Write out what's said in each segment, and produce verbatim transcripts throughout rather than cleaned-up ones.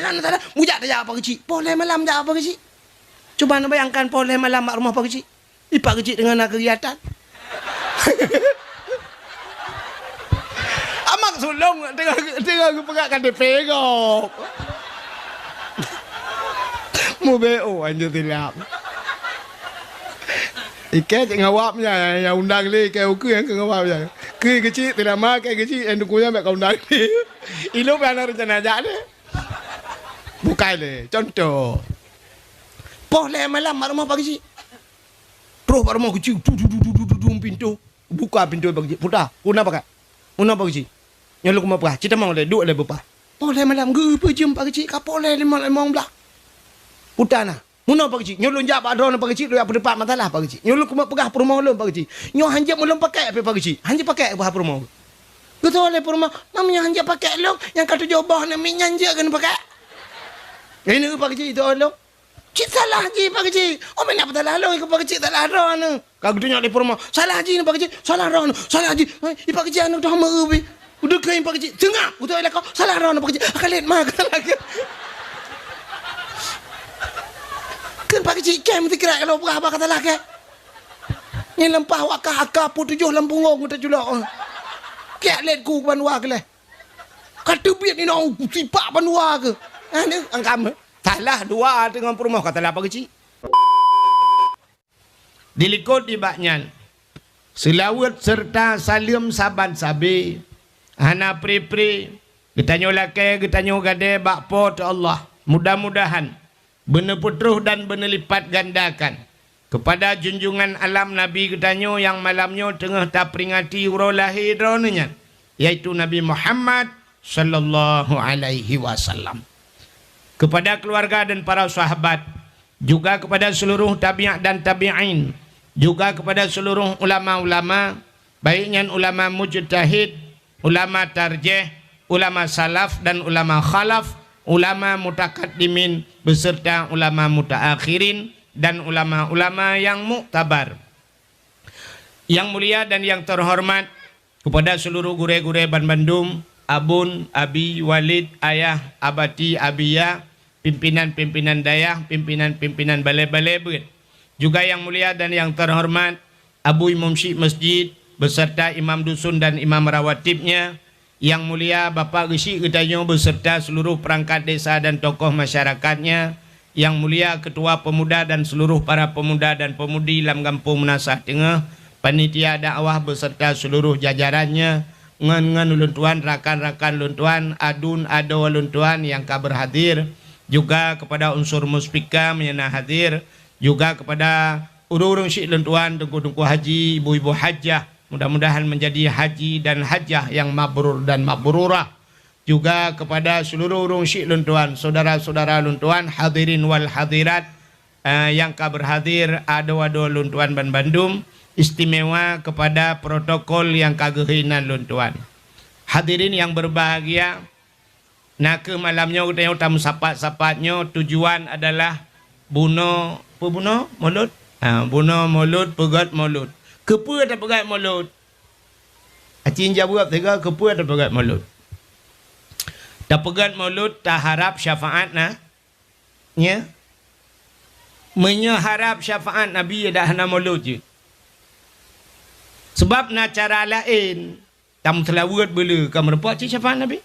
Kan salah, mujak tajak Pak Keuchik. Poh lhèe malam jak Pak Keuchik. Cuba neubayangkan poh lhèe malam bak rumoh Pak Keuchik. Di Pak Keuchik teungoh na keugiyatan. Amak sulong teungoh, teungoh geupeugah K T P gob. Mubeo anjing silap. Ikei cit ngawab nya, nyang undang lé ikei ukeue nyang keu ngawab nya. Keu Keuchik teulama, keu Keuchik nyang dukung nyan bèk ka undang lé. Ilôn pih hana reuncana jak lé. Bukai lé, contoh. Poh lhèe malam bak rumoh Pak Keuchik. Troh bak rumoh Keuchik, du, du, du, pintoe. Buka pintoe Pak Keuchik. Puta, "Peue na pakat? Peue na Pak Keuchik?" "Nyoe lôn keumeung peugah, ci tamong lé, duek lé beupaih." Poh lhèe malam, geupeujeuem Pak Keuchik, ka poh lhèe limong, limong blah. Puta na. "Peue na Pak Keuchik?" "Nyoe lôn jak bak droeneuh Pak Keuchik, lôn jak peuteupat masalah Pak Keuchik. Nyoe lôn keumeung peugah peurumoh lôn Pak Keuchik. Nyoe hanjeuet meulôn pakèk pih Pak Keuchik. Hanjeuet pakèk beuha peurumoh." Geutoh lé peurumoh, "Meunyoe hanjeuet pakèk lôn, nyang ka tujoh boh namiet nyan jeuet keuneuk pakèk." Keuneuk Pak Keuchik itoh lôn. "Cit salah jih Pak Keuchik. Oh, meunan peusalah lôn, ikôt Pak Keuchik salah droeneuh." Ka geutunyok lé peurumoh, "Salah jih nyoe Pak Keuchik, salah droeneuh, salah jih." "Hai, i Pak Keuchik aneuk toh meu pih." Udah keu Pak Keuchik, "Seungap." Geutunyok lé lakoe, "Salah droeneuh Pak Keuchik. Akan lét ma ka salah keu." Kheun Pak Keuchik, "Kém sikira kalau peugah haba ka salah keu." Nyan leumpah wak kah aka peuet tujoh lam punggong geutanyoe culok. Kiak lét ku bandua keu lé. Ka teubiet inoe sipak bandua keu. Aneuk angkam. Salah dua teungoh peurumoh ka salah Pak Keuchik. Dilikot nibak nyan, seulaweuet seureuta saleuem saban sabe, hana pre-pre, geutanyoe lakèe geutanyoe gadée bak Po teu Allah. Mudah-mudahan beuneupeutroh dan beuneulipatgandakan keupada junjungan alam Nabi geutanyoe nyang malam nyoe teungoh taperingati uroe lahé droeneuh nyan, yaitu Nabi Muhammad sallallahu alaihi wasallam. Kepada keluarga dan para sahabat, juga kepada seluruh tabi'at dan tabi'in, juga kepada seluruh ulama-ulama, baik nyan ulama mujtahid, ulama tarjih, ulama salaf dan ulama khalaf, ulama mutakaddimin beserta ulama mutaakhirin dan ulama-ulama yang muktabar. Yang mulia dan yang terhormat, kepada seluruh gurée-gurée banmandum, abon, abi, walid, ayah, abati, abiya, pimpinan-pimpinan dayah, pimpinan-pimpinan balée-balée beuet. Juga yang mulia dan yang terhormat, Abu Imum Syik Masjid, beserta imam dusun dan imam rawatibnya, yang mulia Bapak Geuchik geutanyoe beserta seluruh perangkat desa dan tokoh masyarakatnya, yang mulia Ketua Pemuda dan seluruh para pemuda dan pemudi lam Gampông Meunasah Teungoh, panitia dakwah beserta seluruh jajarannya, ngon, ngon ulôn tuan, rakan-rakan ulôn tuan, adun, adoe ulôn tuan nyang ka berhadir, juga kepada unsur muspika meunyoe na hadir, juga kepada ureuëng-ureuëng syik lôn tuan, teungku-teungku haji, ibu-ibu hajah, mudah-mudahan menjadi haji dan hajah yang mabrur dan mabrurah. Juga kepada seluruh ureuëng syik lôn tuan, saudara-saudara lôn tuan, hadirin wal hadirat, eh, nyang ka berhadir, adoe-adoe lôn tuan banmandum, istimewa kepada protokol nyang ka geuhina lôn tuan. Hadirin yang berbahagia, na kheueh malam nyoe geutanyoe tameusapat-sapat nyoe tujuan adalah bunoe, peue bunoe? Mulod? Ha, bunoe mulod, peugét mulod. Keupeue tapeugét mulod? Aci jaweueb sigoe, keupeue tapeugét mulod? Tapeugét mulod taharab syafaat na, nya? Meunyoe harab syafaat Nabi, dak hana mulod jeuet. Sebab na cara laén, tameuseulaweuet beuleu ka meurumpok cit syafaat Nabi.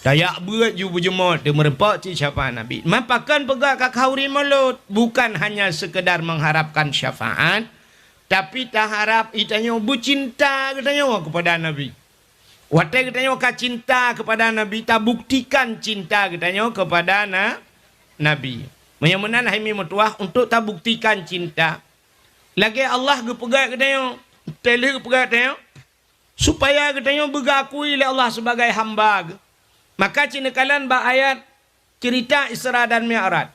Tajak beuet ju beujeumot teu meurumpok cit syafaat Nabi. Mapakon peugah ka khauri mulod, bukan hanya sekedar mengharapkan syafaat, tapi taharab geutanyoe beucinta geutanyoe kepada Nabi. Watée geutanyoe ka cinta kepada Nabi, tabuktikan cinta geutanyoe kepada na, Nabi. Meunyoe meunan hai mi meutuwah, untuk tabuktikan cinta, lagée Allah geupeugah geutanyoe, teuh lheueh geupeugah geutanyoe, supaya geutanyoe beugakui lé Allah sebagai hamba Geuh. Maka ci neukalon bak ayat Cerita Isra dan Mi'raj.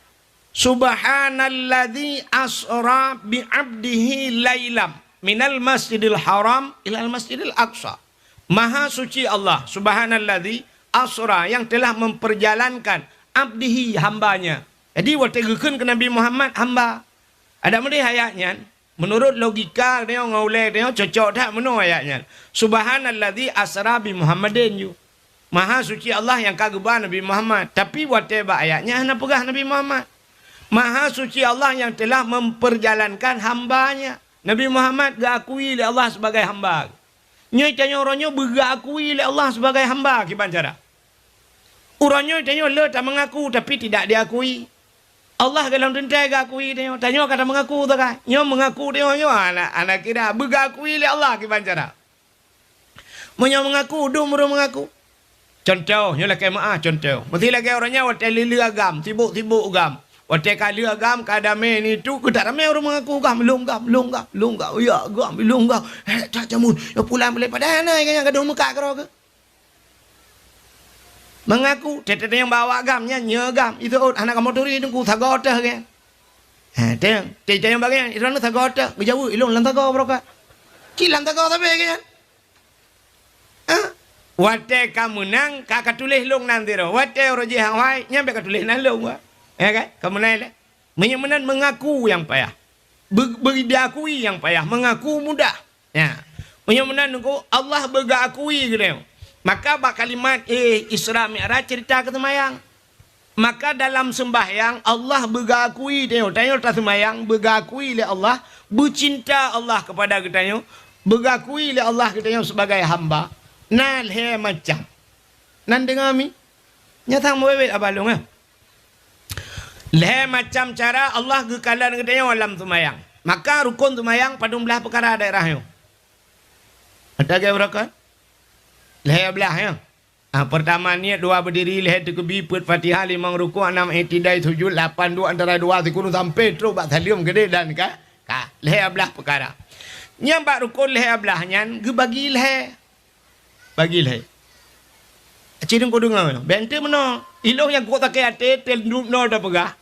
Subhanalladzi asra bi 'abdihi lailam minal masjidil haram ilal masjidil aqsa. Maha suci Allah, subhanalladzi asra, yang telah memperjalankan, 'abdihi, hambanya. Jadi, watée geukheun keu Nabi Muhammad, hamba. Adak meudeh ayat nyan, menurut logika tanyoe ngon ulée tanyoe cocok that meunoe ayat nyan. Subhanalladzi asra bi Muhammadin ju. Maha suci Allah nyang ka geuba Nabi Muhammad, tapi watée bak ayat nyan hana peugah Nabi Muhammad. Maha suci Allah nyang telah memperjalankan hamba-Nya. Nabi Muhammad geuakui lé Allah sibagai hamba. Nyoe tanyoe uroe nyoe beugeuakui lé Allah sibagai hamba kiban cara. Uroe nyoe tanyoe le tameungaku tapi tidak diakui. Allah golom teuntée geuakui tanyoe, tanyoe ka tameungaku teuka. Nyoe meungaku tanyoe nyoe hana, hana kira beugeuakui lé Allah kiban cara. Meunyoe meungaku, dum ureuëng meungaku. Cuntoh, nyoe lakée meuáh cuntoh. Meusé lagée uroe nyoe watée lheueh-lheueh agam, sibok-sibok agam. Watée ka lheueh agam, ka damé nyan tu, keutak ramé ureuëng meungaku gam, lôn gam, lôn gam, lôn gam, ya gam, lôn gam. Hék that jameun, ya pulan boleh padahai hana nyang gadôh meukat keudroe keuh. Meungaku, teuh-teuh nyang bawa gam nyan nyoe gam, itu hana kamoe turi teungku sagoe teuh kan. Ha, teuh, teuh nyang bagian, itu hana sagoe teuh, geujaweueb ilôn lam sagoe barokah. Cit lam sagoe sabe kan. Ha? Watée ka meunang, ka, ka tuléh lôn nan sidroe. Watée uroe jih hawai, nyan bèk ka tuléh nan lôn, wa. Ya kan? Ka meunang lé. Meunyoe meunan meungaku nyang payah. Be-, be-, diakui nyang payah, meungaku mudah. Ya. Meunyoe meunan nunggu Allah beugeuakui geutanyoe. Maka bak kalimat, eh, Isra Mi'raj cerita keu seumayang. Maka dalam sembahyang Allah beugeuakui tanyoe, tanyoe taseumayang beugeuakui lé Allah, beucinta Allah kepada geutanyoe, beugeuakui lé Allah geutanyoe sebagai hamba. Na lhée macam. Nan deungoe mi? Nyang sang meuwét-wét abah lôn, eh. Lhée macam cara Allah geukalon geutanyoe lam seumayang. Maka rukon seumayang padum blaih peukara daerah nyoe? Ata gaya beurokon? Lhée blaih nyoe. Ah, peurtama niet, dua beudiri, lhée teukeubie, peuet Fatihah, limong rukuk, anam i'tidai sujud, lapan duek antara dua sikureueng sampoe trok bak saleuem keudeh dan ka, ka lhée blaih peukara. Nyang bak rukon lhée blaih nyan geubagi lhée. Bagi lhée. Cit teungku deungoe, bèk teuh meunoe. Ilôn nyang kok sakét até, teuh dum noe tapeugah.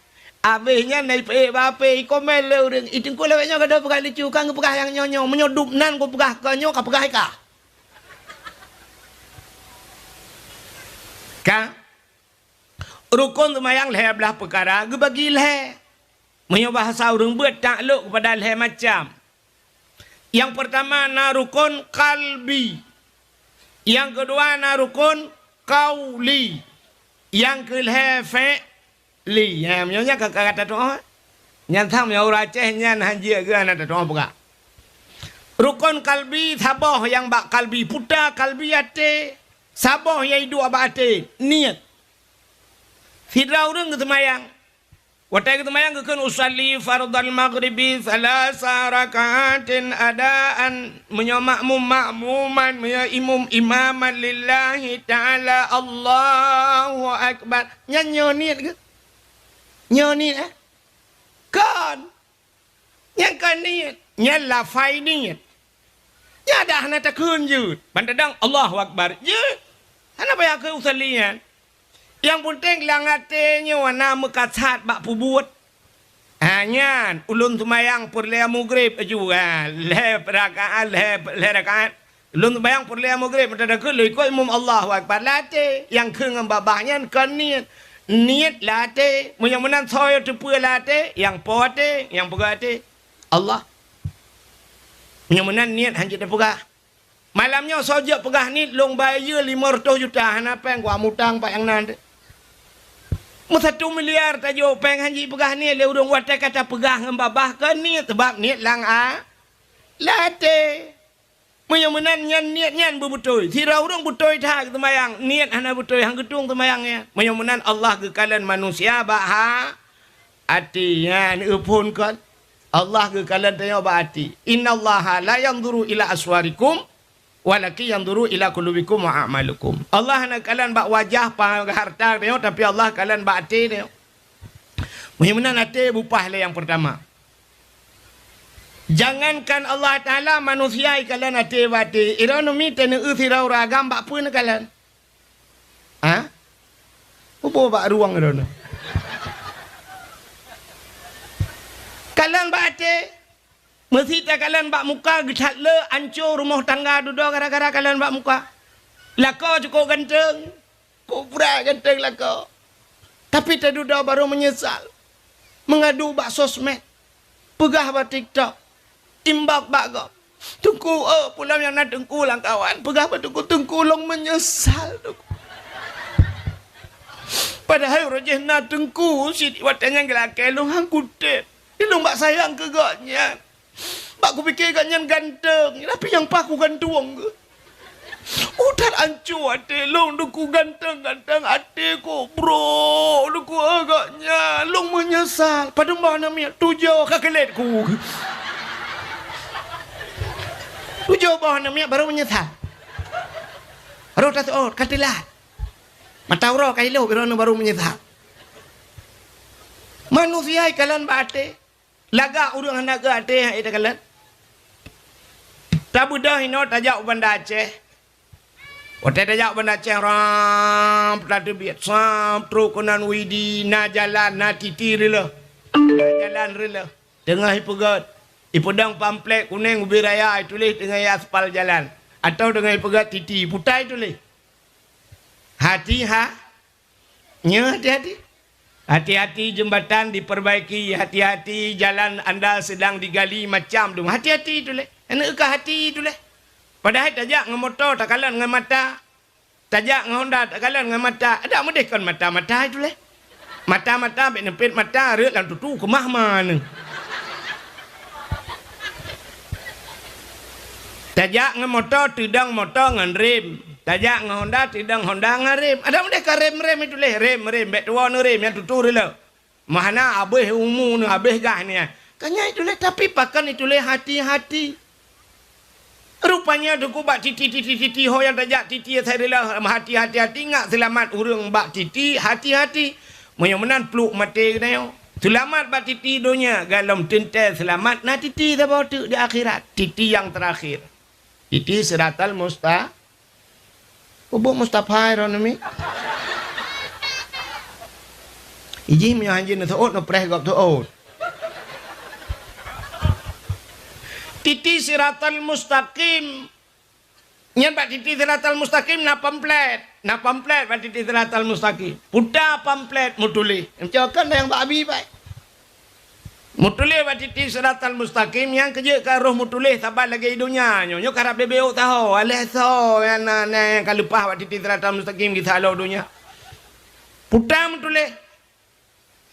Abéh nyan na ipeuék bak hapé, ikomén lé ureueng, "Ih, teungku lawét nyoe gadôh peugah lucu, ka geupeugah nyang nyoe-nyoe. Meunyoe dum nan kupeugah keu nyoe, kapeugah i kah." Ka? Rukon seumayang lhée blaih peukara geubagi lhée. Meunyoe bahasa ureueng beuet taklok keupada lhée macam. Nyang peurtama na rukon kalbi. Nyang keudua na rukon kauli. Nyang keulhée fi'li. Nyan, meunyoe nyan ka, ka, ka tatu'oh. Nyan sang meunyoe ureueng Aceh nyan hanjeuet geuh hana tatu'oh peugah. Rukon kalbi saboh nyang bak kalbi, puta kalbi até. Saboh nyang iduek bak até, niet. Sidroe ureueng geuseumayang. Watée geuseumayang geukheun, "Usalli fardhal maghribi tsalasa raka'atin adaan." Meunyoe makmum, makmuman, meunyoe imum, imaman lillahi ta'ala, Allahu akbar. Nyan nyoe niet keuh? Nyoe niet, eh? Kon. Nyan kon niet, nyan lafai niet. Nyan dak hana takheun jeuet. Ban tadong Allahu Akbar jeuet. Hana payah keu usalli nyan. Nyang peunteng lam até nyoe na meukasat bak peubuet. Ha nyan, ulôn seumayang peureulée mugreb aju, ha, lhée rakaat, lhée, lhée rakaat. Lôn seumayang peureulée mugreb, meuteudakeuet lôn ikot imum Allahu Akbar lam até. Nyang kheun ngon babah nyan kon niet. Niet lam até. Meunyoe meunan soe teupeue lam até, nyang po até, nyang peugah até, Allah. Meunyoe meunan niet hanjeuet teupeugah. Malam nyoe soe jeuet peugah niet, lôn bayeue limong reutôh juta, hana péng, kuat mutang bak nyang nan teuh. Meusatu miliar tajok péng hanjeuet peugah niet lé ureueng, watée ka tapeugah ngon babah kon niet, sabab niet lam a-, lam até. Meunyoe meunan nyan niet nyan beubeutôi. Sidroe ureueng beutôi that seumayang, niet hana beutôi, han geutueng seumayang nyan. Meunyoe meunan Allah geukalon manusia bak ha-, até nyan, euphon kon. Allah geukalon tanyoe bak até. "Innallaha la yanzuru ila aswarikum, walakin yanzuru ila qulubikum wa a'malikum." Allah hana kalon bak wajah, pa-, harta tanyoe, tapi Allah kalon bak até tanyoe. Meunyoe meunan até bupah lé nyang peurtama. Jangankan Allah Taala, manusia ikalon até bak até. Droeneuh mi taneu sidroe ureueng agam bak peue neukalon? Ha? Muboh bak rueng droeneuh. Kalon bak até. Meusé takalon bak muka geuthat le, ancô rumoh tangga dudoe gara-gara kalon bak muka. Lakoe cukôp ganteng. Kok brat ganteng lakoe. Tapi tadudoe barô meunyeusal. Meungadu bak sosmed. Peugah bak TikTok. Inbox bak gob. "Teungku, oh, peue lom nyang na Teungku lam kawan." Peugah bak Teungku, "Teungku, lôn meunyeusal, Teungku." Padahai uroe jih na teungku cit, watée nyan geulakée lôn han kutem. Di lôn bak sayang keu gobnyan. Bak kupike gobnyan ganteng, tapi nyang paih kugantung. Utat anco até lôn, teungku ganteng-ganteng até kok brok, teungku, eh, gobnyan. Lôn meunyeusal. Padum boh aneuk miet? Tujoh, ka keulet ku. Tujoh boh aneuk miet baru meunyeusal. Roh taseuôt, ka teulat. Mata uroe ka ilop, droeneuh baru meunyeusal. Manusia ikalon bak até. Lagak ureuëng hana geuaté hai takalon. Tabeudôh inoe tajak u Banda Aceh. Watée tajak u Banda Aceh, ram, tateubiet, sam, trok keunan Widi, na jalan, na titi reuloh. Na jalan reuloh. Teungoh ipeugét, ipeudong pamflet kunéng ubé raya ituléh teungoh iaspal jalan. Atawa teungoh ipeugét titi, puta ituléh. Hati ha, nyoe hati-hati. Hati-hati jembatan diperbaiki, hati-hati jalan anda sedang digali macam tu. Hati-hati tuléh. Aneuk ka hati tuléh. Padahai tajak ngon moto takalon ngon mata. Tajak ngon honda takalon ngon mata. Adak meudeh kon mata-mata tuléh. Mata-mata bék neupet mata rhot lam tutu keumah ma neuh. Tajak ngon moto, teudong moto ngon rem. Tajak ngon honda, teudong honda ngon rem. Adak meudeh ka rem-rem ituléh, rem-rem, bék tuwoe neurem nyang tutu reuloh. Meuhana abéh umu neuh, abéh gah nyan. Ka nyan ituléh, tapi pakon ituléh hati-hati. Rupanya teungku bak titi, titi, titi, ho nyang tajak titi asai reuloh, hati-hati, hati, ingat seulamat ureuëng bak titi, hati-hati. Meunyoe meunan pluek maté geutanyoe. Seulamat bak titi donya, galom teuntée seulamat na titi saboh teuk di akhirat. Titi nyang teurakhir. Titi siratal musta-, Ubuk Mustafa Iron mi. Ijih meunyoe hanjeuet neuseuôt, neupreh gob seuôt. Titi siratal mustaqim. Nyan bak titi siratal mustaqim na pamflet. Na pamflet bak titi siratal mustaqim. Puta pamflet meutuléh. Macam kan nyang bak abi bai. Meutuléh bak titi siratal mustaqim, nyang keujeuet ka roh meutuléh saban lagée donya nyoe. Nyoe karab beubeuk taho, aléh soe nyang na, na nyang ka leupah bak titi siratal mustaqim gisa lom donya. Puta meutuléh,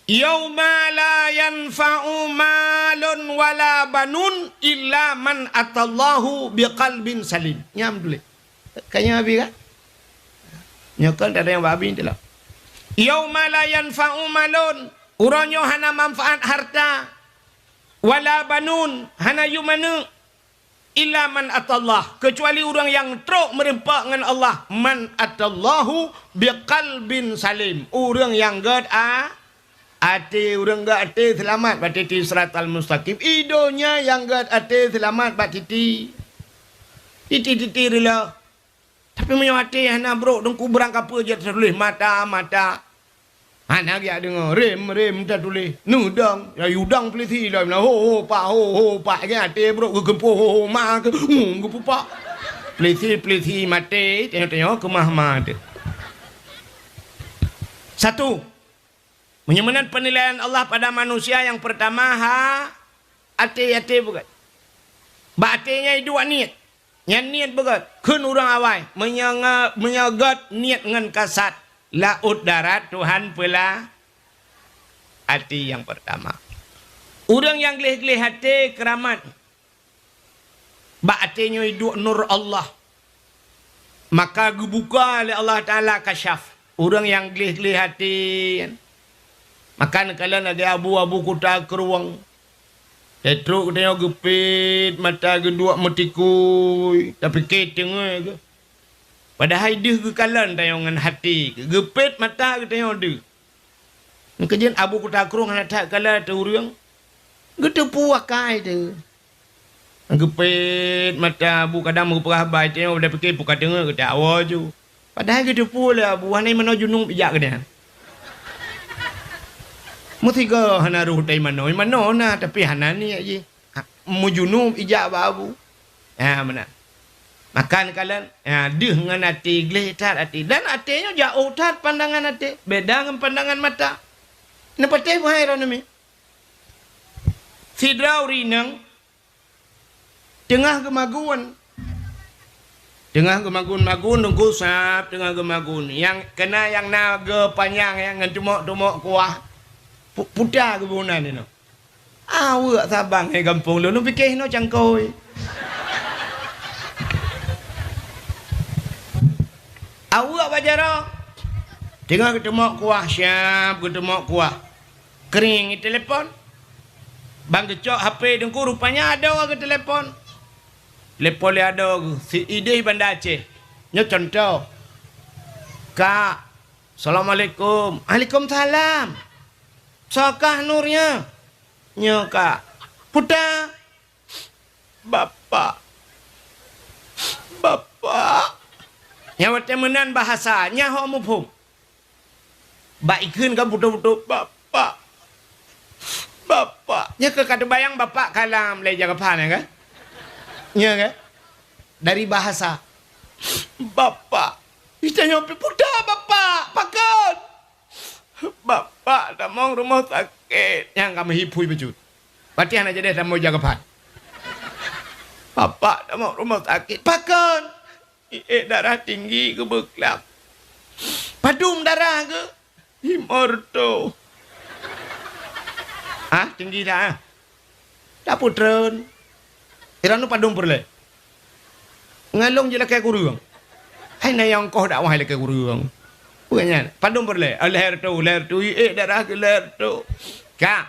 "Yauma la yanfa'u malun wala banun illa man atallahu biqalbin salim." Nyan meutuléh. Ka nyan abi kan? Nyoe kan ada nyang babi tu lah. "Yauma la yanfa'u malun." Uroe nyoe hana manfaat harta. "Wala banun," hana yum aneuk. "Illa man atallah," keucuali ureuëng nyang trok meureumpok ngon Allah. "Man atallahu biqalbin salim," ureuëng nyang gét a-, até, ureuëng gét até seulamat bak titi siratal mustaqim. I donya nyang gét até seulamat bak titi. Titi-titi reuloh. Tapi meunyoe até hana brok, teungku, beurangkapeue jeuet tatuléh mata-mata. Hana geujak deungoe, rem-rem tatuléh. Neudong, ya udong peulisi lom, ho, ho, pak, ho, ho, pak. Nyan até brok geukeumpôh, ho, ho, ma, ke, hmm, geupupak. Peulisi-peulisi maté, tanyoe-tanyoe keumah ma teuh. Satu, meunyoe meunan penilaian Allah pada manusia, nyang peurtama ha, até, até beugét. Bak até nyan iduek niet. Nyan niet beugét, kheun ureuëng awai, meunyoe nge-, meunyoe gét niet ngon kasat, laôt darat Tuhan peula até nyang peurtama. Ureuëng nyang gleh-gleh até keuramat, bak até nyoe iduek nur Allah, maka geubuka lé Allah Taala kasyaf. Ureuëng nyang gleh-gleh até nyan, maka neukalon lagée abu-abu kuta krueng. Teutrok geutanyoe geupet mata geuduek meutikui, tapike teungoe geuh. Padahai deuh geukalon tanyoe ngon até, geupet mata geutanyoe deuh. Nyan keujeuet abu kuta krueng hana that kalon ateueh ureuëng. Geuteupeue akai teuh. Geupet mata abu kadang meupeugah bai tanyoe, tapike peue ka teungoe geutanyoe awoe ju. Padahai geuteupeue lé abu, hana meunoe junub ijak geutanyoe. Meusigoe hana roh dari manoe, manoe na, tapi hana niet jih. Ha, meujunub ijak bak abu. Ha, meunan. Makan kalon, ha, deuh ngon até, gleh that até. Dan até nyoe jaoh that pandangan até. Beda ngon pandangan mata. Neupatéh meuhai droeneuh mi. Sidroe ureuëng inong teungoh geumagun. Teungoh geumagun-magun, Teungku, sab teungoh geumagun. Nyang keunan nyang na geuh panyang nyan ngon teumok-teumok kuah. Pu-, puta geuh bunan inoe. Aweuek saban hai gampông lôn, lôn pike inoe cangkôi. Aweuek bak jaroe. Teungoh geuteumok kuah, sab geuteumok kuah. Kring geutelepon. Ban geucok H P Teungku, rupanya adoe geutelepon. Telepon lé adoe geuh, si idéh Banda Aceh. Nyoe cuntoh. "Kak, assalamualaikum." "Waalaikumsalam. Soe kah Nur nyoe?" "Nyoe, Kak." "Puta." "Bapak. Bapak." Nyang watée meunan bahasa, nyan ho muphom. Bak ikheun ka beutôi-beutôi, "Bapak. Bapak." Nyan keuh ka teubayang bapak kalam lé Jagapan nyan kan? Nyan kan? Dari bahasa. "Bapak." Ita nyoe pih, "Puta, Bapak. Pakon?" "Bapak tamong rumoh sakét." Nyang ka meuhipui bacut. Watée hana jadi tamong Jagapan. "Bapak tamong rumoh sakét." "Pakon?" "Iék darah tinggi geuh beuklam." "Padum darah geuh?" "Limong reutôh." "Ah, tinggi that, ah." "Tapeutreun. Droeneuh padum peureulée?" "Ngon lôn jilakée kureueng." "Hai na nyang koh dakwah ilakée kureueng." "Peue nyan? Padum peureulée?" "Ah, lhée reutôh, lhée reutôh. Iék darah geuh lhée reutôh." Ka.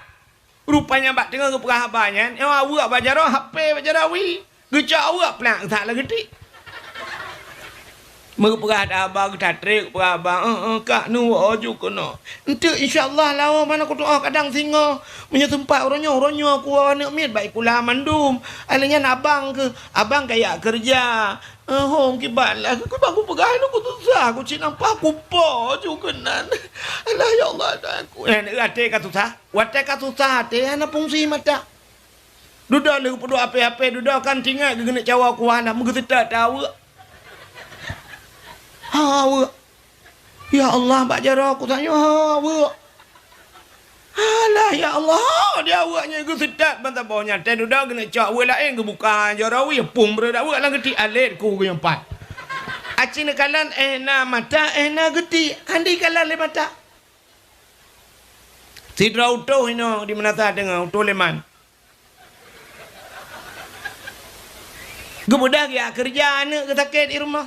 Rupanya bak teungoh geupeugah haba nyan, nyoe aweuek bak jaroe, H P bak jaroe wih. Geucok aweuek plak that lam geutik. Meupeugah haba, geutatrék peugah haba, "Eh, eh, Kak, nu woe ju keunoe." "Enteuk, insya Allah, lawa mana kutu'oh kadang singoh. Meunyoe seumpat uroe nyoe, uroe nyoe kuwoe aneuk miet bak sikula mandum. Alèh nyan abang keuh, abang kajak keureuja." "Eh, hom kiban lah, kiban kupeugah lôn kususah, kucit nampah kupo ju keunan. Alah, ya Allah, Tuhanku." Eh, até ka susah. Watée ka susah até, hana fungsi mata. Dudoe lheueh peuduek apé-apé, dudoe kan tingat geuneuk cawa kuah na, meugeuseutôt aweuek. Ha, aweuek. Ya Allah, bak jaroe kutanyoe, ha, aweuek. Alah, ya Allah, di aweuek nyan geuseutôt ban saboh nyan. Teududoe geuneuk cok aweuek laén, geubuka jaroe wih, pum breueh aweuek lam geutik, alét ku geuh nyoe pat. Aci neukalon, eh na mata, eh na geutik, hana ikalon lé mata. Sidroe utôh inoe di meunasah teungoh, utôh leman. Geubeudôh geujak keureuja, aneuk geuh sakét di rumoh.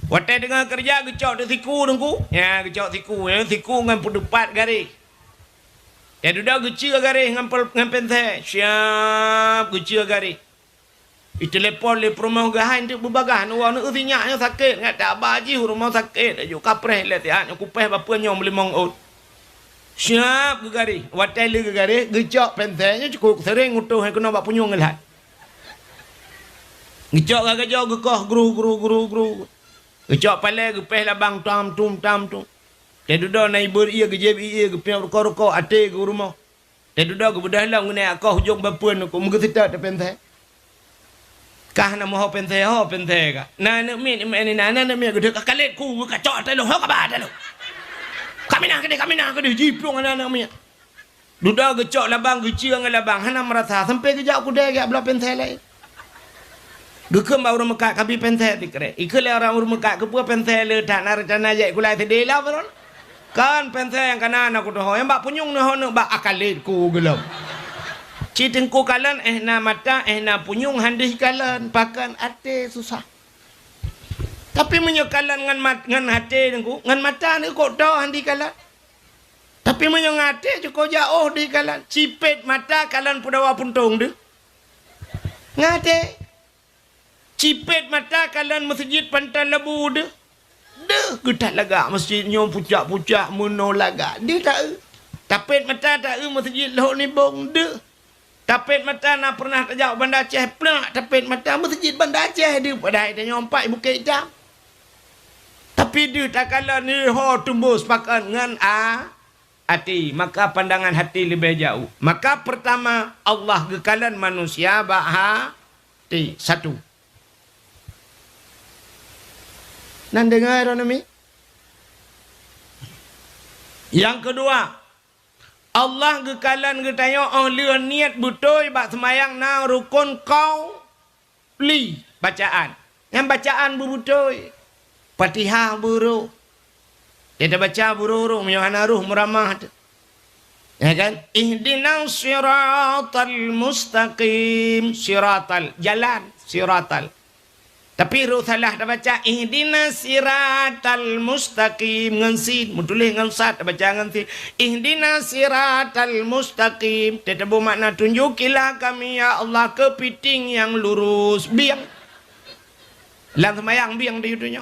Watée teungoh keureuja geucok teuk siku Teungku. Nya, geucok siku, ya, siku ngon peudeupat garéh. Teududoe geuceue garéh ngon pel-, ngon pensé. Siap geuceue garéh. Itelepon lé peurumoh geuh, hai enteuk beubagaih, neuwoe neu sinyak nyoe sakét, ngat that ba jih u rumoh sakét, laju kapreh lé siat nyoe kupéh bak peue nyoe meulimong ôt. Siap geugaréh, watée lheueh geugaréh, geucok pensé nyoe cukôp seuréng utôh hai keunoe bak punyueng geuh that. Geucok gagajoe geukoh gru, gru, gru, gru. Geucok palée geupéh labang tam tum, tam tum. Teududoe na ibeur ié geujieb ié geupiôh rukoh-rukoh até geuh u rumoh. Teududoe geubeudôh lom ngon akoh ujong bapeuen keu meugeuseutôt teuh pensé. Kah na meuho pensé, ho pensé ka. Na aneuk miet, na aneuk miet geudeuk ka kalét ku, ka cok até lôn, ho kaba até lôn. Kaminah keudeh, kaminah keudeh, jiplueng aneuk miet. Dudoe geucok labang, geuceue ngon labang, hana meurasa, sampoe geujak u keudè geujak bloe pensé laén. Geukheun bak ureuëng meukat, "Kabi pensé sikrek." Ikheun lé ureuëng meukat, "Keupeue pensé le that, na reuncana jak ikulai sidéh lom, Ron?" "Kon pensé nyang kana na kutuho, nyang bak punyueng neuho neuk bak akalét ku geulom." Cit teungku kalon, eh na mata, eh na punyueng, han deuh ikalon, pakon até susah. Tapi meunyoe kalon ngon mat-, ngon até teungku, ngon mata neuk kok toh han deuh ikalon. Tapi meunyoe ngon até cukôp jak óh deuh ikalon, cipet mata kalon peudawa puntông deuh. Ngon até. Cipet mata kalon meuseujid Pantai Labu deuh. Deuh geutat lagak meuseujid nyoe pucak-pucak meunoe lagak. Deuh taeu. Tapet mata taeu meuseujid Lhok Nibong deuh. Tapet mata na peureunah tajak u Banda Aceh, plak tapet mata meuseujid Banda Aceh deuh, padahai tanyoe pat i Bukét Itam. Tapi deuh takalon nyoe ho teumbôh sepakat ngon a-, até, maka pandangan hati leubeh jauh. Maka pertama, Allah geukalon manusia bak ha-, Ti, satu. Nan deungoe droeneuh mi? Nyang keudua, Allah geukalon geutanyoe óh lheueh niet beutôi bak seumayang na rukon qauli bacaan. Nyan bacaan beubeutôi. Fatihah beurôh. Dia tabaca beurôh-rôh, meunyoe hana rôh meuramah teuh. Ya kan? Ihdinas siratal mustaqim. Siratal, jalan, siratal. Tapi rôh salah tabaca, ihdinas siratal mustaqim ngon sin, meutuléh ngon sad, tabaca ngon sin. Ihdinas siratal mustaqim. Teutabeuh makna, tunjukilah kami, ya Allah, keupiting nyang lurus. Bieng. Lam seumayang bieng di dunia.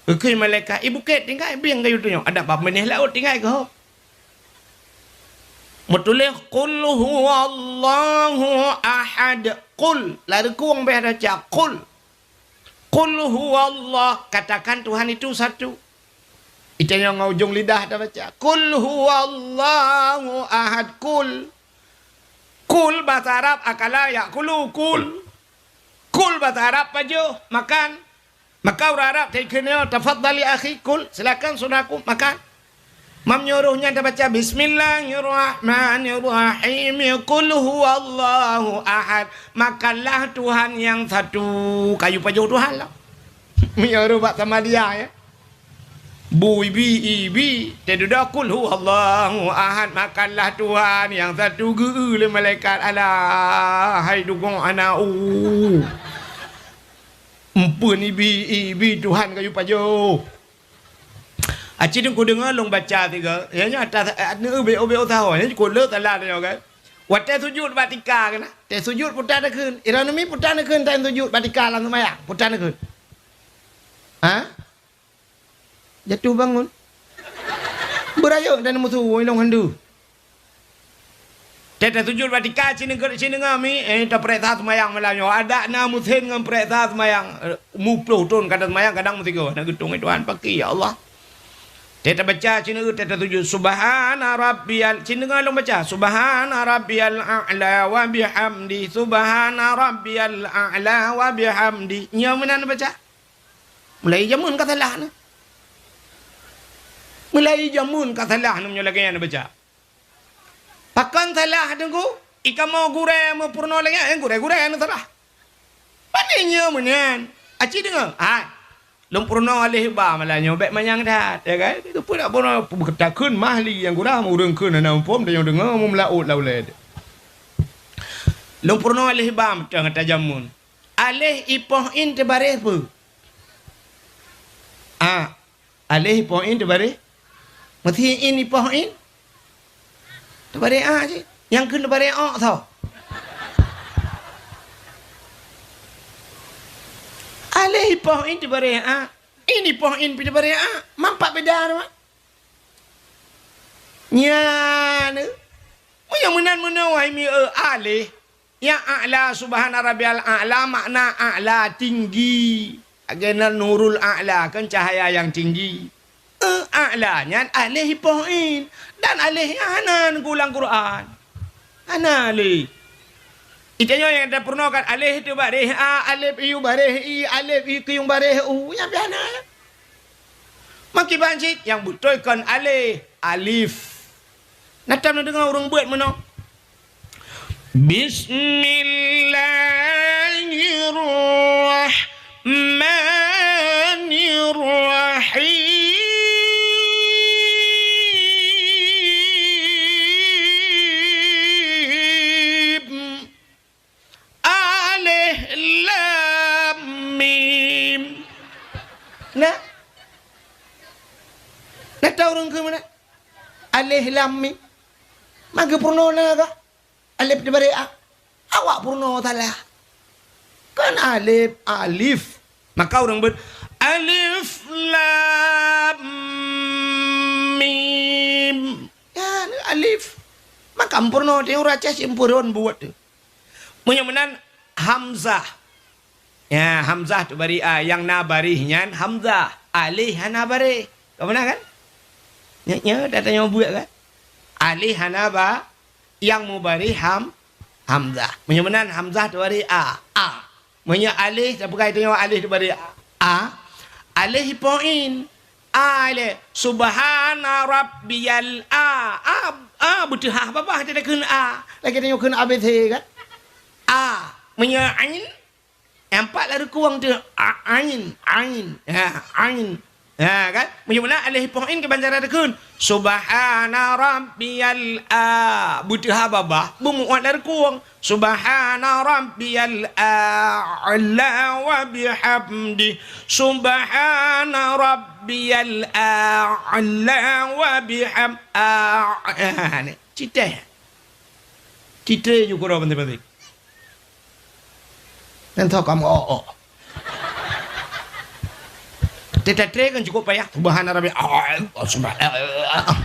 Geukheun malaikat, "Ih bukét, tinggai bieng kayue tunyok." Adak bak binéh laôt tinggai keuhom. Meutuléh, "Qul huwallahu ahad." Qul, lam reukong beh tabaca, "Qul." "Qul huwallah," katakan Tuhan itu satu. Itanyong ngon ujong lidah tabaca, "Qul huwallahu ahad, qul." Qul bahasa Arab, akala ya'kulu, qul. Qul bahasa Arab pajoh, makan. Maka ureueng Arab taikheun nyoe, "Tafadhal ya akhi, kul, silakan saudaraku, makan." Meunyoe rôh nyan tabaca, "Bismillahirrahmanirrahim, qul huwallahu ahad." Makanlah Tuhan yang satu. Kayue pajoh Tuhan lah. Meunyoe rôh bak Samadiyah, ya. Bu ibi, ibi, teududoe, "Qul huwallahu ahad." Makanlah Tuhan yang satu, geu lé malaikat, "Alah, hai dugong anak u." Empeuen ibi, ibi Tuhan kayue pajoh. Aci deungo, deungo lôn baca tiga. Ya nyoe atas, eh, neubeuk-beuk usaha. Ya nyoe kulot salah nyoe kan. Watèe sujud bak tika keunan. Tèe sujud puta takheun. Ironomi puta takheun, tèe sujud bak tika lam seumayang. Puta takheun. Ha? Jatuh bangun. Beurayeuk dan musu ilong handu. Teuh tasujud bak tika, ci deungo, ci deungo mi, eh, tapareksa seumayang malam nyoe. Adak na meusén ngon pareksa seumayang, eh, muploh thon ka taseumayang, kadang meusigoe. Na geutong, "Eh, Tuhan, pakri, ya Allah." Teuh tabaca, ci deungo, teuh tasujud, "Subhana rabbiyal," ci deungo lôn baca, "Subhana rabbiyal a'la wa bihamdi, subhana rabbiyal a'la wa bihamdi." Nyoe meunan baca. Mulai jameun ka salah na. Mulai jameun ka salah na meunyoe lagèe nyan baca. Pakon salah teungku? Ikamoe gurèe meupeurunoe lagèe nyan, gurèe-gurèe nyang salah. Pane nyoe meunyan? Aci deungo. Ha. Lôn peurunoe aléh ba malam nyoe bèk manyang that, ya kan? Keupeue dak peurunoe, takheun mahli nyang gura, ureueng kheun hana muphom, tanyoe deungo meulaôt lam ulèe. Lôn peurunoe aléh ba meuteung ata jameun. Aléh ipoh in teubaréh peue? A. Aléh ipoh in teubaréh. Meusi in ipoh in teubaréh a cit. Nyang kheun teubaréh o soe? Aléh ipoh in teubaréh a. In ipoh in pi teubaréh a. Mampak beda teuma. Nyan. Meunyoe meunan meunoe wahai mi, eh, aléh. Nyang a'la, subhana rabbiyal a'la, makna a'la, tinggi. Lagèe nan nurul a'la, kan cahaya yang tinggi. Eh, a'la nyan aléh ipoh in. Dan aléh nyan hana geulang Quran. Hana lé. Itanyoe nyang tapeurunoe kan aléh teubaréh a, alif ieu baréh i, alif i keuieng baréh u. Nyan pih hana. Meukiban cit nyang beutôi kon aléh, alif. Na tam neudeungoe ureueng beuet meunoe. Bismillahirrahmanirrahim. Alif lam mim. Na? Na tau ureueng keu meunan? Alif lam mim. Maka peurunoe na ka? Alif teubaréh a. Awak peurunoe salah. Kan alif, alif. Maka ureueng beuet, alif lam mim. Ya, alif. Maka peurunoe teuh ureueng Aceh simpeuron buet teuh. Meunyoe meunan hamzah. Ya, hamzah teubaréh a, nyang na baréh nyan hamzah. Aléh hana baréh. Ka meunan kan? Nyoe, nyoe, dak tanyoe buet kan? Aléh hana ba-, nyang mubaréh ham-, hamzah. Meunyoe meunan hamzah teubaréh a, a. Meunyoe aléh, tapeugah tanyoe aléh teubaréh a, a. Aléh ipoh in. A ilèe, subhana rabbiyal a. A, a beuteuhah babah teuh takheun a. Lagèe tanyoe kheun A B C kan? A. Meunyoe ain, Nyang pat laju kuwong teuh, a-, ain, ain. Ha, ain. Ha, kan? Meunyoe meunan alif poh in kiban cara takheun. Subhana rabbiyal a. Beuteuha babah, beumuat laju kuwong. Subhana rabbiyal a'la wa bihamdi. Subhana rabbiyal a'la wa biham-, a-, a-, ni. Citée. Citée ju keudroe penting-penting. Nyan tho kamoe, oh, oh. Teutateueng kan cukup payah. Subhana rabbi, ah, ah, subhana-, ah, ah.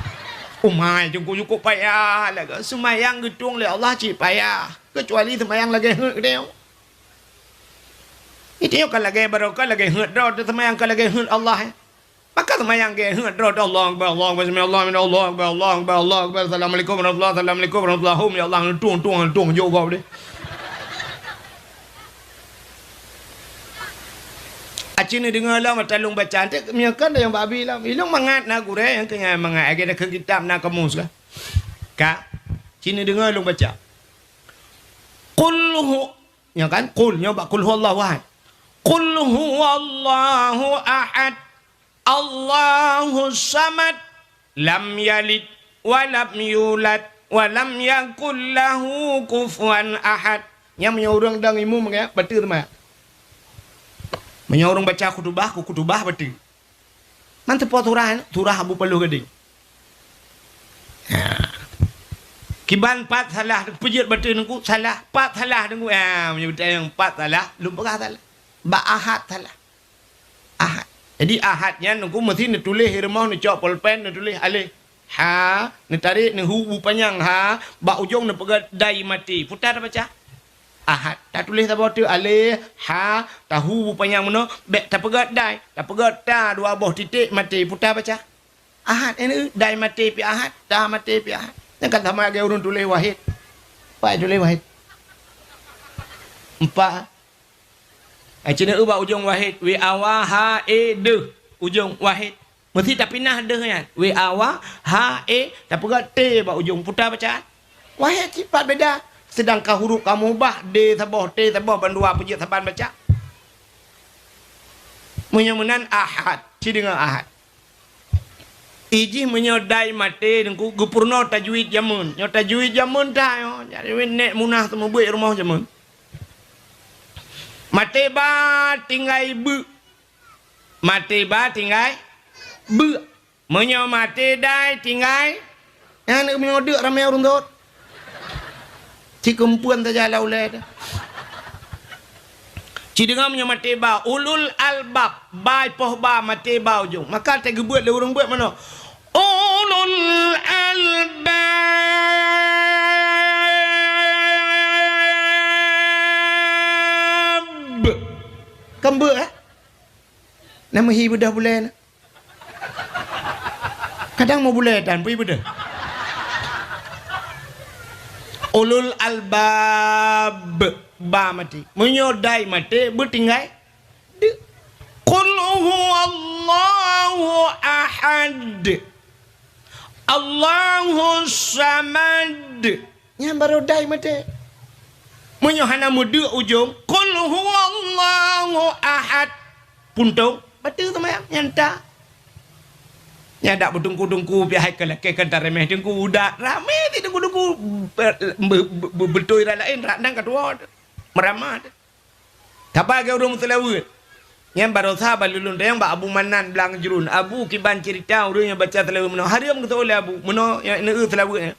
Umai cukup-cukup payah lagée. Seumayang geutueng lé Allah cit payah. Keucuali seumayang lagée heuet geutanyoe. Geutanyoe kan lagée barokah, lagée heuet droe, seumayang kan lagée heuet Allah, eh. Maka seumayang geuheuet droe, Allahu Akbar, Allahu Akbar, sami Allahu liman hamidah, Allahu Akbar, Allahu Akbar, Allahu Akbar, Assalamualaikum warahmatullahi, Assalamualaikum warahmatullahi, hum, ya Allah, tueng, tueng, tueng, jok gob deh. Aci neudeungoe lom ata lôn baca, ante meunyoe kan nyang babi lom. Ilôn mangat na gurée nyang keu nyan mangat, lagée na keu kitab na kamus ka. Ka, ci neudeungoe lôn baca. Qul hu-, nyoe kan, qul, nyoe bak qul huwallahu ahad. Qul huwallahu ahad. Allahus samad, lam yalid wa lam yulad wa lam yakul lahu kufuwan ahad. Nyan meunyoe ureuëng dong imum, ya, bateue teuma. Meunyoe ureuëng baca khutubah, keu khutubah bateue. Man teupo surah, surah Abu Paloh Gadeng. Ha. Kiban pat salah, peujeuet bateue teungku, salah, pat salah teungku. Ha, meunyoe beutanyong pat salah, lôn peugah salah. Bak ahad salah. Ahad. Jadi, ahad nyan teungku meusti neutuléh i rumoh, neucok polpen, neutuléh aleh. Ha, neutarek, neuhu bu panyang ha, bak ujong neupeugah dai maté. Peue tabaca? Ahad. Tatuléh saboh teuk aleh, ha, tahu bu panyang meunoe, bék tapeugah dai. Tapeugah ta dua boh titék maté. Peue tabaca? Ahad. Ini dai maté pih ahad, ta maté pih ahad. Nyan kan sama lagée ureuëng tuléh wahid. Pat tuléh wahid? Empat. Ai, ci neueu bak ujong wahid, W A W H E D, ujong wahid. Meusti tapinah deuh nyan. W A W H E, tapeugah T bak ujong. Peue tabaca? Wahid, cit pat beda. Seudangkan huruf kamoe bah, D saboh, T saboh, bandua peujeuet saban baca. Meunyoe meunan ahad, ci deungoe ahad. Ijih meunyoe dai maté teungku geupeurunoe tajwid jameun. Nyoe tajwid jameun that nyoe. Tajwid nèk munah seumeubeuet rumoh jameun. Maté ba tinggai beuk. Maté ba tinggai beuk. Meunyoe maté dai tinggai, nyan meunyoe deuk ramé ureuëng dot. Ci keumpeuen saja lam ulée teuh. Ci deungoe meunyoe maté ba, ulul albab, ba poh ba maté ba ujong. Maka teugeubeuet lé ureuëng beuet meunoe. Ulul albab. Kan beuet, eh? Na meuhi beudoh bulée na. Kadang meu bulée dan bui beudoh. Ulul albab, ba maté. Meunyoe dai maté, beutinggai. Deuk. Qul huwallahu ahad. Allahus samad. Nyan barô dai maté. Meunyoe hana meudeuk ujong, qul huwallahu ahad. Puntông, bateue seumayang, nyan ta. Nyan dak beutungku-tungku, pihai keu lakée keu tareumeh teungku, dak ramé si tungku-tungku, be-, be-, be-, beutôi rak laén, rak dang ka tuwoe, meuramah. Taba lagée ureuëng meuseulaweuet. Nyan barosa bak lôn tanyong bak Abu Manan Blang Jrun. Abu, kiban ceurita ureuëng nyang baca seulaweuet meunoe. Hareuem geuseuôt lé Abu. Meunoe nyang neueu seulaweuet nyan.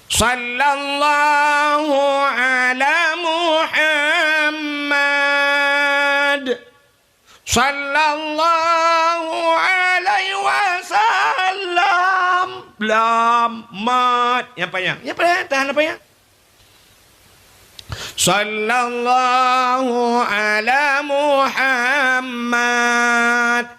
Sallallahu ala Muhammad. Sallallahu alaihi wasallam. Lam, mat. Nyang panyang. Nyang panyang. Tahan apa ya? Sallallahu ala Muhammad.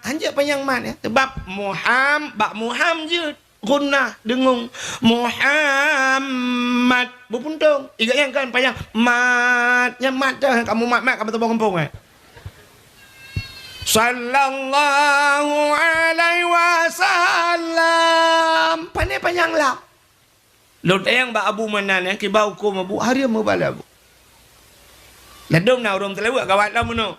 Hanjeuet panyang mat ya. Sebab Muham, bak Muham jeuet. Gunnah, deungung. Muhammad. Beupuntông. Iga nyang kan panyang. Mat. Nyang mat dah. Kamu mat-mat, kamu teuboh gampông, eh. Sallallahu alaihi wasallam. Pane panyang lam. Lôn tanyong bak Abu Manan, eh, kiban hukôm Abu, hareuem meubalah Abu. Ladôm na ureuëng teuleubeuet gawat lom meunoe.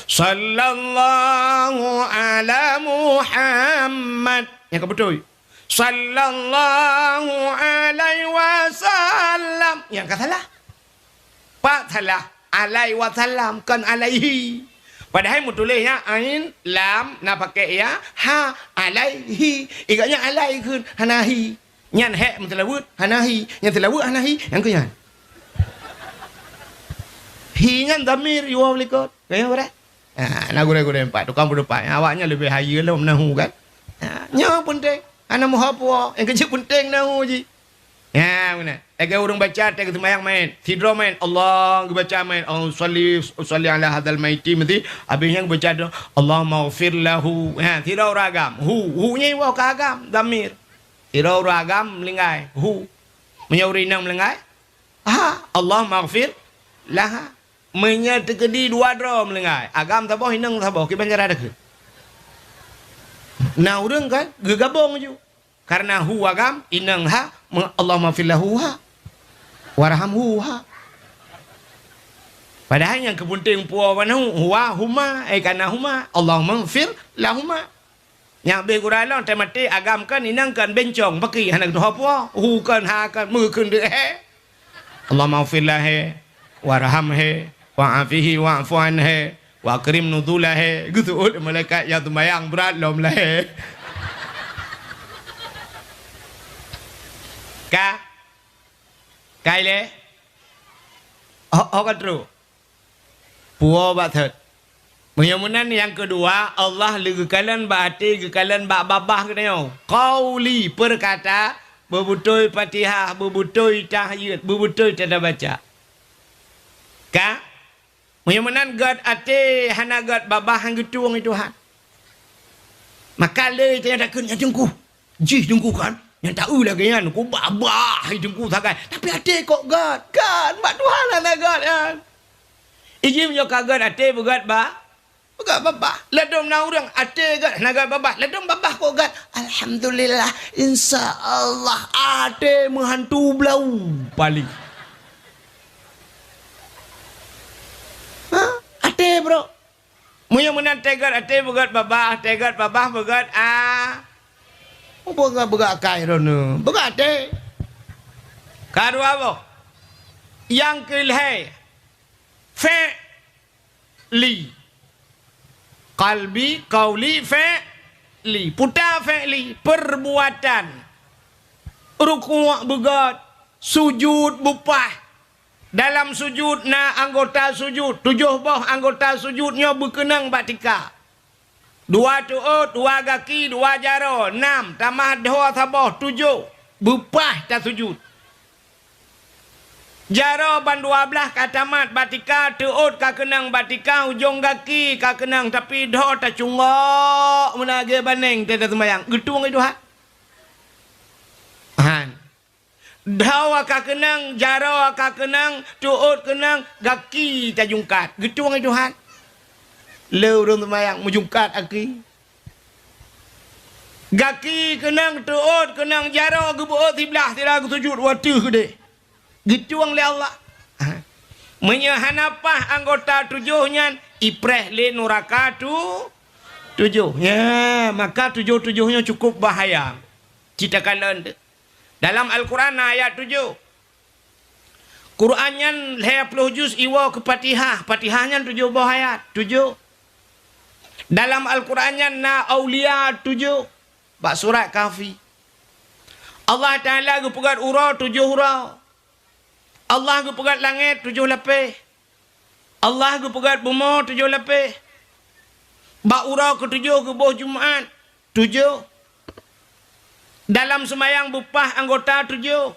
Sallallahu ala Muhammad. Nyang ka beutôi. Sallallahu alaihi wasallam. Nyang ka salah. Pat salah. Alaihi wasallam, kon alaihi. Padahai meutuléh nyan ain, lam, na pakai ya, ha, alaihi. Ingat nyan alai kheun, hana hi. Nyan hek meuteulaweuet, hana hi. Nyan teulaweuet, hana hi. Nyang keu nyan. Hi nyan dhamir, iwoe likot. Kaya beureh. Ha, na gurée-gurée empat, tukang peudupat. Awaknyan leubeh hayeue lom nahu kan. Ha, nyoe peunteng. Hana meuho puwoe. Nyang keuneuk peunteng nahu jih. Ya, beuna. Lagée ureuëng baca teuh geuseumayang meuet. Sidroe meuet, Allah geubaca meuet. Allahumma shalli, shalli ala hadzal maiti meuti. Habéh nyan geubaca doa, Allahumma ghfir lahu. Ha, sidroe ureuëng agam. Hu, hu nyan iwoe keu agam, dhamir. Sidroe ureuëng agam meuninggai. Hu. Meunyoe ureuëng inong meuninggai, ha, Allahumma ghfir laha. Meunyoe teukeudi dua droe meuninggai, agam saboh, inong saboh, kiban cara takheun. Na ureuëng kan geugabong ju. Karena hu agam, inong ha, me-, Allahumma ghfir lahu ha. Warhamhu ha. Padahai nyang keu peunteng puwoe ban hu, huwa, huma, eh, kana huma, Allahumma ghfir lahuma. Nyang beh gura lom, teumaté agam kan, inong kan, bencong, paki, hana geutuho puwoe, hu kan, ha kan, meukheun deuh he. Allahumma ghfir lahu, warhamhu, wa'afihi, wa'fu anhu, wa akrim nuzulahu. Geuseuôt malaikat nyang seumayang brat lom lahé. Ka? Ka ilée? Ho, ho ka trok? Puwoe bak thot. Meunyoe meunan nyang keudua, Allah lé geukalon bak até, geukalon bak babah geutanyoe. Qauli, peurkata, beubeutôi Fatihah, beubeutôi tahiyat, beubeutôi tanda baca. Ka? Meunyoe meunan gét até hana gét babah nyang geutueng i Tuhan. Maka lé tanyoe takheun nyan teungku. Jih teungku kan, nyang taeu lagée nyan, ku babah i teungku sagai. Tapi até kok gét? Kan, bak Tuhan hana gét nyan. Iji meunyoe ka gét até beugét ba, beugét babah. Ladôm na ureuëng até gét hana gét babah. Ladôm babah kok gét? Alhamdulillah, insya Allah até meuhantu blau paléng. Ha? Até, bro. Meunyoe meunan teugat até beugét babah, teugat babah beugét a-, beugét, beugét akai droeneuh, beugét até. Ka dua boh. Nyang keu lhée, fi'li. Qalbi, qauli, fi'li. Puta fi'li, perbuatan. Rukuk beugét, sujud beupah. Dalam sujud na anggota sujud, tujoh boh anggota sujud nyoe beukeunong bak tika. Dua teuôt, dua gaki, dua jaroe, nam, tamah dhoe saboh, tujoh, beupah tasujud. Jaroe ban dua blaih ka tamat bak tika, teuôt ka keunong bak tika, ujong gaki ka keunong, tapi dhoe tacungok meunan lagée baneng teuh taseumayang. Geutueng i Tuhan? Han. Dhoe ka keunong, jaroe ka keunong, teuôt keunong, gaki tajungkat. Geutueng i Tuhan? Le ureuëng seumayang meujungkat gaki. Gaki keunong, teuôt keunong, jaroe geubeuôt siblaih sira geusujud u ateueh keudeh. Geutueng lé Allah. Ha. Meunyoe hana paih anggota tujoh nyan, ipreh lé nuraka tu-, tujoh. Nya, maka tujoh-tujoh nyoe cukup bahaya. Ci takalon teuh. Dalam Al-Quran na ayat tujoh. Quran nyan lhée ploh juz iwoe keu Fatihah. Fatihah nyan tujoh boh ayat. Tujoh. Dalam Al-Quran nyan na aulia tujoh. Bak surat Kahfi. Allah Taala geupeugét uroe tujoh uroe. Allah geupeugét langét tujoh lapéh. Allah geupeugét bumoe tujoh lapéh. Bak uroe keutujoh geuboh Jumat, tujoh. Dalam seumayang beupah anggota tujoh.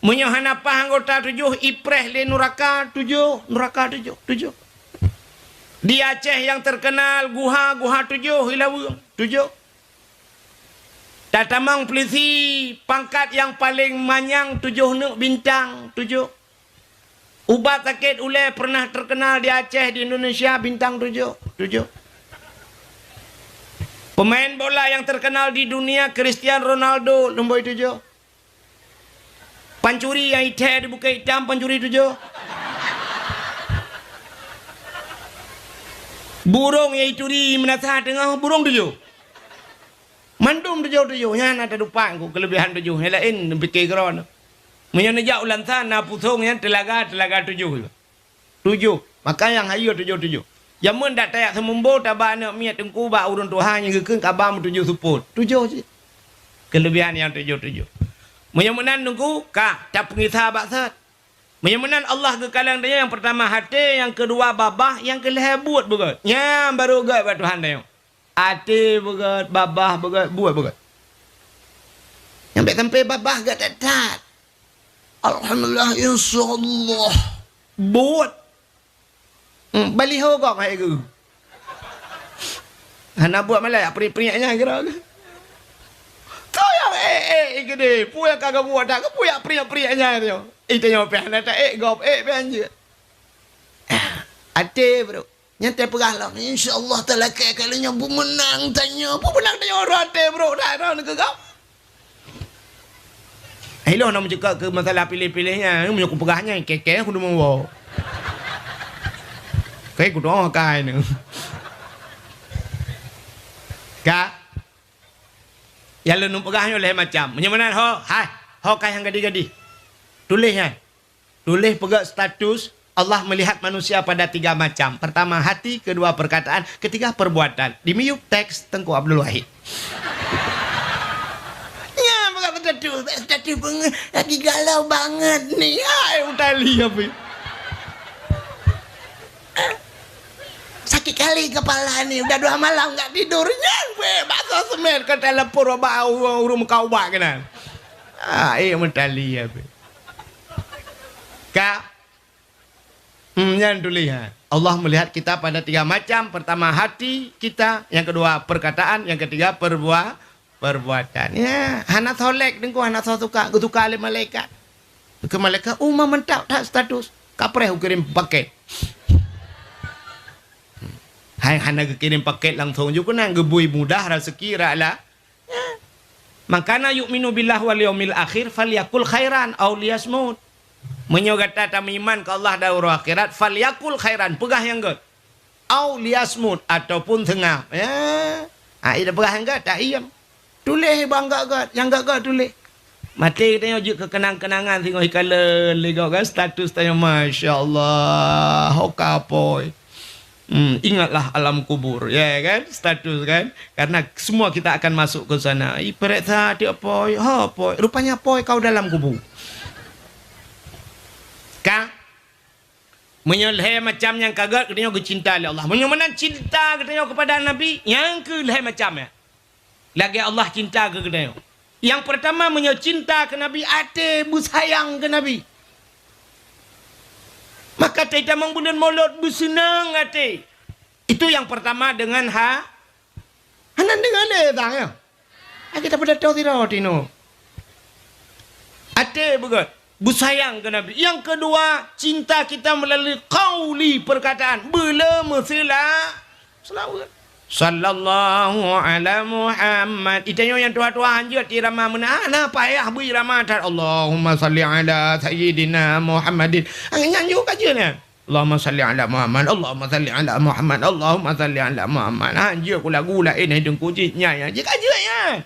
Meunyoe hana paih anggota tujoh, ipreh lé nuraka tujoh, nuraka tujoh, tujoh. Di Aceh nyang terkenal guha, guha tujoh, Ilaweueng, tujoh. Tatamong pulisi pangkat nyang paleng manyang tujoh neuk bintang, tujoh. Ubat sakét ulée pernah terkenal di Aceh, di Indonesia, bintang tujoh, tujoh. Pemain bola yang terkenal di dunia, Cristiano Ronaldo, nombor tujoh. Pancuri nyang ithée di Bukét Itam, pancuri tujoh. Burông nyang ituri meunasah teungoh, burông tujoh. Mandum tujoh-tujoh, nyan na teudupat ku keuleubihan tujoh. Nyang laén pike keudroe. Meunyoe neujak u Langsa na pusông nyan teulaga, teulaga tujoh. Tujoh. Maka nyang hayeue tujoh-tujoh. Jameun dak tajak seumumbo taba aneuk miet teungku bak ureueng tuha nyang geukheun kaba meutujoh seupôt. Tujoh cit. Keuleubihan nyang tujoh-tujoh. Meunyoe meunan teungku, ka tapeugisa bak sat. Meunyoe meunan Allah geukalon tanyoe nyang peurtama até, nyang keudua babah, nyang keulhèe buet beugöt. Nyan barô göt bak Tuhan tanyoe. Até beugöt, babah beugöt, buet beugöt. Nyang bèk sampai babah göt that-that. Alhamdulillah, insyaallah. Buet. Hmm, baliho gok hai geu. Hana buet malah yak priek-priek nyan kira. Tu nyang eh eh gede, pu nyang ka gabuet dak, pu yak priek-priek nyan tu. Itu nyang pih hana ta eh gop eh pih anjir. Até bro. Nyan teupeugah lom, insyaallah talakèe kali nyoe beumeunang tanyoe. Beumeunang tanyoe rot teh, bro, dah rot keu gam. Hai lôn na meucukak keu masalah piléh-piléh nyan, meunyoe kupeugah nyan kèe-kèe kudu meuwoe. Kai kudoe kai neu. Ka. Ya lôn peugah nyoe lhèe macam. Meunyoe meunan ho, hai, ho kai nyang gadi-gadi. Tuléh nyan. Tuléh peugöt status, Allah melihat manusia pada tiga macam. Pertama hati, kedua perkataan, ketiga perbuatan. Di miyup teks Teungku Abdul Wahid. Nyan peugöt status, status peungeuh lagi galau banget ni. Hai, utali apa? Sakit kali kepala ni, udah dua malam nggak tidur. Nyan weh, bakso semen ka telepon bak ureueng, ureueng meukat ubat keunan. Ah, eh, meutali apa? Ka. Hmm, nyan tuléh, ha. Allah melihat kita pada tiga macam. Pertama, hati kita. Yang kedua, perkataan. Yang ketiga, perbua-, perbuatan. Ya, hana soe lek teungku, hana soe suka. Geusuka lé malaikat. Keu malaikat, uma mantap that status. Kapreh ukirém paket. Hai hana geukirém paket langsung ju keunan, geubui mudah raseuki rak la. Ya. "Man kana yu'minu billahi wal yaumil akhir falyakul khairan aw liyasmut." Meunyoe gata tameuiman keu Allah dan uroe akhirat, falyakul khairan, peugah nyang gèt. Aw liyasmut, ataupun seungab. Ya. Ha, ida peugah nyang gèt, tak iem. Tuléh bang gèt-gèt, nyang gèt-gèt tuléh. Maté geutanyoe jeuet keu keunang-keunangan singoh ikalon lé gèt kan, status tanyoe, masya Allah, ho ka apôi. Hmm, ingatlah alam kubur, ya kan? Status kan? Karena semua kita akan masuk ke sana. Ipereksa ti apoi, ha apoi. Rupanya apoi kau dalam kubu. Ka? Meunyoe lhèe macam nyang ka gèt geutanyoe geucinta lé Allah. Meunyoe meunan cinta geutanyoe kepada Nabi, nyang keu lhèe macam nyan. Lagèe Allah cinta keu geutanyoe. Nyang peurtama, meunyoe cinta keu Nabi, até beusayang keu Nabi. Maka teutamong buleuen Molot beuseunang até. Itu nyang peurtama deungon ha-, hana deungon lé tang nyoe. Até tapeudatang sidroe tinoe. Até beugèt. Beusayang keu Nabi. Nyang keudua, cinta kita meulalu qauli, peurkataan. Beuleu meuseula-, seulaweuet. Sallallahu ala Muhammad. Itanyoe nyang tuha-tuha hanjeuet irama meunan, hana payah beu irama that. Allahumma salli ala sayyidina Muhammadin. Ah, nyan jeuet ka jeuet nyan. Allahumma salli ala Muhammad, Allahumma salli ala Muhammad, Allahumma salli ala Muhammad. Hanjeuet ku lagu laén hai teungku jih nyan, nyan jeuet ka jeuet nyan.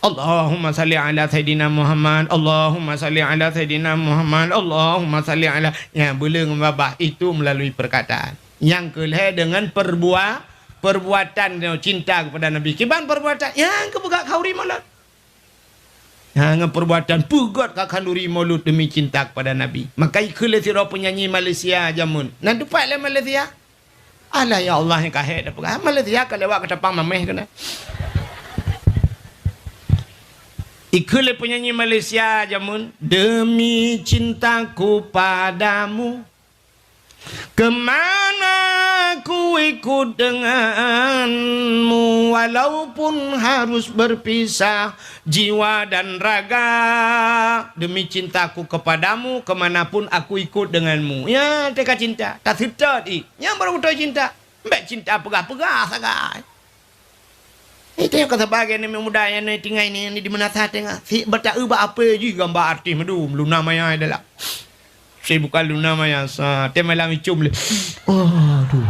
Allahumma salli ala Sayyidina Muhammad, Allahumma salli ala Sayyidina Muhammad, Allahumma salli ala. Nyan, beuleu ngon babah, itu melalui perkataan. Nyang keulhèe deungon perbua-, perbuatan, cinta kepada Nabi. Kiban perbuatan, nyang keupeugah khanduri Molot. Nyan, ngon perbuatan peugèt ka khanduri Molot demi cinta kepada Nabi. Maka ikheun lé sidroe penyanyi Malaysia jameun. Na teupat lé Malaysia? Alah, ya Allah, nyang ka hék tapeugah. Malaysia ka lewat ka tapang mamèh keunan. Ikheun lé penyanyi Malaysia jameun, "Demi cintaku padamu, ke mana ku ikut denganmu, walaupun harus berpisah." Jiwa dan raga, demi cintaku kepadamu, ke mana pun aku ikut denganmu. Ya, teuka cinta, taseutôt i. Nyan baru beutôi cinta. Bèk cinta peugah-peugah sagai. Itu nyang ka sabagai aneuk muda nyang tinggai ni, ni di meunasah tengah. Si bata eu bak ape jih gambar artis meudum, Luna Maya dalam. Si bukan Luna Maya, sa, teumalam icum lé. Aduh.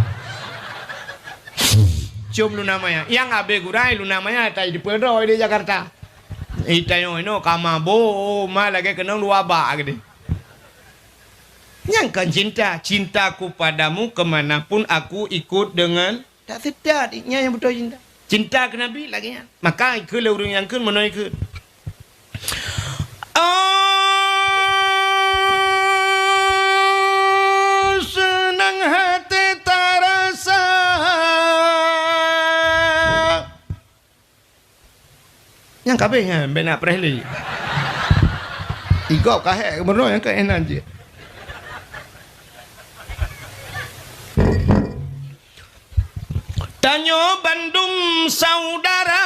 Cium Luna Maya. Nyang abéh gurèe Luna Maya tai dipeudroe di Jakarta. Itanyoe inoe ka mabök, ma lagèe keunong dua bak geude. Nyang kon cinta, cintaku padamu ke mana pun aku ikut dengan, tak seutôt, nyan nyang beutôi cinta. Cinta keu Nabi lagèe nyan. Maka ikheun lé ureueng nyang kheun meunoe ikheun. Oh, seunang haté tarasa. Nyang ka abéh nyan, bèk na preh lé. Igob ka hék meunoe nyang ka éh nan jih. Tanyoe bandum saudara,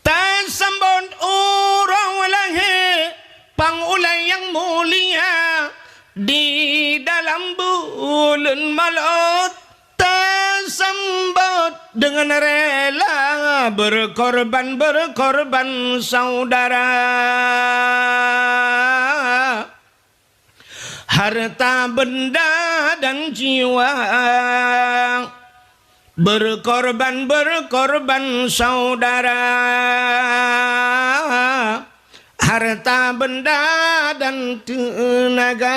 tasambot uroe lahé pang ulèe nyang mulia di dalam buleuen Maulud, tasambot deungon rela berkorban-berkorban saudara. Harta benda dan jiwa berkorban-berkorban saudara, harta benda dan teunaga.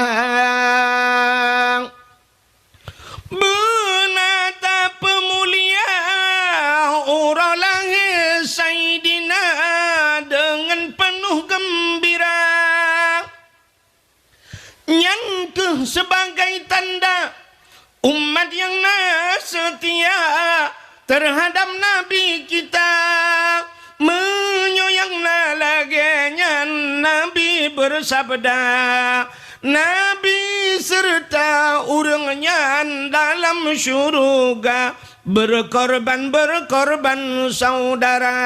Beuna tapeumulia uroe lahé Saidina deungon peunoh geumbira. Nyan kheueh sebagai tanda umat nyang na seutia teuhadab Nabi kita. Meunyoe nyang na lagèe nyan, Nabi beusabda, Nabi seureuta ureueng nyan dalam syeuruga. Berkorban-berkorban saudara,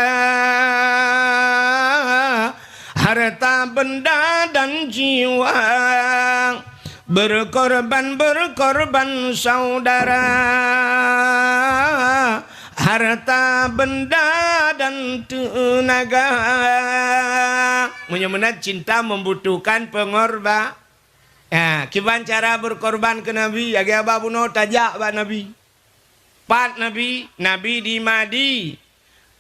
harta benda dan jiwa. Berkorban-berkorban saudara, harta benda dan teunaga. Meunyoe meunan cinta membutuhkan pengorba-, ya, kiban cara berkorban keu Nabi, lagèe haba bunoe tajak bak Nabi. Pat Nabi? Nabi di Madi-,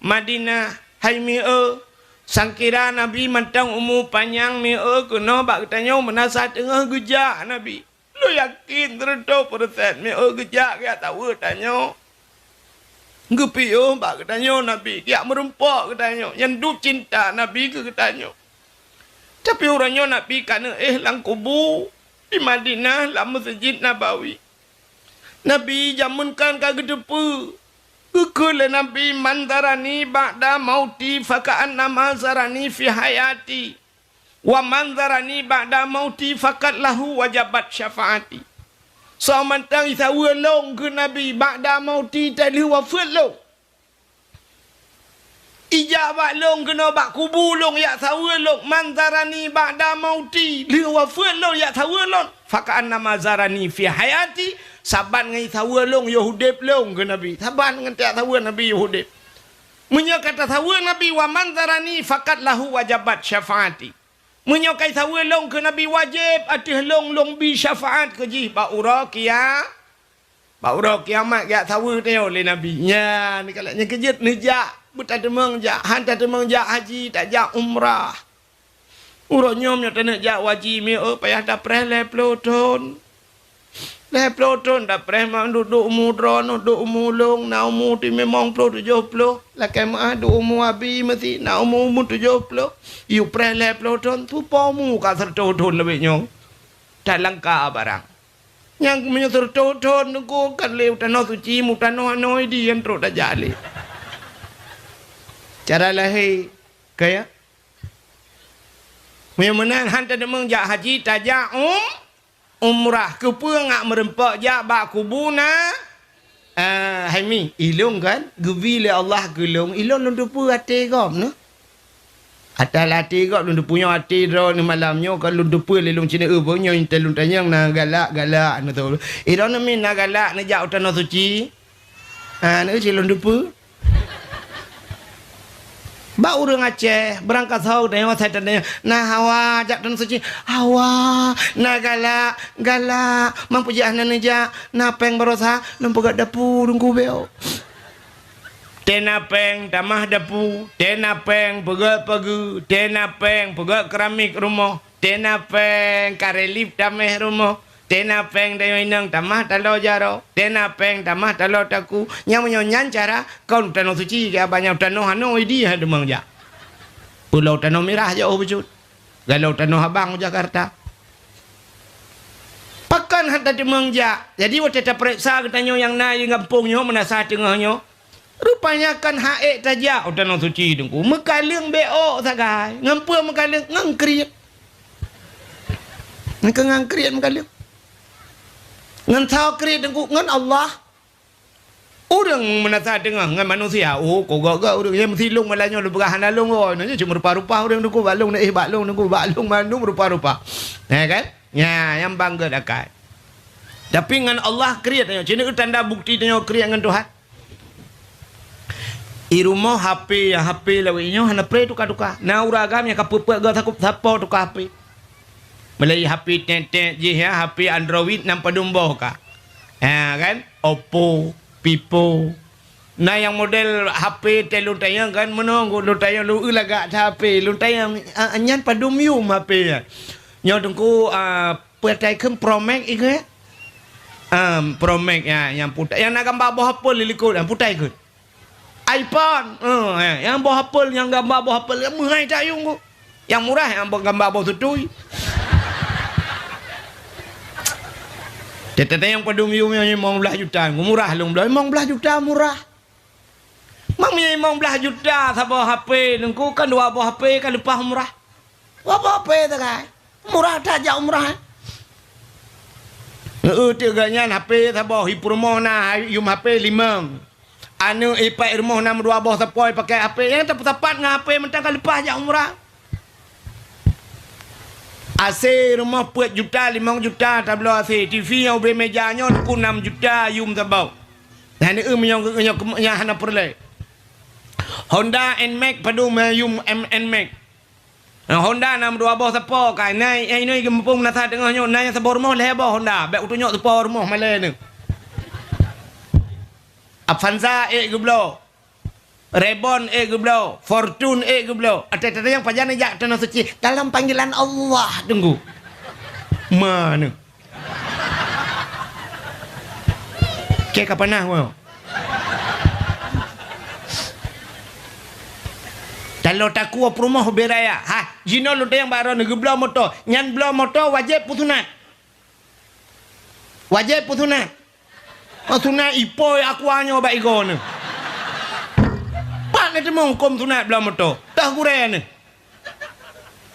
Madinah, hai mieu. Sangkira Nabi mantong umu panyang mieu keunoe bak geutanyoe, meunasah teungoh geujak Nabi. Lôn yakin seureutôh peureusén mieu geujak geujak saweue tanyoe. Geupiôh bak geutanyoe Nabi, geujak meurumpok geutanyoe, nyan dum cinta Nabi keu geutanyoe. Tapi uroe nyoe Nabi ka neuéh lam kubu di Madinah, lam Meuseujid Nabawi. Nabi jameun kan ka geuteupeue. Geukheun lé Nabi, "Man zarani ba'da mauti faka'annama zarani fi hayati. Wa man zarani ba'da mauti faqad lahu wajabat syafa'ati." Soe mantong jisaweue lôn keu Nabi ba'da mauti, teuma lheueh wafeuet lôn. Ijak bak lôn keunoe bak kubu lôn jak saweue lôn, "Man zarani ba'da mauti," lheueh wafeuet lôn jak saweue lôn, "faka'annama zarani fi hayati," saban ngon saweue lôn yoh udeb lôn keu Nabi. Saban ngon tajak saweue Nabi yoh udeb. Meunyoe ka tasaweue Nabi, "Wa man zarani faqad lahu wajabat syafa'ati." Meunyoe ka jisaweue lôn keu Nabi, wajéb ateueh lôn, lôn bi syafaat keu jih bak uroe kia-, bak uroe kiamat geujak saweue tanyoe lé Nabi. Nyan, kalak nyan keujeuet neujak, beutateumeung jak, han tateumeung jak haji, tajak umrah. Uroe nyoe meunyoe taneuk jak haji, mieu payah tapreh lhèe ploh thon. Lhèe ploh thon tapreh ma-, duek, duek umu droeneuh, duek umu lôn, na umu ti limong ploh tujoh ploh. Lakèe meu'ah duek umu Abi meusi, na umu, umu tujoh ploh. Yue preh lhèe ploh thon, tupo umu ka seureutôh thon leubeh nyoe. Talangka barang. Nyang meunyoe seureutôh thon teungku kan lé u Tanoh Suci, mu tanoh anoe di nyang trok tajak lé. Cara lahé kaya. Meunyoe meunan han tateumeung jak haji, tajak um-, umrah. Keupeue ngak meureumpok jak bak kubu na-, ah, hai mi, ilôn kan geubi lé Allah keu lôn, ilôn lôn teupeue até gob neuh. Até gob lôn teupeue nyoe, até droeneuh malam nyoe kan lôn teupeue lé lôn cit, eu, beunyoe teuh lôn tanyong na galak-galak neuh tu. Ilôn neuh mi na galak neujak u Tanoh Suci. Ha, neuh cit lôn teupeue. Bak ureuëng Aceh, beurangkat saho tanyoe, asai tanyoe, na hawa jak Tanoh Suci, hawa, na galak, galak, mampu jak hana neujak, na péng barosa, lôn peugöt dapu Teungku beo. Tena péng tamah dapu, tena péng peugöt pageue, tena péng peugöt keramik rumoh, tena péng karelip tameh rumoh, tena péng tanyoe inong tamah taloe jaroe, tena péng tamah taloe takue. Nyang meunyoe nyan cara kon Tanoh Suci keu abah nyan, tanoh hana idi hana teumang jak. Pulo Tanoh Mirah jak oh beucut. Galo Tanoh Abang Jakarta. Pakon hana teumang jak. Jadi watée tapeuriksa geutanyoe nyang na di gampông nyoe, Meunasah Teungoh nyoe, rupanya kan ha'ék tajak u Tanoh Suci Teungku. Meukaleueng beo sagai. Ngon peue meukaleueng? Ngon kriet. Ngon kriet meukaleueng. Ngon soe kriet Teungku? Ngon Allah. Ureuëng Meunasah Teungoh ngon manusia, oh, kogok-gok ureuëng. Nyang meusilong malam nyoe lôn peugah hana lôn, oh, nyoe cuma rupa-rupa ureuëng Teungku, bak lôn, eh, bak lôn Teungku, bak lôn mandum rupa-rupa. Ya kan? Nya, nyang bangga akai. Tapi ngon Allah kriet nyoe. Cina tanda bukti tanyoe kriet ngon Tuhan. I rumoh H P, ya, H P lawét nyoe hana pre tuka-tuka. Na ureuëng agam nyang ka peuet-peuet goe sakup sapo tuka H P. Mulai H P tet-tet jih ya, H P Android nam padum boh ka. Ha kan? Oppo, Vivo. Na nyang model H P teuh lôn tanyong kan, meunoe lôn tanyong lôn eu lagak that H P. Lôn tanyong, ah, nyan padum yum H P nyan. Nyoe Teungku, ah, peue tai kheun Pro Max ikheun? Ah, Pro Max ya, nyang putai, nyang na gamba boh apel di likot, nyang putai kheun. iPhone. Eh, eh, nyang boh apel, nyang gamba boh apel, nyang meuhai that yum ku. Nyang murah, nyang boh gamba boh tutui. Teutateueng padum yum nyang limong blaih juta, murah lôn bloe. Limong blaih juta murah. Mak meunyoe limong blaih juta saboh H P, Teungku, kan dua boh H P ka leupah murah. Dua boh H P sagai. Murah that jak umrah, eh? Heeh, teuk gobnyan H P saboh, i peurumoh na yum H P limong. Aneuk ipat i rumoh na meudua boh sapo i pakai H P, nyang tapeusapat ngon H P mantong ka leupah jak umrah. A C rumoh peuet juta, limong juta tabloe A C, T V nyang ubé meja nyoe Teungku nam juta yum saboh. Nyan eu meunyoe, meunyoe, meunyoe hana peureulée. Honda Nmax padum yum Nmax. Nah, Honda nam dua boh sapo kai. Na, eh, inoe geumuphom Meunasah Teungoh nyoe, na nyang saboh rumoh lhée boh Honda. Bék utunyok sapo rumoh malée nyoe. Avanza ék geubloe. Reborn ék geubloe. Fortuner ék geubloe. Até teuh nyang pajan jak Tanoh Suci. Dalam panggilan Allah, Teungku. Mana? Kée ka panas nyoe. Taloe takue peurumoh ubé raya. Ha, jinoe lôn tanyong bak droeneuh geubloe moto. Nyan bloe moto wajéb peusunat. Wajéb peusunat. Oh, sunat ipoi akua nyoe bak igoe neuh. Pat neuteumé hukôm sunat bloe moto. Toh gurée neuh.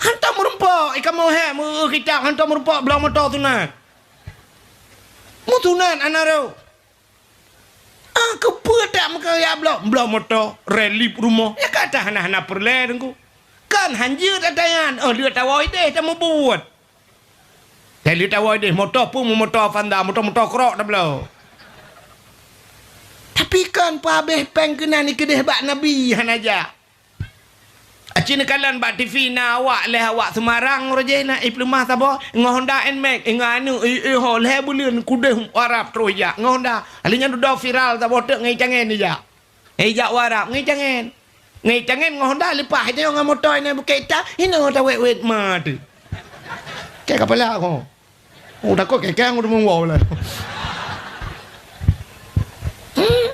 Hantom meurumpok, i kamoe hék meu-, kitab hantom meurumpok bloe moto sunat. Meusunat aneuk droe. Ah, keupeue tak meukeuraya bloe, bloe moto, relip rumoh. Ya kata hana-hana peureulée Teungku. Kan hanjeuet ata nyan, oh, lheueh tawoe ideh tameubuet. Lheueh tawoe ideh, moto peue meu moto Avanza, moto-moto krok tabloe. Tapi kan peuhabéh péng keunan ikeudeh bak Nabi hana jak. Aci neukalon bak T V na awak lhée awak Semarang roh jih na i peuleumah saboh ngon Honda Nmax, ngon aneuk i, i ho lhée buleuen keudeh Arab troh ijak ngon Honda. Ahli nyan dudoe viral saboh teuk ngon icangen ijak. Eh, ijak u Arab ngon icangen. Ngon icangen ngon Honda leupah ijak ngon moto inoe bukét itam, inoe tawét-wét ma teuh. Kée kapala ko. Oh, takot kekeng udah meuwoe lah. Hmm.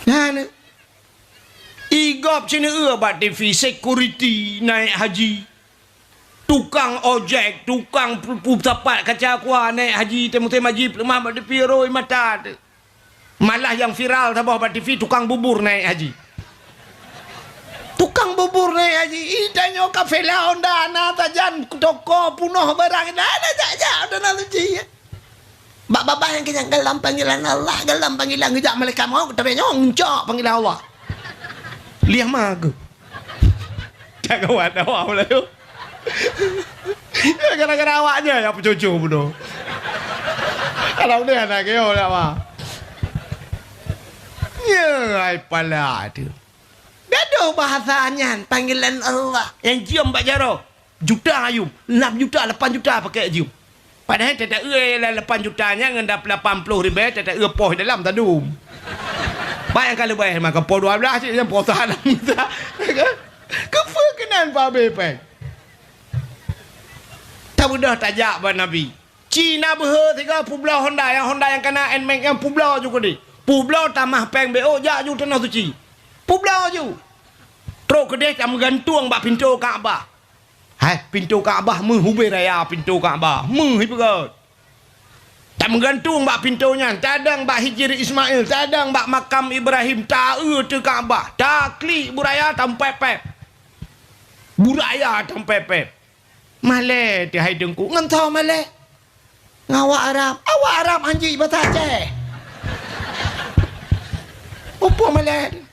Nyan, i gob cina eu bak T V, security naik haji, tukang ojek, tukang pu-, pu-, sapat kaca kua naik haji, teuh musim haji peuleumah bak T V roi mata teuh. Malah nyang viral saboh bak T V tukang bubur naik haji. Tukang bubur naik haji, i tanyoe kafela Honda na sajan toko punoh barang na, na jak-jak Tanoh Suci. Bak babah nyang keujang dalam panggilan Allah, dalam panggilan geujak malaikat maut, tapi nyoe ngucok panggilan Allah. Liah ma geuh. That gawat awak Meulayu. Gara-gara awak nyan nyang peucucu bunoe. Kalau ni anak keu awak. Ya, hai pala tu. Gadoh bahasa nyan, panggilan Allah. Nyang jeuem bak jaroe, juta ayum, enam juta, lapan juta pakèk jeuem. Padahai tataeu lapan juta nyan ngon lapan ploh ribèe tataeu poh dalam tadum. Bak nyang ka leubèh maka poh dua blah cit nyang poh salam. Keupeue keunan pabé péng? Tabeudôh tajak bak Nabi. Ci na beuhe sigoe peubloe Honda, nyang Honda nyang kana Nmax nyan peubloe ju keudeh. Peubloe tamah péng B O jak ju Tanoh Suci. Peubloe ju. Trok keudeh tameugantung bak pintoe Ka'bah. Hai, pintoe Ka'bah meuh ubé raya pintoe Ka'bah. Meuh ipeugöt. Tameugantung bak pintoe nyan, tadong bak Hijri Ismail, tadong bak makam Ibrahim, taeu teu Ka'bah, taklik bu raya tampép-pép. Bu raya tampép-pép. Malèe teuh hai Teungku, ngon soe malèe? Ngon awak Arab. Awak Arab hanjeuet basa Aceh. Muphom malèe.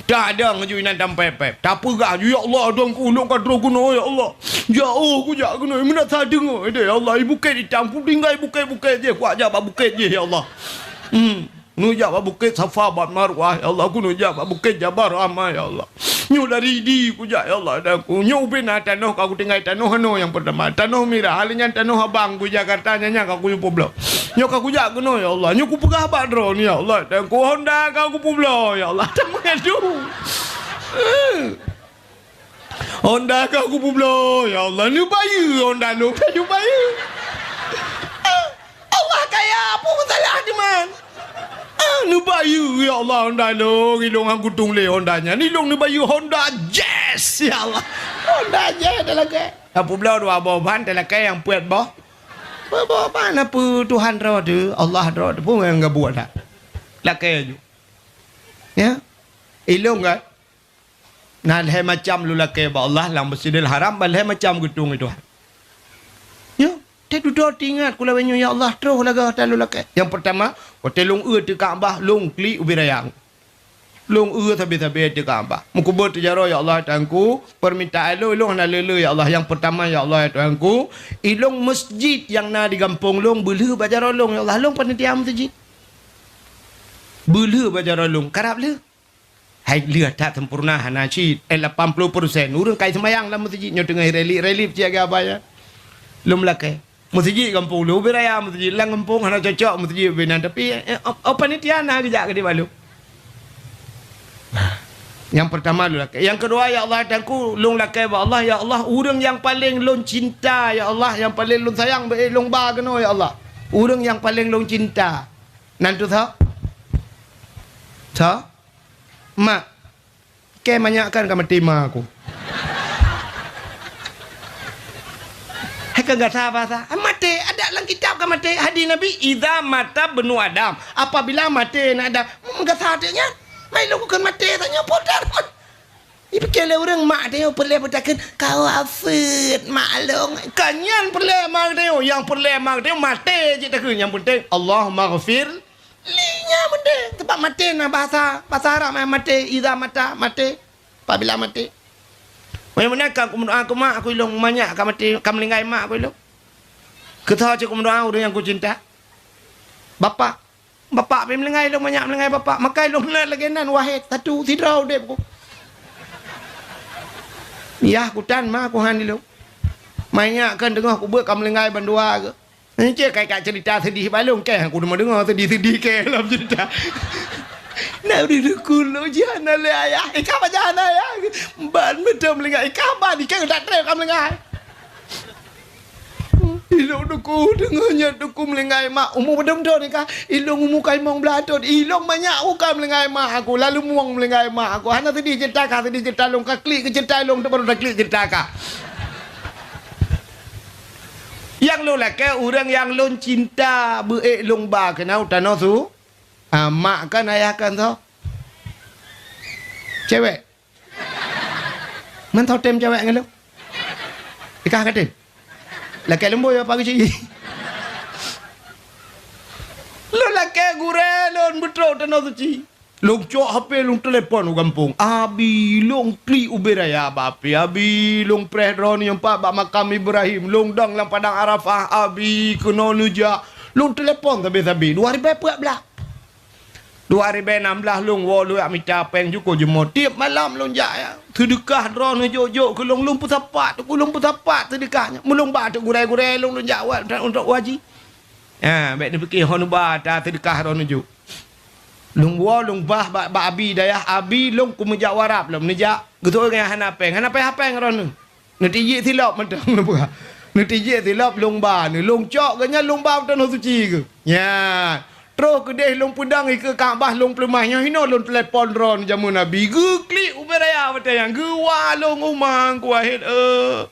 Tadong ju inan tampép-pép. Tapeugah ju, "Ya Allah, Tuhanku, ulôn ka troh keunoe, ya Allah. Jauh kujak keunoe, meunan sa deungoe deh, ya Allah. I bukét itam, kutinggai bukét-bukét jih, kuhak jak bak bukét jih, ya Allah. Hmm. Neujak bak bukét Safa bak Marwah, ya Allah. Kuneujak bak bukét Jabal Rahmah, ya Allah. Nyoe dari di kujak, ya Allah, Tuhanku. Nyoe ubé na tanoh ka kutinggai tanoh anoe nyang peurtama. Tanoh mirah, hal nyan tanoh abang ku Jakarta nyan, nyan ka kuyue peubloe. Nyoe ka kujak keunoe, ya Allah. Nyoe kupeugah bak droeneuh, ya Allah, Tuhanku. Honda ka kupeubloe, ya Allah." Tameuadu. Eh. Honda ka kupeubloe, ya Allah. Neubayeue Honda lôn, neubayeue. Ah, Allah kaya, peue masalah teuma? Ah, neubayeue, ya Allah, Honda lôn. Ilôn han kutueng lé Honda nyan. Ilôn neubayeue Honda Jazz, ya Allah. Honda Jazz dah lagèe. Ka peubloe dua boh ban, dah lakèe nyang peuet boh. Peuet boh ban, apa Tuhan droe teuh, Allah droe teuh, peue nyang geubuet that? Lakèe ju. Ya. Ilôn kan? Na lhèe macam lôn lakèe bak Allah lam Masjidil Haram, ban lhèe macam geutueng lé Tuhan. Nyoe, teuh dudoe teuingat ku lawét nyoe, ya Allah, troh lagèe tan lôn lakèe. Nyang peurtama, watèe lôn eu teu Ka'bah, lôn klik ubé raya. Lôn eu sabé-sabé teu Ka'bah. Meukeubeuet teujaroe, ya Allah, Tuhanku, peurmintaan lôn, lôn hana le-le, ya Allah. Nyang peurtama, ya Allah, Tuhanku, ilôn masjid nyang na di gampông lôn, beulheueh bak jaroe lôn, ya Allah, lôn panitia masjid. Beulheueh bak jaroe lôn, karab lheueh. Hai lheueh that sempurna hana cit, eh, lapan ploh persen. Ureueng kai seumayang lam meuseujid nyoe teungoh relief-relief cit lagèe abah nyan. Lôn lakèe. Meuseujid gampông lôn, ubé raya meuseujid lam gampông hana cocok meuseujid ubé nan. Tapi, eh, oh, oh, panitia na geujak keudéh bak lôn. Nyang peurtama lôn lakèe. Nyang keudua, ya Allah, Tuhanku, lôn lakèe bak Allah, ya Allah, ureueng nyang paleng lôn cinta, ya Allah, nyang paleng lôn sayang, beu ék lôn ba keunoe, ya Allah. Ureueng nyang paleng lôn cinta. Nan teuh soe? Soe? Mak. Kèe manyak kan ka maté ma aku. Hai kan gata basa. Maté, ada lam kitab ka maté. Hadis Nabi, "Idza mata bnu Adam." Apabila maté aneuk Adam. Hmm, gata teuh nyan. Mai lôn keu maté tanyoe poh that. Ipike lé ureueng mak tanyoe peureulèe beutakheun, "Ka wafeuet mak lôn." Ka nyan peureulèe mak tanyoe, nyang peureulèe mak tanyoe maté cit takheun. Nyang peunteng, "Allahummaghfir li." Nyan peunteng. Teuma maté na bahasa, bahasa Arab nyan maté, idza mata, maté. Apabila maté. Meunyoe meunan ka kumeudoa keu mak aku ilôn, manyak ka maté, ka meuninggai mak aku ilôn. Keutoe cit kumeudoa ureueng nyang kucinta. Bapak. Bapak pih meuninggai, ilôn manyak meuninggai bapak. Maka ilôn na lagèe nan, wahé, satu, sidroe udép ku. Yah kutan ma kuhan ilôn. Manyak kan teungoh kubeuet ka meuninggai bandua keuh. Encik kai ka cerita sedih bak lôn, kèe aku deungoe-deungoe sedih-sedih kèe lam cerita. Na ureueng dukun lôn jiah na lé ayah. Ikah bak jiah na ayah. Ban meuteumeulingai ikah ban ikah tak trép ka meulinggai. Ilôn dukun deungoe nyan dukun meulinggai mak. Umu padum thon ikah? Ilôn umu ka limong blah thon. Ilôn manyak uka meulinggai mak aku. Lalu mueng meulinggai mak aku. Hana sedih cerita ka, sedih cerita lôn ka klik keu cerita ilôn tu baru taklik cerita ka. Nyang lôn lakèe ureueng nyang lôn cinta beu ék lôn ba keunoe u tanoh su. Ah, mak kan ayah kan soe? Cewek. Man soe tem cewek ngon lôn? Ikah ka tem. Lakèe lôn boi apa keuci? Lôn lakèe gurèe lôn beutrok tanoh suci. Lôn cok H P lôn telepon u gampông. Abi, lôn klik ubé raya bak H P. Abi, lôn preh droeneuh pat bak makam Ibrahim. Lôn dong lam padang Arafah. Abi, keunoe neujak. Lôn telepon sabe-sabe. Dua ribèe peuet blah. Dua ribèe nam blah lôn woe lôn jak mita péng jukô jeumo. Tiep malam lôn jak, ya. Seudeukah droeneuh jok-jok keu lôn, lôn peusapat, teungku, lôn peusapat seudeukah nyan. Meulôn ba teuk gurèe-gurèe lôn, lôn jak wa-, untuk, untuk haji. Ha, bèk neupike hon ba ta seudeukah droeneuh jok. Lôn woe, lôn bah bak, bak abi dayah, abi lôn keu meujak u Arab lom. Neujak, geutôi nyan hana péng, hana péng-péng droeneuh. Neutijik silop mantong neupeugah. Neutijik silop lôn ba, neulôn cok geuh nyan lôn ba meutunoh suci geuh. Nyan. Troh keudeh lôn peudong ikeue Ka'bah lôn peuleumah nyoe hinoe lôn teulepon droeneuh jameun Nabi. Geuklik ubé raya watèe nyan. Geuwa lôn uma Teungku Wahid, eh.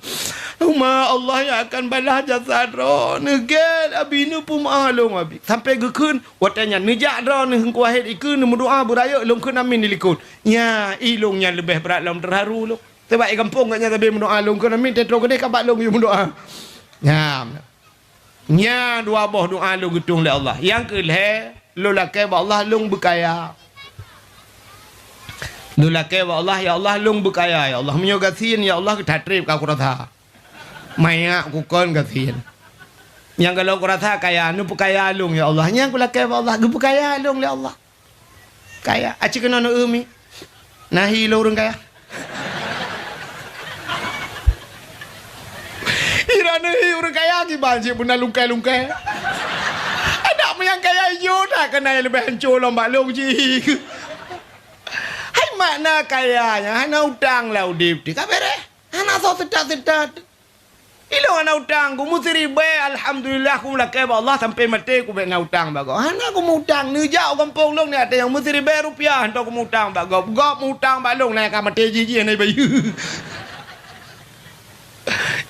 Uma, Allah yang akan balas jasa droeneuh. Gèt Abi, neupeumeu'ah lôn Abi. Sampoe geukheun, watèe nyan neujak droeneuh Teungku Wahid ikeue neumeudoa beurayeuk lôn kheun amin di likot. Nya, i lôn nyan leubeh brat lom teuharu lôn. Sabab i gampông geuh nyan sabe meudoa lôn kheun amin, teutroh keudeh ka bak lôn geuyue meudoa. Nyan. Nyan dua boh doa lôn geutueng lé Allah. Nyang keu lhèe, lôn lakèe bak Allah lôn beukaya. Lôn lakèe bak Allah, "Ya Allah, lôn beukaya, ya Allah. Meunyoe gasien, ya Allah, that trép ka kurasa. Manyak kukon gasien. Nyang galom kurasa kaya, neupeukaya lôn, ya Allah." Nyan kulakèe bak Allah, geupeukaya lôn lé Allah. Kaya, aci keunoe neu-eu mi. Na hi lôn ureueng kaya. Ira neu hi ureueng kaya kiban cit beuna lungkai-lungkai. Adak meunyo nyang kaya ijô that keunan nyang leubeh hanco lom bak lôn cit. Hai makna kaya nyan hana utang lam udép teuh ka bèrèh. Hana soe seutat-seutat. Ilôn hana utang, ku meusiribèe, alhamdulillah, ku lakèe bak Allah, sampoe maté ku bèk na utang bak gob. Hana ku meu-utang, neujak u gampông lôn nyan, watèe nyang meusiribèe rupiah, hantom ku meu-utang bak gob. Gob meu-utang bak lôn, na ka maté jih-jih, hana bayeue.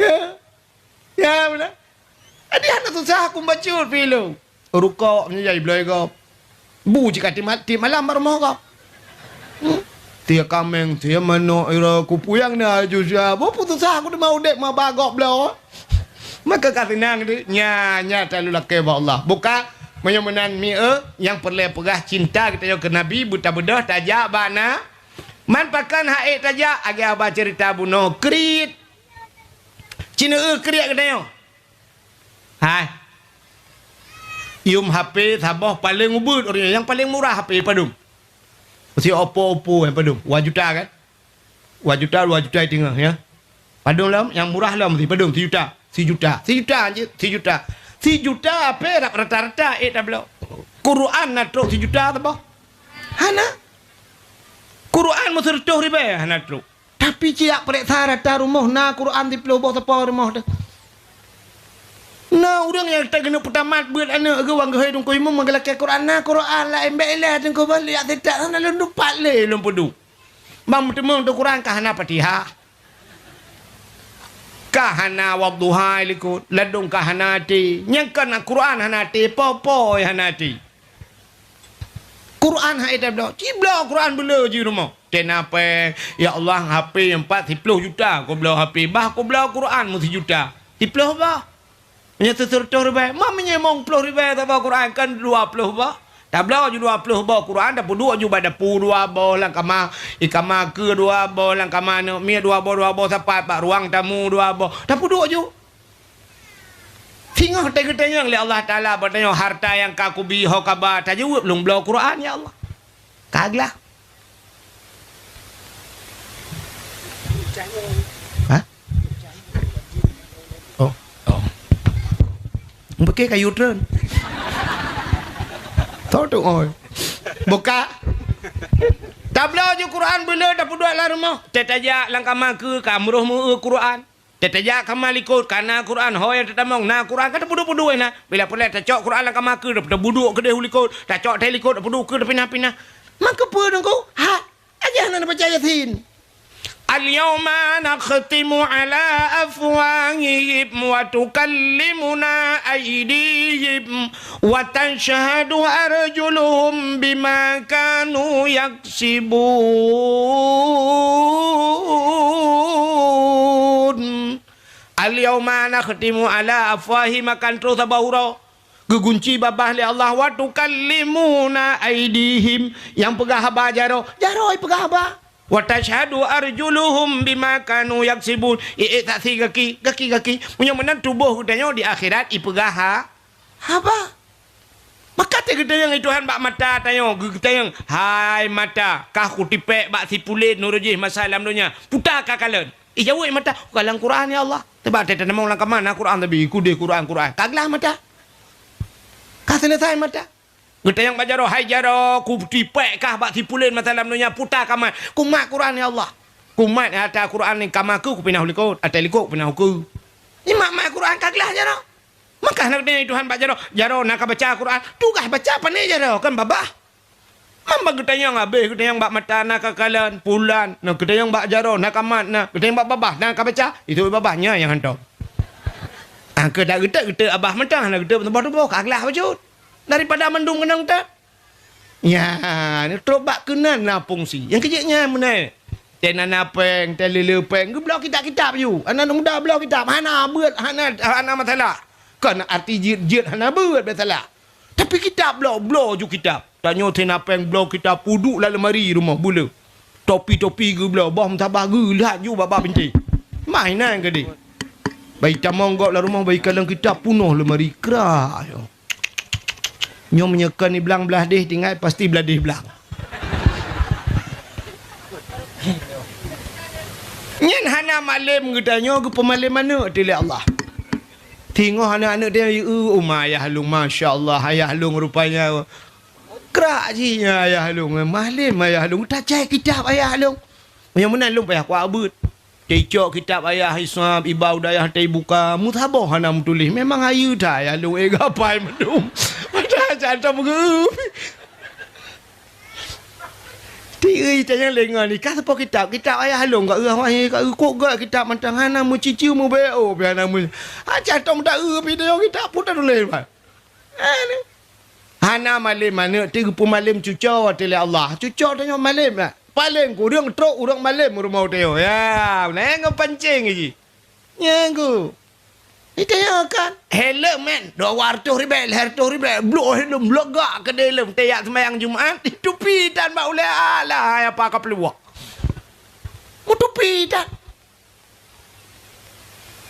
Ya. Ya, beuna. Jadi hana susah ku bacut pi lôn. Rukok meunyoe jai bloe gob. Bu cit ka tiep ma-, tiep malam bak rumoh gob. Hmm. Tiep kaméng, tiep manok, ira kupuyang na aju sia. Boh putus asa ku teuma udép maba gob bloe. Maka ka seunang teuh. Nya, nya talu lakèe bak Allah. Buka, meunyoe meunan mi eu, nyang peureulèe peugah cinta geutanyoe keu Nabi, beutabeudôh tajak bak na. Man pakon han ék tajak, lagèe haba ceurita bunoe kriet. Cit neu-eu kriet geutanyoe. Hai. Yuem H P saboh paléng ubit ureueng nyoe, nyang paléng murah H P padum? Si Oppo, Oppo nyang padum? Dua juta kan? Dua juta, dua juta teungoh, ya. Padum lom, nyang murah lom si padum? Sijuta. Sijuta. Sijuta jih, sijuta. Sijuta H P rata-rata ék tabloe. Quran na trok sijuta saboh? Hana. Quran meusireutôh ribèe hana trok. Tapi siyak pareksa rata rumoh na Quran siplôh boh sapo rumoh teuh. Na ureueng nyang ka geuneuk peutamat beuet aneuk geuh wan geuhôi Teungku Imum ngon geulakèe Quran, na Quran laén bèk ilèe Teungku, ban yak sitak sana lôn dupat lé lôn peuduek. Ban meuteumeung teuh Quran ka hana Fatihah. Ka hana Wadduha likot, ladôm ka hana até. Nyang kon Quran hana até, po-po hana até. Quran han ék tabloe, cibloe Quran beuleu jih rumoh. Tena péng, ya Allah, H P empat siplôh juta kubloe H P, bah kubloe Quran meusijuta. Siplôh boh. Meunyoe sireutôh ribèe, ma meunyoe limong plôh ribèe tabloe Quran kan dua plôh boh. Tabloe ju dua plôh boh Quran, tapeuduek ju bak dapu dua boh lam kama, i kama keue dua boh lam kama aneuk miet dua boh, dua boh sapat bak ruang tamu dua boh. Tapeuduek ju. Singoh teungeut-teungeut lé Allah Taala bak tanyoe harta nyang ka kubi ho kaba tajaweueb lôn bloe Quran, ya Allah. Ka glah. Hah? Oh, oh. Bukit kayu tren. Tahu tu oi. Buka. Tabloe ju Quran beuleu tapeuduek lam rumoh. Teutajak lam kama keue ka meuroh meu Quran. Teutajak kama likot ka na Quran, ho nyang teutamong na Quran, ka tapeuduek-peuduek na. Bila peureulèe tacok Quran lam kama keue, tapeuduek keudeh u likot, tacok thèe likot, tapeuduek keue tapinah-pinah. Maka peue Teungku? Ha, aja hana baca Yasin. Al-yauma nakhtimu ala afwahihim wa tukallimuna aidihim wa tashhadu arjuluhum bima kanu yaksibun. Al-yauma nakhtimu ala afwahihim, akan troh saboh uroe geugunci babah lé Allah, wa tukallimuna aidihim, nyang peugah haba jaroe, jaroe peugah haba. Wa tashhadu arjuluhum bima kanu yaksibun, ié saksi gaki, gaki-gaki. Meunyoe meunan tuboh geutanyoe di akhirat ipeugah ha-, haba. Maka teugeutanyong lé Tuhan bak mata tanyoe, geugeutanyong, "Hai mata, kah kutipék bak si pulen uroe jih masa lam donya, peue ta kakalon?" Ijaweueb mata, "Kakalon Quran, ya Allah." Teuma teutamong lam kama na Quran, tapi kudeh Quran, Quran. Ka glah mata. Ka seuleusai mata. Geutanyong bak jaroe, "Hai jaroe, kutipék kah bak si pulen masa lam donya, peue ta kamat?" "Kumat Quran, ya Allah." "Kumat ata Quran nibak kama keuh, kupinah u likot, ata likot kupinah u keue." Imat-mat Quran ka glah jaroe. Maka na geutanyong lé Tuhan bak jaroe, "Jaroe, na kabaca Quran?" "Tugaih baca pane jaroe, kon babah." Mamba geutanyong habéh, geutanyong bak mata na kakalon, pulan, na geutanyong bak jaroe na kamat, na geutanyong bak babah na kabaca, itu babah nyan nyang hantom. Angka dak geutek-geutek babah mantong, hana geutek tuboh-tuboh, ka glah bacut. Daripada mandum keunong that. Nyan, trok bak keunan na fungsi. Nyang keujeuet nyan meunan. Teuh na péng, teuh lé-lé péng, geubloe kitab-kitab ju. Aneuk muda bloe kitab, hana beuet, hana, hana masalah. Kon arti jeuet-jeuet hana beuet masalah. Tapi kitab bloe, bloe ju kitab. Tanyoe teuh na péng bloe kitab, peuduek lam lemari rumoh buleuen. Topi-topi geubloe, boh meutabah geulhat ju bak-bak pintoe. Mah inan keudeh. Bah itamong gob lam rumoh, bah ikalon kitab, peunoh lemari krak. Nyoe meunyoe kon i blang blah deh, teuingat pasti blah deh blang. Nyan hana malem geutanyoe geupeumalem aneuk teuh lé Allah. Singoh aneuk-aneuk teuh, "Yu, uma ayah lôn, masya Allah, ayah lôn rupanya." Krak jih nyan ayah lôn, malem ayah lôn, tacai kitab ayah lôn. Nyang meunan lôn payah kuat beuet. Teuicok kitab ayah, isab, iba u dayah, teuibuka, meusaboh hana meutuléh. Memang hayeue that ayah lôn, eh, gapai mandum. Padahai cantong geuh. Tieu tanyong lé ngon ni, ka seupôt kitab, kitab ayah lôn ka eu, ka eu kok gak kitab mantong hana meucici meubeo, pi hana meuci. Ha, cantong da eu pi tanyong kitab pun da tuléh, bah. Ha, ni. Hana malem aneuk teuh geupeumalem cuco watée lé Allah. Cuco tanyoe malem lah. Paleng kureueng trok ureuëng malem rumoh tanyoe. Ya, nyan geupancing jih. Nyan geuh. Di tanyoe kan. Helm kan. Dua ratus ribèe, lhèe ratus ribèe. Bloe helm, bloe gak keudeh helm. Teuyak seumayang Jumat. Tupi tan bak ulèe. Alah, hai apa ka peuluwah. Meutupi tan.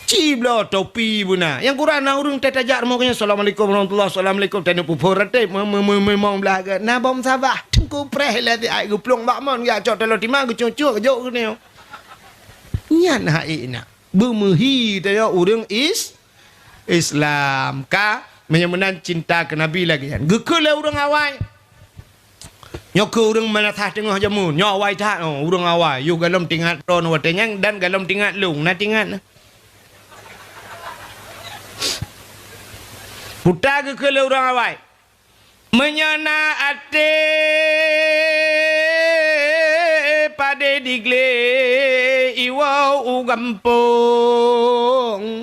Ci bloe topi beuna. Nyang kurang na ureuëng teuh tajak rumoh geuh nyan, "Assalamualaikum warahmatullah, assalamualaikum." Teuh neupeuphon ratéb, me-, me-, me-, meumong blah gét. Na bom sabah, teungku preh lé ti ai geuplueng bak mon, geujak cok taloe tima, geucok-cok, geujok geuneuk. Nyan hak ék na. Beumeuhi tanyoe ureuëng is-, Islam. Ka, meunyoe meunan cinta keu Nabi lagée nyan. Geukheun lé ureuëng awai. Nyoe keuh ureuëng meunasah teungoh jameun. Nyoe awai that, oh, ureuëng awai. Yoh galom tingat droe watée nyan dan galom tingat lôn. Na tingat na. Peue ta geukheun lé ureuëng awai. Meunyoe na até padé di glé iwoe u gampông.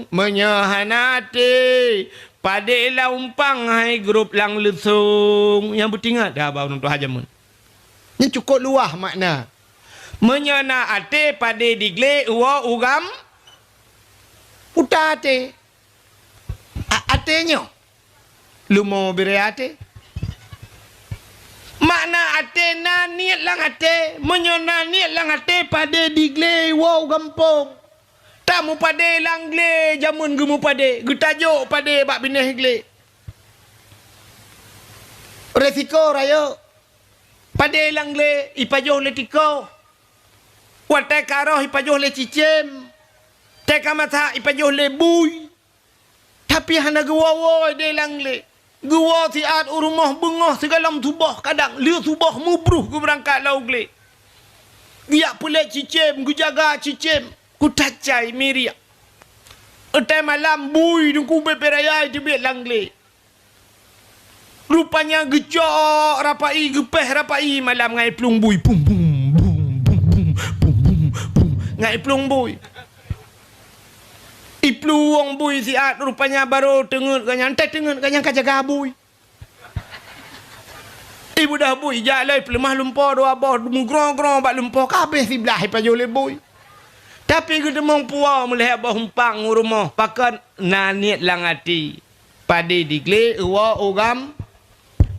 Meunyoe hana até padé lam umpang hai grob lam leusong. Nyang beutingat dah bak ureuëng tuha jameun. Nyan cukôp luwah makna. Meunyoe na até padé di glé iwoe u gam-, peue ta até. A-, até nyoe. Leumo biré até. Makna até na niet lam até. Meunyoe na niet lam até, padé di glé iwoe u gampông. Tameupadé lam glé jameun geumeupadé, geutajok padé bak binéh glé. Resiko rayeuk. Padé lam glé ipajoh lé tiko. Watée ka roh ipajoh lé cicém. Tée ka masak ipajoh lé bui. Tapi hana geuwoe-woe idéh lam glé. Geuwoe siat u rumoh beungoh sigohlom suboh kadang lheueh suboh meubruh geubeurangkat lam glé. Geujak peulék cicém, geujaga cicém, geutacai miriek. Watée malam bui deungku bée-bée raya iteubiet lam glé. Rupanya geucok rapai, geupéh rapai malam ngon plueng bui. Pum, pum, pum, pum, pum, pum, pum, pum. Ngon plueng bui. Iplueng bui siat rupanya barô teungeut geuh nyan, teuh teungeut geuh nyan ka jaga bui. Ibeudôh bui, jak lé ipeuleumah lumpo dua boh, meugrong-grong bak lumpo, ka habéh siblah ipajoh lé bui. Tapi geuteumong puwoe meulhèe boh umpang u rumoh, pakon na niet lam até. Padé di glé, iwoe u gam.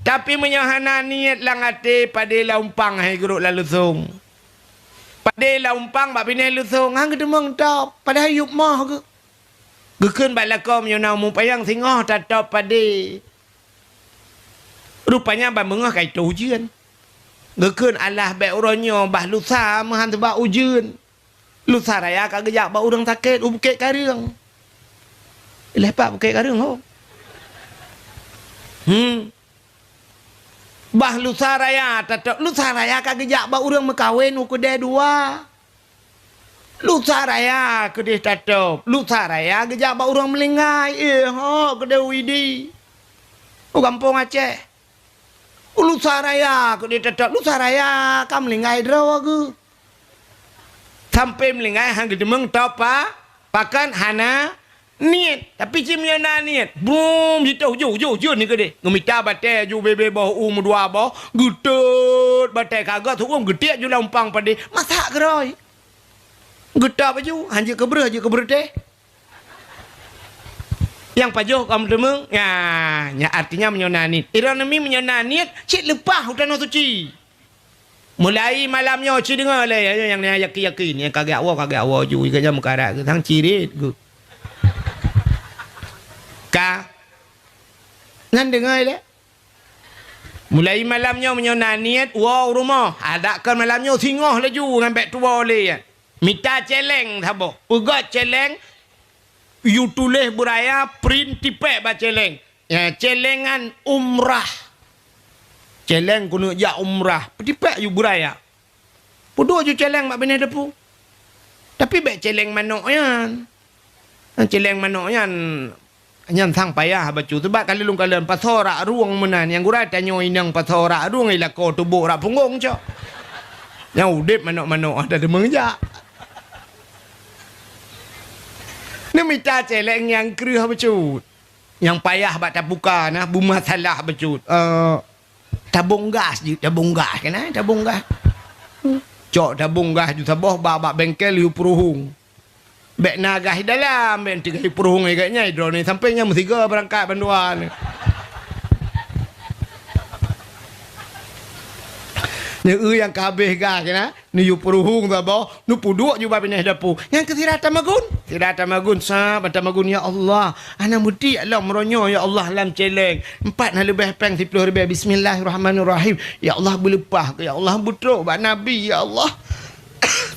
Tapi meunyoe hana niet lam até, padé lam umpang hai grob lam leusong. Padé lam umpang bak binéh leusong, han geuteumong top, padahai yup moh geuh. Geukheun bak lakoe meunyoe na mupayang singoh tatop padé. Rupanya ban beungoh ka itôh ujeuen. Geukheun alah bék uroe nyoe bah lusa meuhan sabab ujeuen. Lusa raya ka geujak bak ureuëng sakét u Bukét Kareueng. Ilée pat Bukét Kareueng ho. Hmm. Bah lusa raya tatôb, lusa raya ka geujak bak ureuëng meukawen u keudée dua. Lusa raya keudeh tatôb, lusa raya geujak bak ureuëng meulinggai, eh, ho keudeh u Idi. U gampông Aceh. Lusa raya keudeh tatôb, lusa raya ka meulinggai droe geuh. Sampoe meulinggai han geuteumeung tôb pa-, pakon hana niet. Tapi cit meunyoe na niet, brum, jitôh ju, ju, ju ni keudeh. Geumita batée ju bebe boh u meudua boh, geutot batée kagak, seuuem geutiek ju lam umpang padé, masak keurôi. Geuta baju, han jeuet keu breueh, jeuet keu breueh teh. Nyang pajoh kaum teumeueng, ya, nya artinya meunyoe na niet. Ironomi meunyoe na niet, cit leupah u tanoh suci. Mulai malam nyoe ci deungoe lé, ya, nyang na yakin-yakin, nyang kagak woe, kagak woe ju, ikeu nyang meukarat, sang cirit geuh. Ka. Nyan deungoe lé. Mulai malam nyoe meunyoe na niet woe u rumoh, adak kon malam nyoe singoh laju ngon bék tuwoe lé. Mita céléng saboh. Peugöt céléng, yue tuléh beuraya, print tipék bak céléng. Ya, céléngan umrah. Céléng keuneuk jak umrah. Peutipék yue beuraya. Peuduek ju céléng bak binéh depu. Tapi bék céléng manok nyan. Céléng manok nyan, nyan sang payah bacut. Sebab ka lheueh lôn kalon pasoe rak rueng meunan. Nyang gura tanyoe inong pasoe rak rueng, i lakoe tubôk rak punggong cok. Nyang udeb manok-manok ada deungon jak. Neumita céléng nyang kreueh bacut. Nyang payah bak tabuka na, beumasalah bacut. Eh, tabong gas jeuet, tabong gas kan, eh, tabong gas. Cok tabong gas ju saboh bak, bak bengkel yue peuruhueng. Bék na gas di dalam, bék teuka yue peuruhueng lagée nyan, droeneuh sampoe nyan meusigoe beurangkat bandua. Nyoe nyang ka habéh gas kan, eh. Neuyue peuruhueng saboh, neupeuduek ju bak binéh dapu. Nyan keu sira tamagun. Sira tamagun, sa ban tamagun, "Ya Allah, hana meuti lom meuronyong, ya Allah, lam céléng. Empat na leubeh péng siploh ribée. Bismillahirrahmanirrahim. Ya Allah, beuleupah keu, ya Allah, beutrok bak Nabi, ya Allah.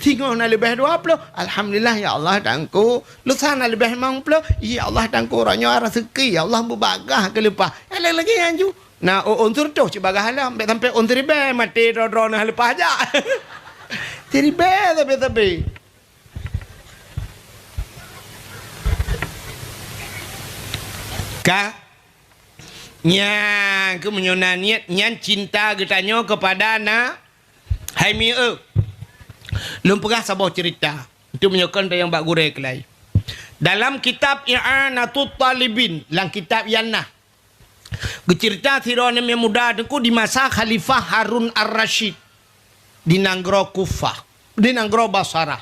Singoh na leubeh dua ploh. Alhamdulillah, ya Allah, Teungku. Lusa na leubeh limong ploh. Ya Allah, Teungku, uroe nyoe raseuki, ya Allah, beubagaih keu leupah." Lagée-lagée nyan ju. Na, ôn siratoh cit bagaih lom, bék sampoe ôn siribée, maté droe-droe na leupah jak. Siribée sabe-sabe. Ka? Nyang keu meunyoe na niet, nyan cinta geutanyoe keupada na-, hai mieu. Lôn peugah saboh ceurita. Itu meunyoe kon tayang bak gurée keulai. Dalam kitab I'anatut Talibin, lam kitab nyan na. Geuceurita sidroe aneuk muda teungku di masa Khalifah Harun Ar-Rasyid di nanggroe Kufah, di nanggroe Basarah.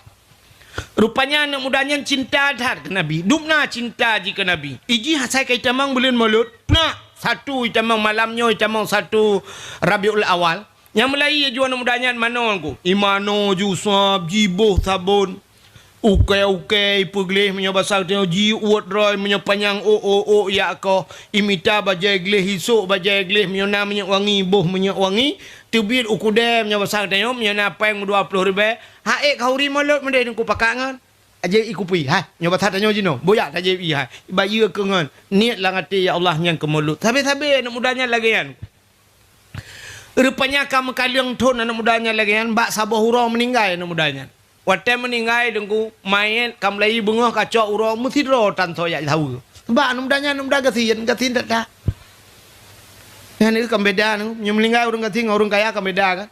Rupanya aneuk muda nyan cinta that keu Nabi, dum na cinta jih keu Nabi. Ijih asai ka itamong buleuen Molot, na satu itamong malam nyoe, itamong satu Rabiul Awal. Nyang meulaie ju aneuk muda nyan manoe ku. Imanoe ju sab, jiboh sabon. Ukée-ukée ipeugleh meunyoe basa geutanyoe, jiuet droe meunyoe panyang ôk-ôk-ôk jak koh. Imita bajée gleh, isok bajée gleh, meunyoe na minyeuk wangi, boh minyeuk wangi. Teubiet u keudée meunyoe basa geutanyoe, meunyoe na péng meudua ploh ribée. Ha ék khauri Molot meudeh Teungku pakat ngon. Ajieb ié kupi, ha. Nyoe basa tanyoe jinoe, boyak tajieb ié, ha. Ibayeue keu ngon. Niet lam até, ya Allah, nyan keu Molot. Sabe-sabe aneuk muda nyan lagée nyan. Rupanya ka meukaleueng thon aneuk muda nyan lagée nyan, bak saboh uroe meuninggai aneuk muda nyan. Watée meuninggai Teungku, manyét ka meulaie beungoh ka cok uroe meusidroe tan soe jak saweue. Sabab aneuk muda nyan aneuk muda gasien, gasien that-that. Nyan ka beda, nyoe meuninggai ureuëng gasien ngon ureuëng kaya ka beda kan.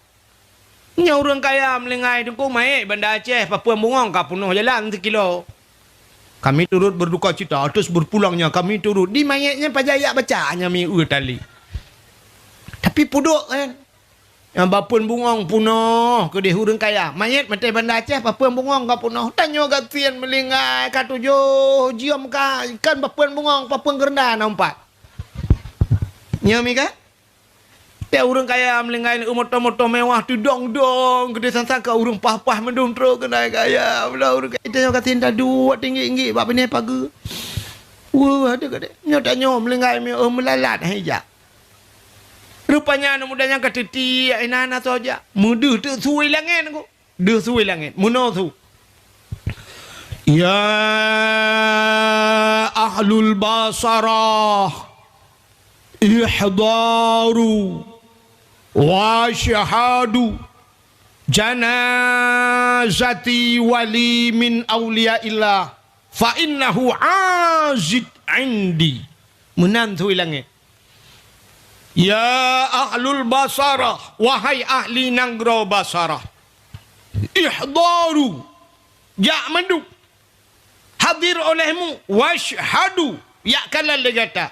Nyoe ureuëng kaya meuninggai Teungku, manyét Banda Aceh, papeuen bungöng ka peunoh jalan sikilo. Kami turut berduka cita atas berpulangnya kami turut. Di manyét nyan pajan jak baca nyan mieu tali. Tapi pudok kan. Nyang papeuen bungöng peunoh keudeh ureuëng kaya. Manyét maté Banda Aceh, papeuen bungöng ka peunoh. Tanyoe gasien meuninggai ka tujoh jeuem ka, kan papeuen bungöng, papeuen geurenda na umpat. Nyoe mi kan? Tiep ureuëng kaya meuninggai, moto-moto mewah, teudong-dong, keudeh sang-sang ka ureuëng paih-paih mandum trok keunan kaya. Mula ureuëng kaya tanyoe gasien taduek tinggi-tinggi bak binéh pageue. Weueh, ada keudeh. Nyoe tanyoe meuninggai, meuh, meulalat hai jak. Rupanya aneuk muda nyan ka teutiek, inan asoe jak. Meudeuh teuk su i langét nyoe. Deuh su i langét. Meunoe su. Ya ahlul Basarah, ihdaru wa syahadu janazati wali min auliyaillah, fa innahu azid indi. Meunan su i langét. Ya ahlul Basarah, wahai ahli nanggroe Basarah, ihdaru, jak mandum, hadir olehmu, wasyhadu, jak kalon lé gata,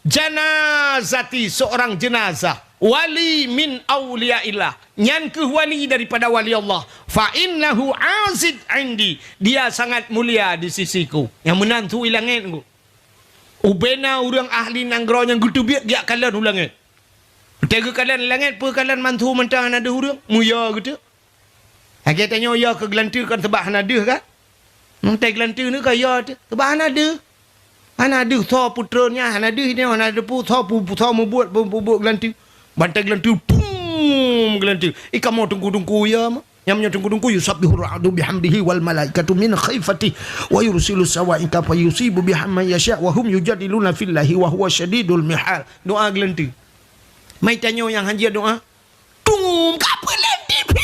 janazati, seurang jeunazah, wali min auliyaillah, nyan kheueh wali daripada wali Allah, fa innahu azid indi, dia sangat mulia di sisiku. Nyang meunan su i langét nyoe. Ubena ureuëng ahli nanggroe nyang geuteubiet jak kalon u langét. Watée geukalon u langét, peue kalon mandum mantong hana deuh ureuëng, muyo geuteuk. Lagée tanyoe yo keu geulanteue kon sabab hana deuh kan? Watée geulanteue nyoe ka yo teuh, sabab hana deuh. Hana deuh soe peutreun nyan, hana deuh nyoe, hana deuh peue soe pu-, soe mubuet, pu-, mubuet geulanteue. Bantée geulanteue, pum, geulanteue. I kamoe teungku-teungku yo meuh. Nyang meunyoe teungku-teungku, "Yusabbihur ra'du bihamdihi wal malaikatu min khifatihi wa yursilu sawa'iqa fayusibu biha man yasya wa hum yujadiluna fillahi wa huwa syadidul mihal." Doa geulanteue. Mai tanyoe nyang hanjeuet doa, tum, ka peulén T V.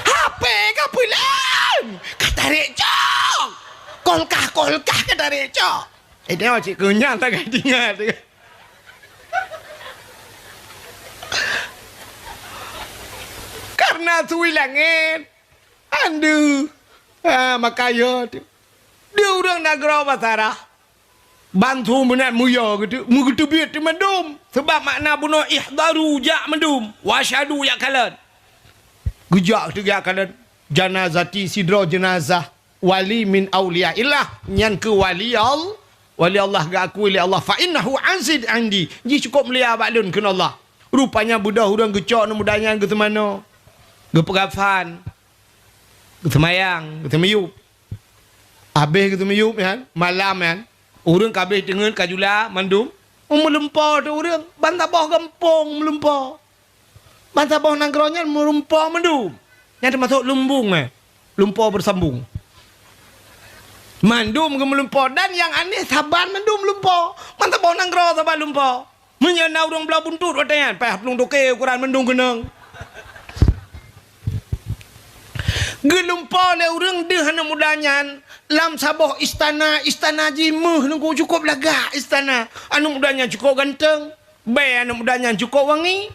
H P ka peulén. Ka tarek cok. Kolkah-kolkah ka tarek cok. Eh, tengok cik kunyang tak ingat. Karena su i langét, andu, ha, maka yo teuh. Di ureuëng nanggroe Basarah, bantu meunan muyo geuteuk, meugeuteubiet teuh mandum. Sabab makna bunoe ihdaru, jak mandum, wasyhadu, jak kalon. Geujak teuh jak kalon janazati, sidroe jeunazah. Wali min auliyaillah, nyan kheueh wali Al-, wali Allah geuakui lé Allah. Fa innahu azid indi, jih cukôp mulia bak lôn kheun Allah. Rupanya beudôh ureuëng geucok aneuk muda nyan geuseumanoe, geupeukafan, geuseumayang, geuseumiyueb. Abéh geuseumiyueb nyan, malam nyan, ureuëng ka abéh teungeut ka jula mandum, meulumpoe teuh ureuëng, ban saboh gampông meulumpoe. Ban saboh nanggroe nyan meulumpoe mandum. Nyan teumasok lumbung, eh. Lumpoe beusambung. Mandum geumeulumpoe dan nyang aneh saban mandum lumpoe. Ban saboh nanggroe saban lumpoe. Meunyoe na ureuëng bloe buntut watée nyan, paih plueng toke ukuran mandum keunong. Geulumpoe lé ureuëng deuh aneuk muda nyan lam saboh istana, istana jih méuh nungku cukôp lagak istana. Aneuk muda nyan cukôp ganteng, bèe aneuk muda nyan cukôp wangi.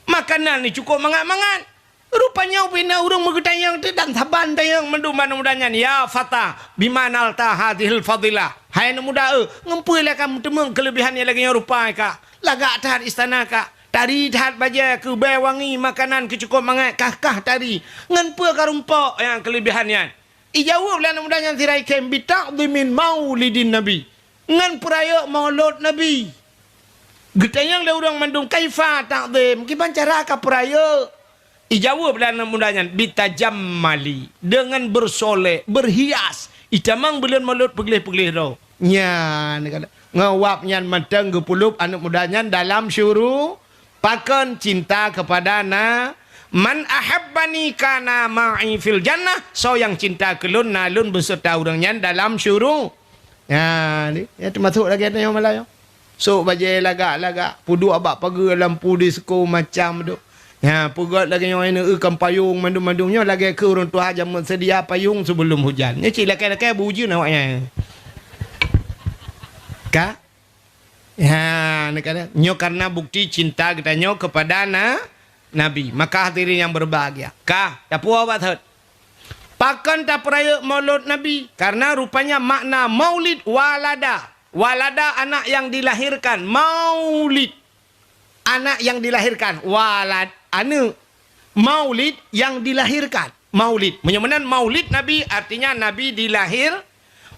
Makanan ni cukôp mangat-mangat. Rupanya ubena ureuëng meugeutanyong teuh dan saban tanyong mandum aneuk muda nyan, "Ya fata, bima nalta hadhil fadilah?" Hai aneuk muda, eh, ngon peue lé ka meuteumé keuleubihan nyang lagée nyoe rupa ka? Lagak that istana ka. Tari that bajée keu bèe wangi, makanan keu cukôp mangat, kah-kah tari. Ngon peue ka rumpok nyang keuleubihan nyan? Ijaweueb lé aneuk muda nyan sira ikhém, "Bita'dhimin maulidin Nabi." Ngon peurayeuk maulud Nabi. Geutanyong lé ureuëng mandum, "Kaifa ta'dhim?" Kiban cara ka peurayeuk? Ijaweueb lé aneuk muda nyan, "Bitajammali." Deungon beusolek, beurhias. Itamong buleuen maulud peugleh-peugleh droe. Nyan, ngon wab nyan mantong geupeuleueb aneuk muda nyan dalam syuru-, Pakon cinta keupada na, "Man ahabbani kana ma'i fil jannah," soe nyang cinta keu lôn, na lôn beuseureuta ureuëng nyan dalam syuru-, nyan, nyan teumasok lagée nyoe malam nyoe. Sok bajée lagak-lagak, peuduek bak pageue lampu disko macam tu. Nyan, peugét lagée nyoe, ineuk eu kan payong mandum-mandum nyoe lagée keu ureuëng tuha jameun seudia payong sibeulom hujan. Nyoe cit lakée-lakée beuujeuen awaknyan. Ka? Ya, nyoe karena bukti cinta geutanyoe keupada na-, Nabi. Maka hadirin yang berbahagia, ka, tapuwoe bak thot. Pakon tapeurayeuk maulud Nabi? Karena rupanya makna maulid walada. Walada, anak yang dilahirkan. Maulid. Anak yang dilahirkan. Walad, aneuk. Maulid, yang dilahirkan. Maulid. Meunyoe meunan maulid Nabi, artinya Nabi dilahir.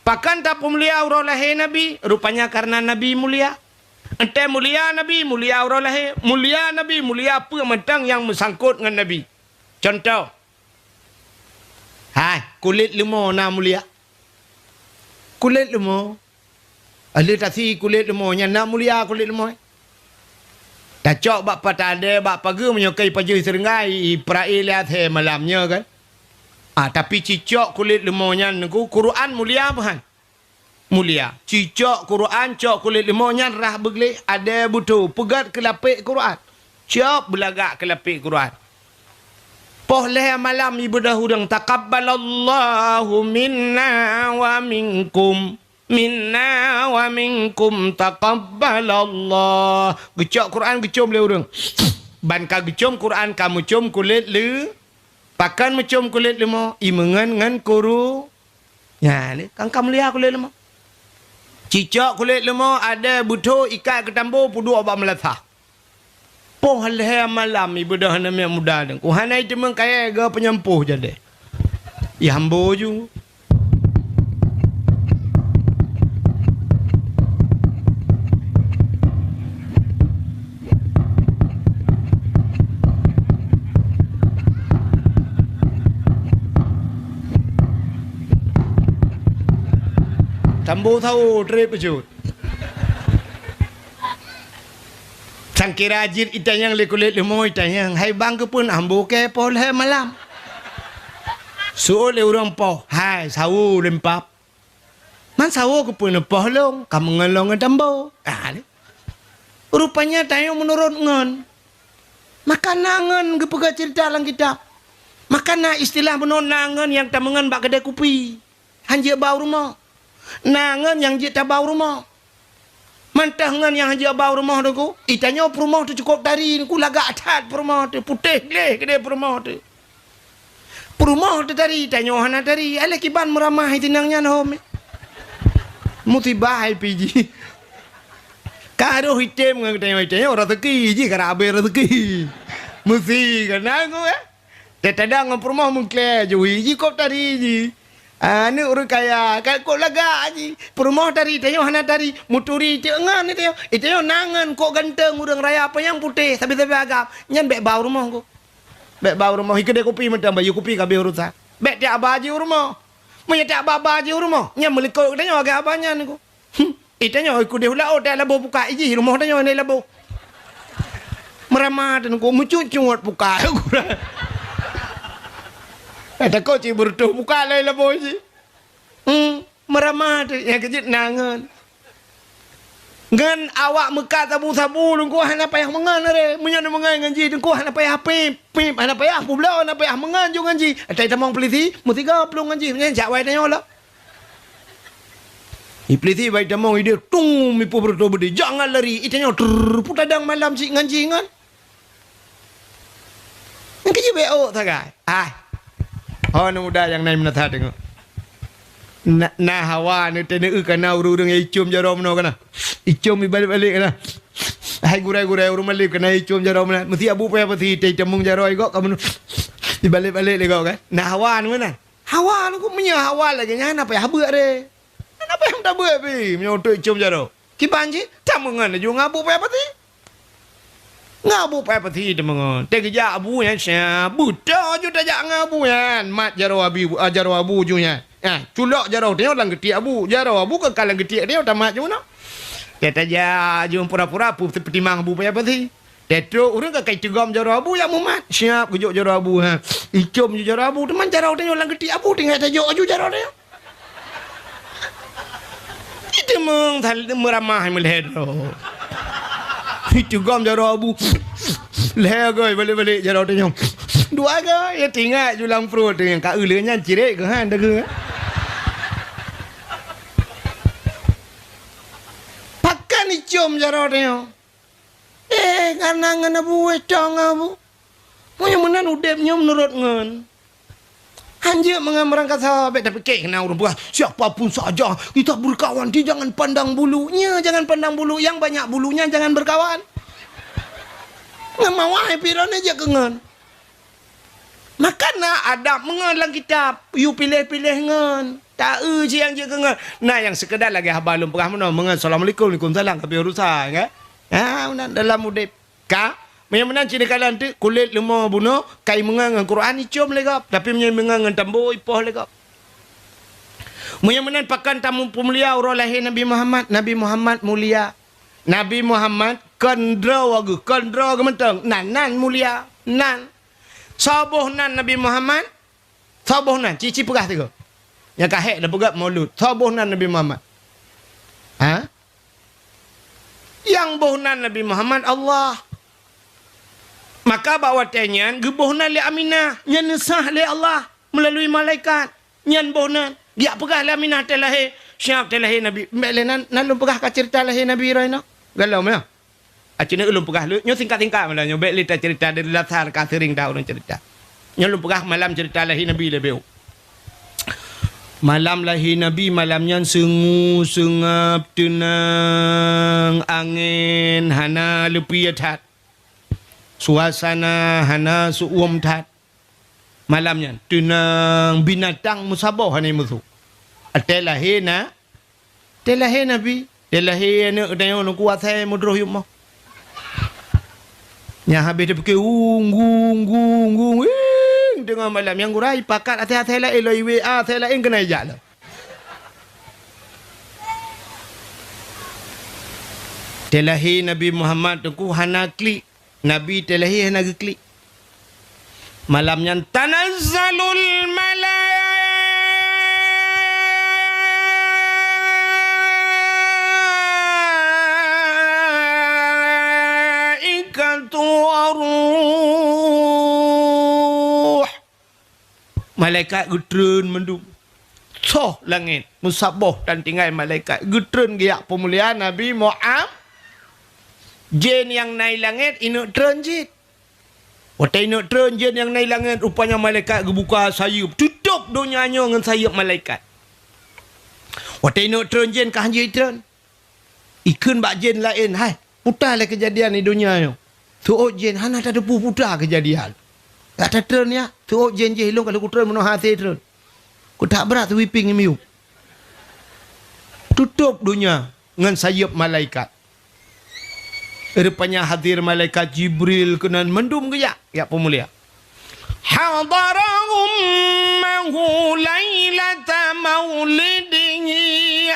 Pakon tapeumulia uroe lahé Nabi? Rupanya karena Nabi mulia. Entée mulia Nabi, mulia uroe lahé. Mulia Nabi, mulia peue mantong nyang meusangkot ngon Nabi. Contoh. Hai, kulét leumo na mulia. Kulét leumo. Lheueh tasi kulét leumo, nyan na mulia kulét leumo. Tacok bak patah adèe, bak pageue, meunyoe ka ipajoh i seureunggai, ipeurai lé asèe malam nyoe kan. Ah, tapi cicok kulét leumo nyan Teungku, Quran mulia meuhan. Mulia. Cicok Quran, cok kulét leumo nyan rhah beugleh, adèe beutôi, peugöt keu lapék Quran. Cok beulagak keu lapék Quran. Poh lhèe malam ibeudôh ureueng, "Taqabbalallahu minna wa minkum. Minna wa minkum taqabbalallah." Geucok Quran geucôm lé ureueng. Ban ka geucôm Quran ka meucôm kulét leu-, pakon meucôm kulét leumo, imeungon ngon kuru. Nyan lé, kan ka mulia kulét leumo. Cicok kulét leumo, adèe beutôi ikat keu tambo peuduek bak meulasah. Poh lhèe malam ibeudôh aneuk miet muda Teungku. Hana iteumeung kayèe geuh peunyampôh jadèe. Ihambo ju. Tambo sawo trép peujeuet. Sangkira jeuet itanyong lé kulét leumo, itanyong, "Hai bang, keupeue hambo kèe poh lhèe malam?" Seuôt lé ureueng poh, "Hai, sawo lôn pap." "Man sawo keupeue neupoh lôn, ka meungon lôn ngon tambo." Ah, ni. Rupanya tanyoe meunurot ngon. Maka na ngon geupeugah ceurita lam kitab. Maka na istilah bunoe na ngon nyang tameungon bak keudè kupi. Han jeuet ba u rumoh. Na ngon nyang jeuet taba u rumoh. Mantong ngon nyang han jeuet ba u rumoh Teungku, itanyoe peurumoh teuh cukôp tari Teungku, lagak that peurumoh teuh, putéh gleh keudè peurumoh teuh. Peurumoh teuh tari, itanyoe hana tari, alah kiban meuramah itinang nyan hom. Musibah hai pih jih. Ka roh item ngon geutanyoe, itanyoe raseuki jih, ka abéh raseuki. Meusi keunan Teungku, eh. Teutada ngon peurumoh meuklé jui jikôp tari jih. Aneuk ureueng kaya, ka kôp lagak jih. Peurumoh tari, tanyoe hana tari. Meuturi teuk ngon itanyoe. Itanyoe na ngon kôk ganteng ureueng raya panyang putéh, sabe-sabe agam. Nyan bèk ba u rumoh Teungku. Bèk ba u rumoh, ikeudè kupi mantong, bayeue kupi ka abéh urosan. Bèk tiak ba jih u rumoh. Meunyoe tiak ba ba jih u rumoh, nyan meulikot geutanyoe agak abah nyan Teungku. Hmm. Itanyoe ikudeh u laôt, teuh laboh pukat, ijih rumoh tanyoe nyan laboh. Meuramah Teungku, meucut-cut pukat. Eh, takot cit beureutoh pukat lé laboh jih. Hmm, meuramah teuh, nyang keujeuet na ngon. Ngon awak meukat sabu-sabu Teungku hana payah meungon re. Meunyoe neumeungon ngon jih Teungku hana payah pip, pip, hana payah peubloe, hana payah meungon ju ngon jih. Atai tamong peulisi, meusigoe plueng ngon jih. Nyan jak wai tanyoe lom. Iblih bak itamong ideh tung mipôh beureutoh beudé, jangan lari. Itanyoe trrr, peutadang malam cit ngon jih ngon. Nyang keujeuet bèk ôk sagai. Ah. Oh, aneuk muda nyang na meunan that deungoe. Na, na hawa neuteuneu kana ureueng-ureueng nyang icôm jaroe meunoe kana. Icôm ibalek-balek kana. Hai gurèe-gurèe ureueng malém kana icôm jaroe meunan. Meusti abu payah pasi teutamong jaroe gok ka meunoe. Ibalek-balek lé gok kan. Na hawa meunan. Hawa Teungku, meunyoe hawa lagèe nyan, hana payah beuet re. Hana payah tabeuet pih, meunyoe untuk icôm jaroe. Kiban jih, tameungon laju ngon abu payah pasi. Ngon abu payah pasi tameungon. Teugeujak abu nyan siap, beutôi ju tajak ngon abu nyan. Mat jaroe abi, ah, jaroe abu ju nyan. Ah, culok jaroe tanyoe lam geutiek abu. Jaroe abu ka, ka lam geutiek tanyoe tamat ju meunoe. Tajak ju pura-pura pu-, peutimang abu payah pasi. Teutrok ureueng ka kai teugom jaroe abu nyang mumat. Siap geujok jaroe abu, ha. Icôm ju jaroe abu, teuma jaroe tanyoe lam geutiek abu, tinggai tajok aju jaroe tanyoe. Iteumong sal-, meuramah meulhèe droe. Iteugom jaroe abu. Lhèe goe balek-balek jaroe tanyoe. Dua goe, ya tinggai ju lam pruet tanyoe. Ka ulèe nyan cirek keuhan dagu. Pakon icôm jaroe tanyoe. Eh, karena ngon abu, eh, cong abu. Meunyoe meunan udép nyoe meunurot ngon. Hanjeuet meungon meurangkasa, bèk tapike keunan ureueng peugah, "Siapa pun saja kita berkawan, dia jangan pandang bulu." Nyo, jangan pandang bulu, nyang banyak bulunya jangan berkawan. Ngon mawah pih droeneuh jeuet keu ngon. Maka na adab meungon lam kitab, yue piléh-piléh ngon. Taeu cit nyang jeuet keu ngon. Na nyang seukeudar lagèe haba lôn peugah meunoe, meungon assalamualaikum, waalaikumsalam, ka abéh urusan, kan? Ha, meunan dalam udép. Ka, meunyoe meunan cit neukalon teuk, kulét leumo bunoe, ka imeungon ngon Quran icôm lé gob, tapi meunyoe imeungon ngon tambo ipoh lé gob. Meunyoe meunan, pakon tamu peumulia uroe lahé Nabi Muhammad? Nabi Muhammad mulia. Nabi Muhammad kon droe geuh, kon droe geuh mantong. Nan, nan mulia. Nan. Soe boh nan Nabi Muhammad? Soe boh nan? Ci-ci peugah sigoe. Nyang ka hék tapeugah Maulud. Soe boh nan Nabi Muhammad? Ha? Nyang boh nan Nabi Muhammad Allah. Maka bak watée nyan geuboh nan lé Aminah, nyan neusah lé Allah meulalui malaikat. Nyan boh nan. Geujak peugah lé Aminah teuh lahé, siap teuh lahé Nabi. Bék lé nan, nan lôn peugah ka ceurita lahé Nabi droeneuh. Galom ya. Aci nyoe ulôn peugah lé, nyoe singkat-singkat meunan, nyoe bék lé taceurita dari lasar ka seuring dah ureuëng ceurita. Nyoe lôn peugah malam ceurita lahé Nabi leubeh. Malam lahé Nabi, malam nyan sungue, seungab, teunang, angén hana leupie that. Suasana hana seu-uem that. Malam nyan, teunang, binatang meusaboh hana musoh. Watée lahé na, watée lahé Nabi, watée lahé aneuëk tanyoe Teungku, asai meudroh yup moh. Nyang habéh tapike, ung, gung, gung, gung, ing, teungoh malam. Nyang gura ipakat asai-asai laén, lom i-W A asai laén keunan ijak lom. Watée lahé Nabi Muhammad Teungku hana klik. Nabi watée lahé hana geuklik. Malam nyan tanazzalul malaikatu war-ruh. Malaikat geutreun mandum. Soh langét, meusaboh tan tinggai malaikat geutreun geujak peumulia Nabi Muhammad. Jén nyang na i langét ineuëk treun cit. Watée ineuëk treun jén nyang na i langét, rupanya malaikat geubuka sayeuep, tutôb donya nyoe ngon sayeuep malaikat. Watée ineuëk treun jén ka hanjeuet treun. Ikheun bak jén laén, "Hai, peue lé keujadian di donya nyoe?" Seuôt jén hana tateupeue peue keujadian. Ka tatreun nyan, seuôt jén jih, "Ilôn ka lheueh kutreun meunoe hase treun. Keutak brat sweeping i miyueb." Tutôb donya ngon sayeuep malaikat. Rupanya hadir malaikat Jibril keunan mandum geujak, jak peumulia. Hadara ummahu lailata maulidihi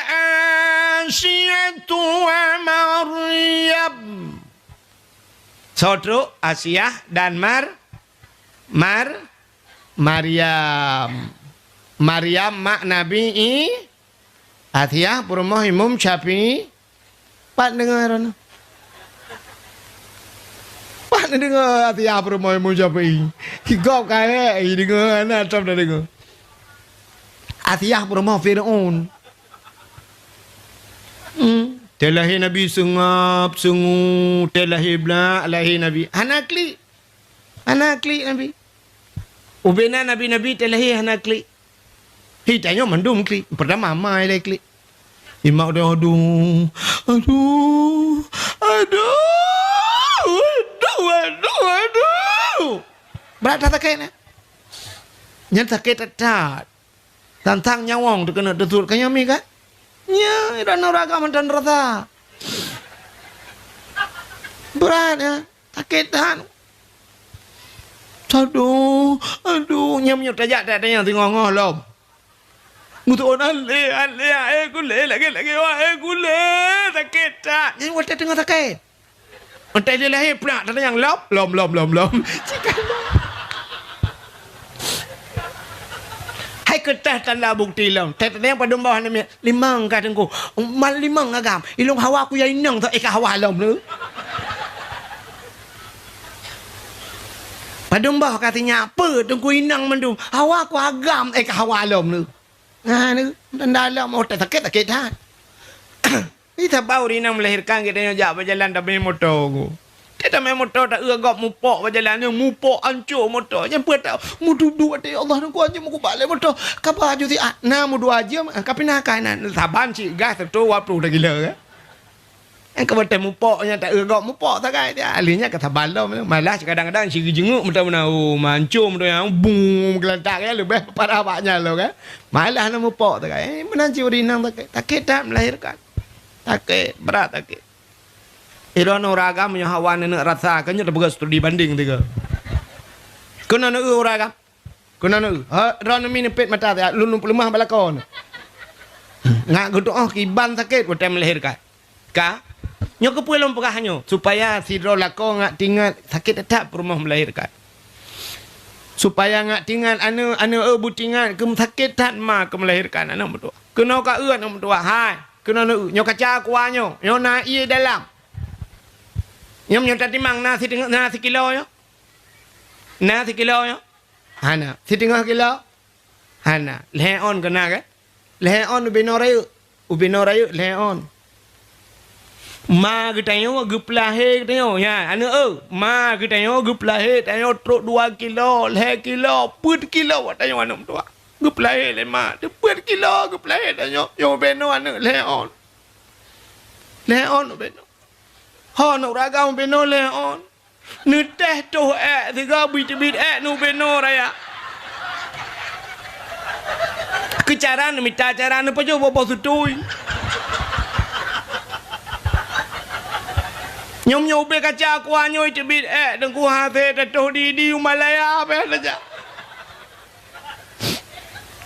Asiyatu wa Maryam. Soe trok? Asiah dan Mar-, Mar-, Maryam. Maryam mak Nabi I-, Asiah peurumoh Imam Syafi'i. Pat deungoe droeneuh? Pat deungoe Asiah peurumoh Imam Syafi'i? Gob ka hék, i deungoe hana tom na deungoe. Asiah peurumoh Fir'aun. Hmm. Watée lahé Nabi seungab, seungue, watée lahé blak, lahé Nabi. Hana klik. Hana klik Nabi. Ubena nabi-nabi watée lahé hana klik. Hi tanyoe mandum klik. Peurtama ma ilée klik. Imak udah, aduh, aduh, aduh, aduh, aduh, aduh. Brat that sakét nyan. Nyan sakét that-that. Tantang nyawöng teukeunok teusut ka nyami kan? Nya, ira neuraga mantong rasa. Brat ya. Sakét that. Aduh, aduh, nyam nyoe tajak that tanyong teungoh-ngoh lom. Musoh na lé, lé, eh, kulé, lagée, lagée, wah, eh, kulé, sakét that. Nyan watée teungoh sakét. Watée lé lahé, plak, tatanyong lom, lom, lom, lom, lom. Hai keutah tanda bukti lom. Tatanyong padum boh aneuk miet. Limong ka Teungku. Mal limong agam. Ilôn hawa ku ya inong tho, eh, ka hawa lom lé. Padum boh ka sinyak, peue Teungku inong mandum. Hawa ku agam, eh, ka hawa lom lé. Nah, ni, dan dalam, oh, sakét, sakét that. Ni saban ureueng inong melahirkan, geutanyoe jak bak jalan tamé moto ku. Tamé moto, ta-eu gob mupok bak jalan nyoe, mupok ancô moto. Nyan peue ta-, meududuek watée, "Ya Allah, Teungku, anjeuet meukubah lé moto." Ka ba aju siat, na meuduek jeuem, ka pinah kai na. Saban cit gas seratus dua puluh takila, kan? Nyang ka watée mupok nyan ta-eu gob mupok sagai dia. Ahli nyan ka saban lom. Malah kadang-kadang si geujingeuk meuta meunan, oh, mancom meuta nyan, bung, geulantak nyan leubeh parah bak nyan lom, kan? Malah na mupok sagai. Eh, meunan cit ureueng inong sakét. Sakét that melahirkan. Sakét, brat sakét. Droeneuh ureueng agam meunyoe hawa neuneuk rasa, keu nyoe tapeugah studi banding tiga. Keunoe neu ureueng agam. Keunoe neu. Ha, droeneuh mi neupet mata, lôn leumah bak lakoe nyoe. Ngat geutu'oh kiban sakét watée meulahérkan. Ka? Nyoe keupeue lôn peugah nyoe? Supaya sidroe lakoe ngat tingat sakét that-that peurumoh meulahérkan. Supaya ngat tingat aneuk, aneuk eu beutingat keu sakét that ma keu meulahérkan aneuk meutuwah. Keunoe ka eu aneuk meutuwah, hai, keunoe neu eu, nyoe kaca kuah nyoe, nyoe na ié dalam. Nyoe meunyoe tatimang na siteungoh, na sikilo nyoe? Na sikilo nyoe? Hana. Siteungoh kilo? Hana. Lhée ôn keu na, kan? Lhée ôn ubé noe rayeuk. Ubé noe rayeuk lhée ôn. Ma geutanyoe geupeulahé geutanyoe. Nyan, aneuk eu, ma geutanyoe geupeulahé tanyoe trok dua kilo, lhée kilo, peuet kilo watée tanyoe aneuk meutuwah. Geupeulahé lé ma, teupeuet kilo geupeulahé tanyoe, nyoe ubé noe aneuk lhée ôn. Lhée ôn ubé noe. Ho aneuk ureueng agam ubé noe lhée ôn. Neutéh toh ék sigoe bit-bit ék nubé noe raya. Keu cara neumita cara neupajoh boh-boh sutui. Nyoe meunyoe ubé kaca kuah nyoe teubiet ék teungku hase tatoh di, di u Malaya beh saja.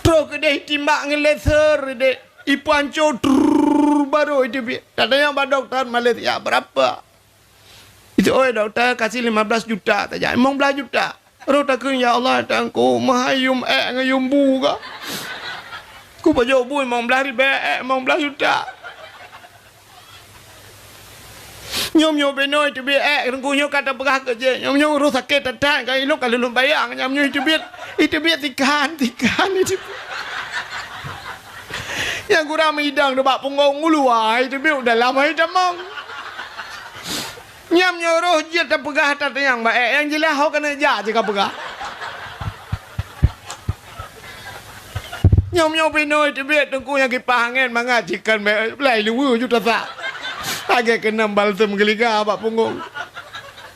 Troh keudeh timbak ngon laser deh, ipanco trrrr, baru iteubiet. Tatanyong bak dokto Malaysia, berapa? Itu, "Oi, dokto, kasih lima belas juta saja." Limong blaih juta. Roh takheun, "Ya Allah, Tuhanku, meuhai yum ék ngon yum bu ka. Kupajoh bu limong blaih ribée ék limong blaih juta." Nyoe, nyoe binoe teubiet ék, teungku nyoe ka tapeugah keu jih. Nyoe, nyoe roh sakét that-that, ka ilôn ka lôn bayang, nyoe, nyoe iteubiet, iteubiet sikan, sikan, iteubiet. Nyang kurang meudong nibak punggong uluwa, iteubiet u dalam hai tamong. Nyam nyoe roh jeuet tapeugah that nyang baék, nyang jeulaih ho keuneuk jak jih kapeugah. Nyoe nyoe binoe teubiet teungku nyang kipah angén mangat jikheun bèk lai luweue ju tasak. Lagèe keunong balsem geuliga bak punggong.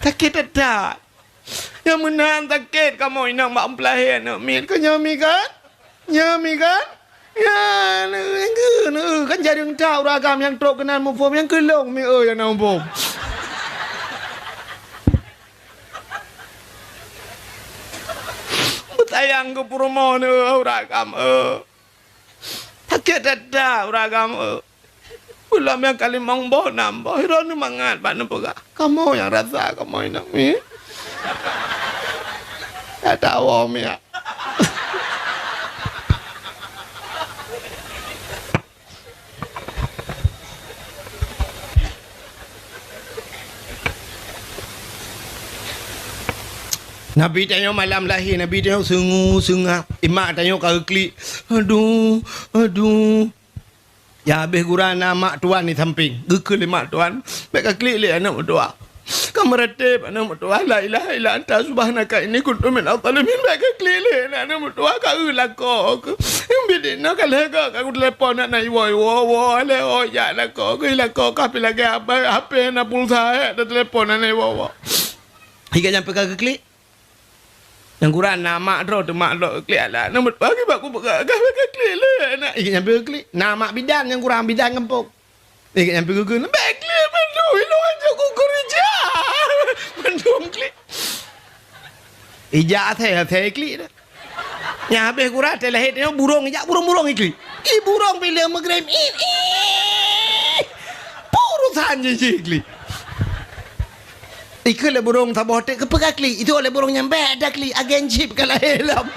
Sakét that-that. Nyang meunan sakét kamoe inong bak meupeulahé aneuk miet keu nyoe mi kan? Nyoe mi kan? Nyan, nyang keu, kan jareueng that ureueng agam nyang trok keunan muphom, nyang keu lôn mi, eu, nyang na muphom. Beutayang keu peurumoh nyoe, eu, ureueng agam, eu. Sakét that-that ureueng agam, eu. Ulôn nyang ka limong boh, nam boh, droeneuh mangat bak neupeugah. Kamoe nyang rasa, kamoe inong mi. That tawoe miak. Nabi tanyoe malam lahé, Nabi tanyoe seungue-seungah, ié mak tanyoe ka geuklik. Aduh, aduh. Ya habéh gura na mak tuan di sampéng. Geukheun lé mak tuan, "Bèk kaklik lé aneuk meutuwah. Kameuratéb aneuk meutuwah, la ilaha illa anta subhanaka inni kuntu minaz zalimin. Bèk kaklik lé aneuk meutuwah, ka eu lakoe keuh. Biet inoe ka lhèe goe ka kutelepon na iwoe-iwoe, woe lé woe jak lakoe keuh, lakoe kah pi lagèe apa, hapé na pulsa hèk teutelepon na iwoe-woe." Ié geuhnyan peue ka geuklik? Nyang gura na mak droe teuh mak droe klik alah. Na meutuah kiban kupeugah, "Ka, ka klik lé aneuk." Ih, nyang beu klik. Na mak bidan nyang gura bidan gampông. Ih, nyang beu geugeu, "Bèk klik mandum, ilôn hanjeuet kukeureuja." Mandum klik. Ija asai, asai klik dah. Nyang habéh gura teuh lahé teuh burông ija, burông-burông iklik. Ih, burông bileueng meugrém, ih, ih. Peue urosan jih, jih iklik. Ikheun lé burông saboh teuk, "Keupeue kaklik?" Itu oleh burông nyan, "Bèk taklik, agen chip ka lahé lom."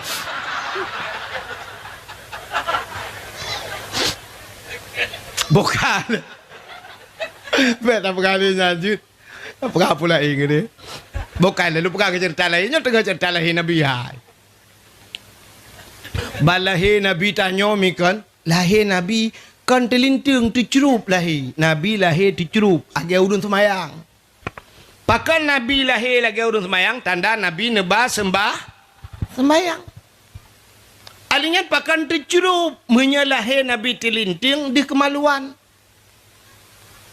Bukan. Bèk tapeugah lé nyan jeuet. Tapeugah pula ingat deh. Bukan, lalu peugah keu ceurita laén. Nyoe teungoh ceurita lahé Nabi hai. Ban lahé Nabi tanyoe mi kon, lahé Nabi kon teulinteung teucrup lahé. Nabi lahé teucrup, lagèe ureueng seumayang. Pakon Nabi lahé lagèe ureueng seumayang, tanda Nabi neuba seumbah-, seumbayang. Alèh nyan pakon teucrup, meunyoe lahé Nabi teulinteung deuh keumaluan.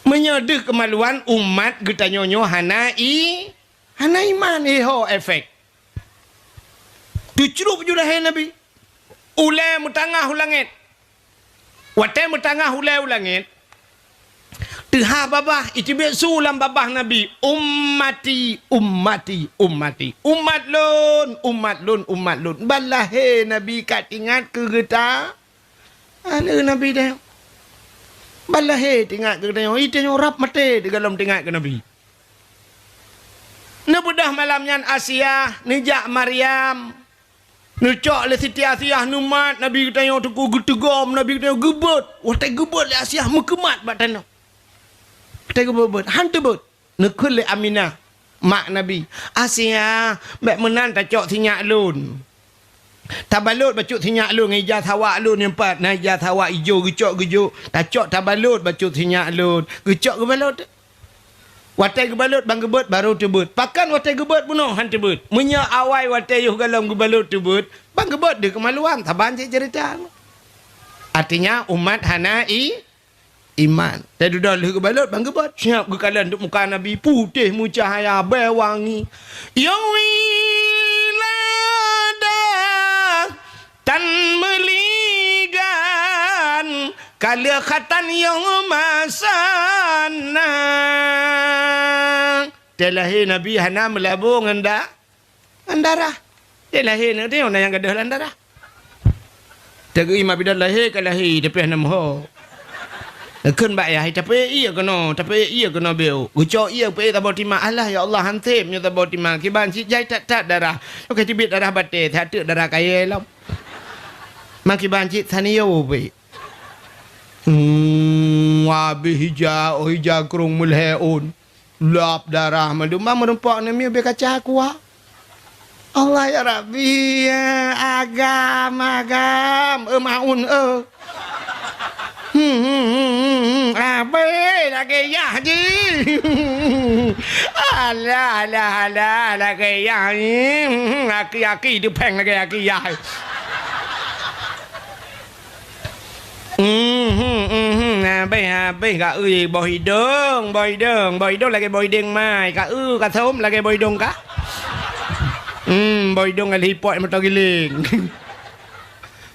Meunyoe deuh keumaluan, umat geutanyoe nyoe hana i-, hana iman, iho efek. Teucrup ju lahé Nabi. Ulèe meutangah u langèt. Watèe meutangah ulèe u langèt, teuhah babah, iteubiet su lam babah Nabi, "Ummati, ummati, ummati." Umat lôn, umat lôn, umat lôn. Ban lahé Nabi ka teuingat keu geuta. Aneuk Nabi deh. Ban lahé teuingat keu geutanyoe, i tanyoe rab maté teugalom teuingat keu Nabi. Neubeudôh malam nyan Asia, neujak Maryam, neucok lé Siti Asiah, neumat Nabi geutanyoe teungku, geuteugom Nabi geutanyoe, geubeuet. Watée geubeuet lé Asiah, meukeumat bak tanoh. Watée geubeuet, han teubeuet. Neukheun lé Aminah, mak Nabi, "Asiah, bék meunan tacok sinyak lôn. Tabalot bacut sinyak lôn ngon ija sawa lôn nyang pat, na ija sawa ijo geucok geujok, tacok tabalot bacut sinyak lôn, geucok geubalot." Watée geubalot ban geubeuet barô teubeuet. Pakon watée geubeuet bunoe han teubeuet? Meunyoe awai watée yoh galom geubalot teubeuet, ban geubeuet deuh keumaluan, saban cit ceurita. Artinya, umat hana i-, iman. Teududoe lheueh geubalot ban geubeuet, siab geukalon deuek muka Nabi, putéh meucahya, bée wangi. Nyang wiladah tan meuligan, ka lheueh khatan nyang masa na. Teulahé Nabi hana meulabô ngon da-, ngon darah. Teulahé na, na nyang gadôh lam darah. Teugui mak bidan lahé ka lahé, tapi hana meuho. Kheun bak yah, "Tapi iya keunoe, tapi iya keunoe beu." Geucok iya peuék saboh timak. "Alah, ya Allah, han sép nyoe saboh timak. Kiban cit jai that-that darah. Oke, teubiet darah batée, that teuk darah kayée lom. Ma kiban cit saniyô peuék." Hmm, habéh ija, oh ija krông meulhée ôn. Lap darah mandum, ban meurumpok neumi ubé kaca kuah. Allah ya Rabbi, ya agam, agam, e maun, e. Hmm, hmm, hmm, hmm, hmm. Abéh lagée yah jih. Alah, alah, alah, lagée yah jih. Hmm, hmm, aki-aki teupeng lagée aki yah. Mhm, mhm, habéh, habéh ka eu boh idong, boh idong, boh idong lagée boh idong mai, ka eu ka sôm lagée boh idong ka. Hmm, boh idong ka lhipot moto giling.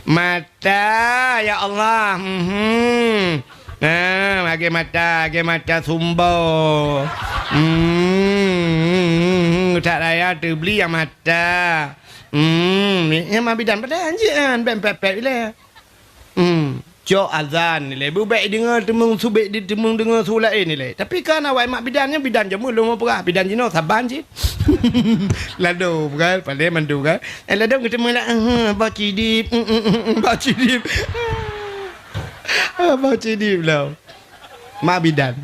Mata, ya Allah, mhm. Nah, lagée mata, lagée mata sumbo. Hmm, tak raya teubeli nyang mata. Hmm, nyang ma bidan padahai anjeuet kan, bèk pèt-pèt ilèe. Hmm, cok azan ilèe. Beubèk deungö teumeung subek di teumeung deungö su laén ilèe. Tapi kan awak mak bidan nyan bidan jameun lôn peugah, bidan jinoe saban cit. Lado kan, pandai mandu kan. Eh, lado geuteumeung lah, eh, bau cidip, mm, mm, mm, mm, bau cidip. Ah, bau cidip lah. Mak bidan.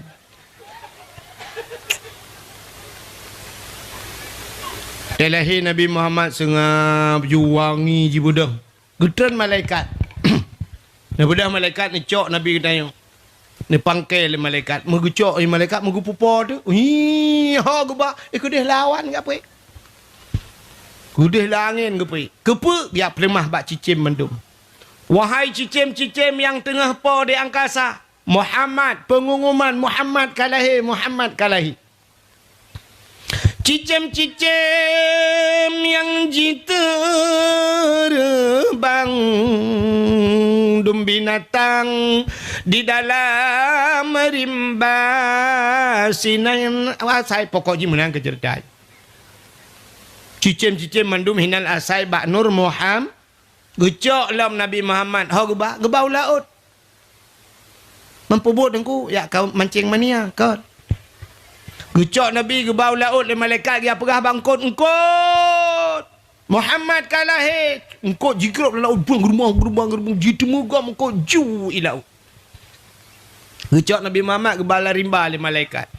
Teulahé Nabi Muhammad seungab ju wangi jibeudôh. Geutreun malaikat. Neubeudôh malaikat neucok Nabi geutanyoe. Neupangkée lé malaikat. Meugeucok lé malaikat meugeupupo teuh. Hi, ho geuba, eh, keudeh lawan geupeue. Keudeh la angén geupeue. Keupeue geujak peuleumah bak cicém mandum. Wahai cicém-cicém nyang teungoh po di angkasa, Muhammad, peungumuman Muhammad ka lahé, Muhammad ka lahé. Cicém-cicém nyang jiteureumbang, dum binatang di dalam rimba sinan asai, pokok jih meunan keu ceurita. Cicém-cicém mandum hinan asai bak nur Muham-, geucok lom Nabi Muhammad, ho geuba, geuba u laôt. Meupubuet teungku, jak ka mancéng mania, kon. Geucok Nabi geuba u laôt lé malaikat, geujak peugah bak eungkôt, "Eungkôt! Muhammad ka lahé!" Eungkôt jigrôp lam laôt, bang, geureumbang, geureumbang, geureumbang, jiteumeugam eungkôt ju i laôt. Geucok Nabi Muhammad geuba lam rimba lé malaikat.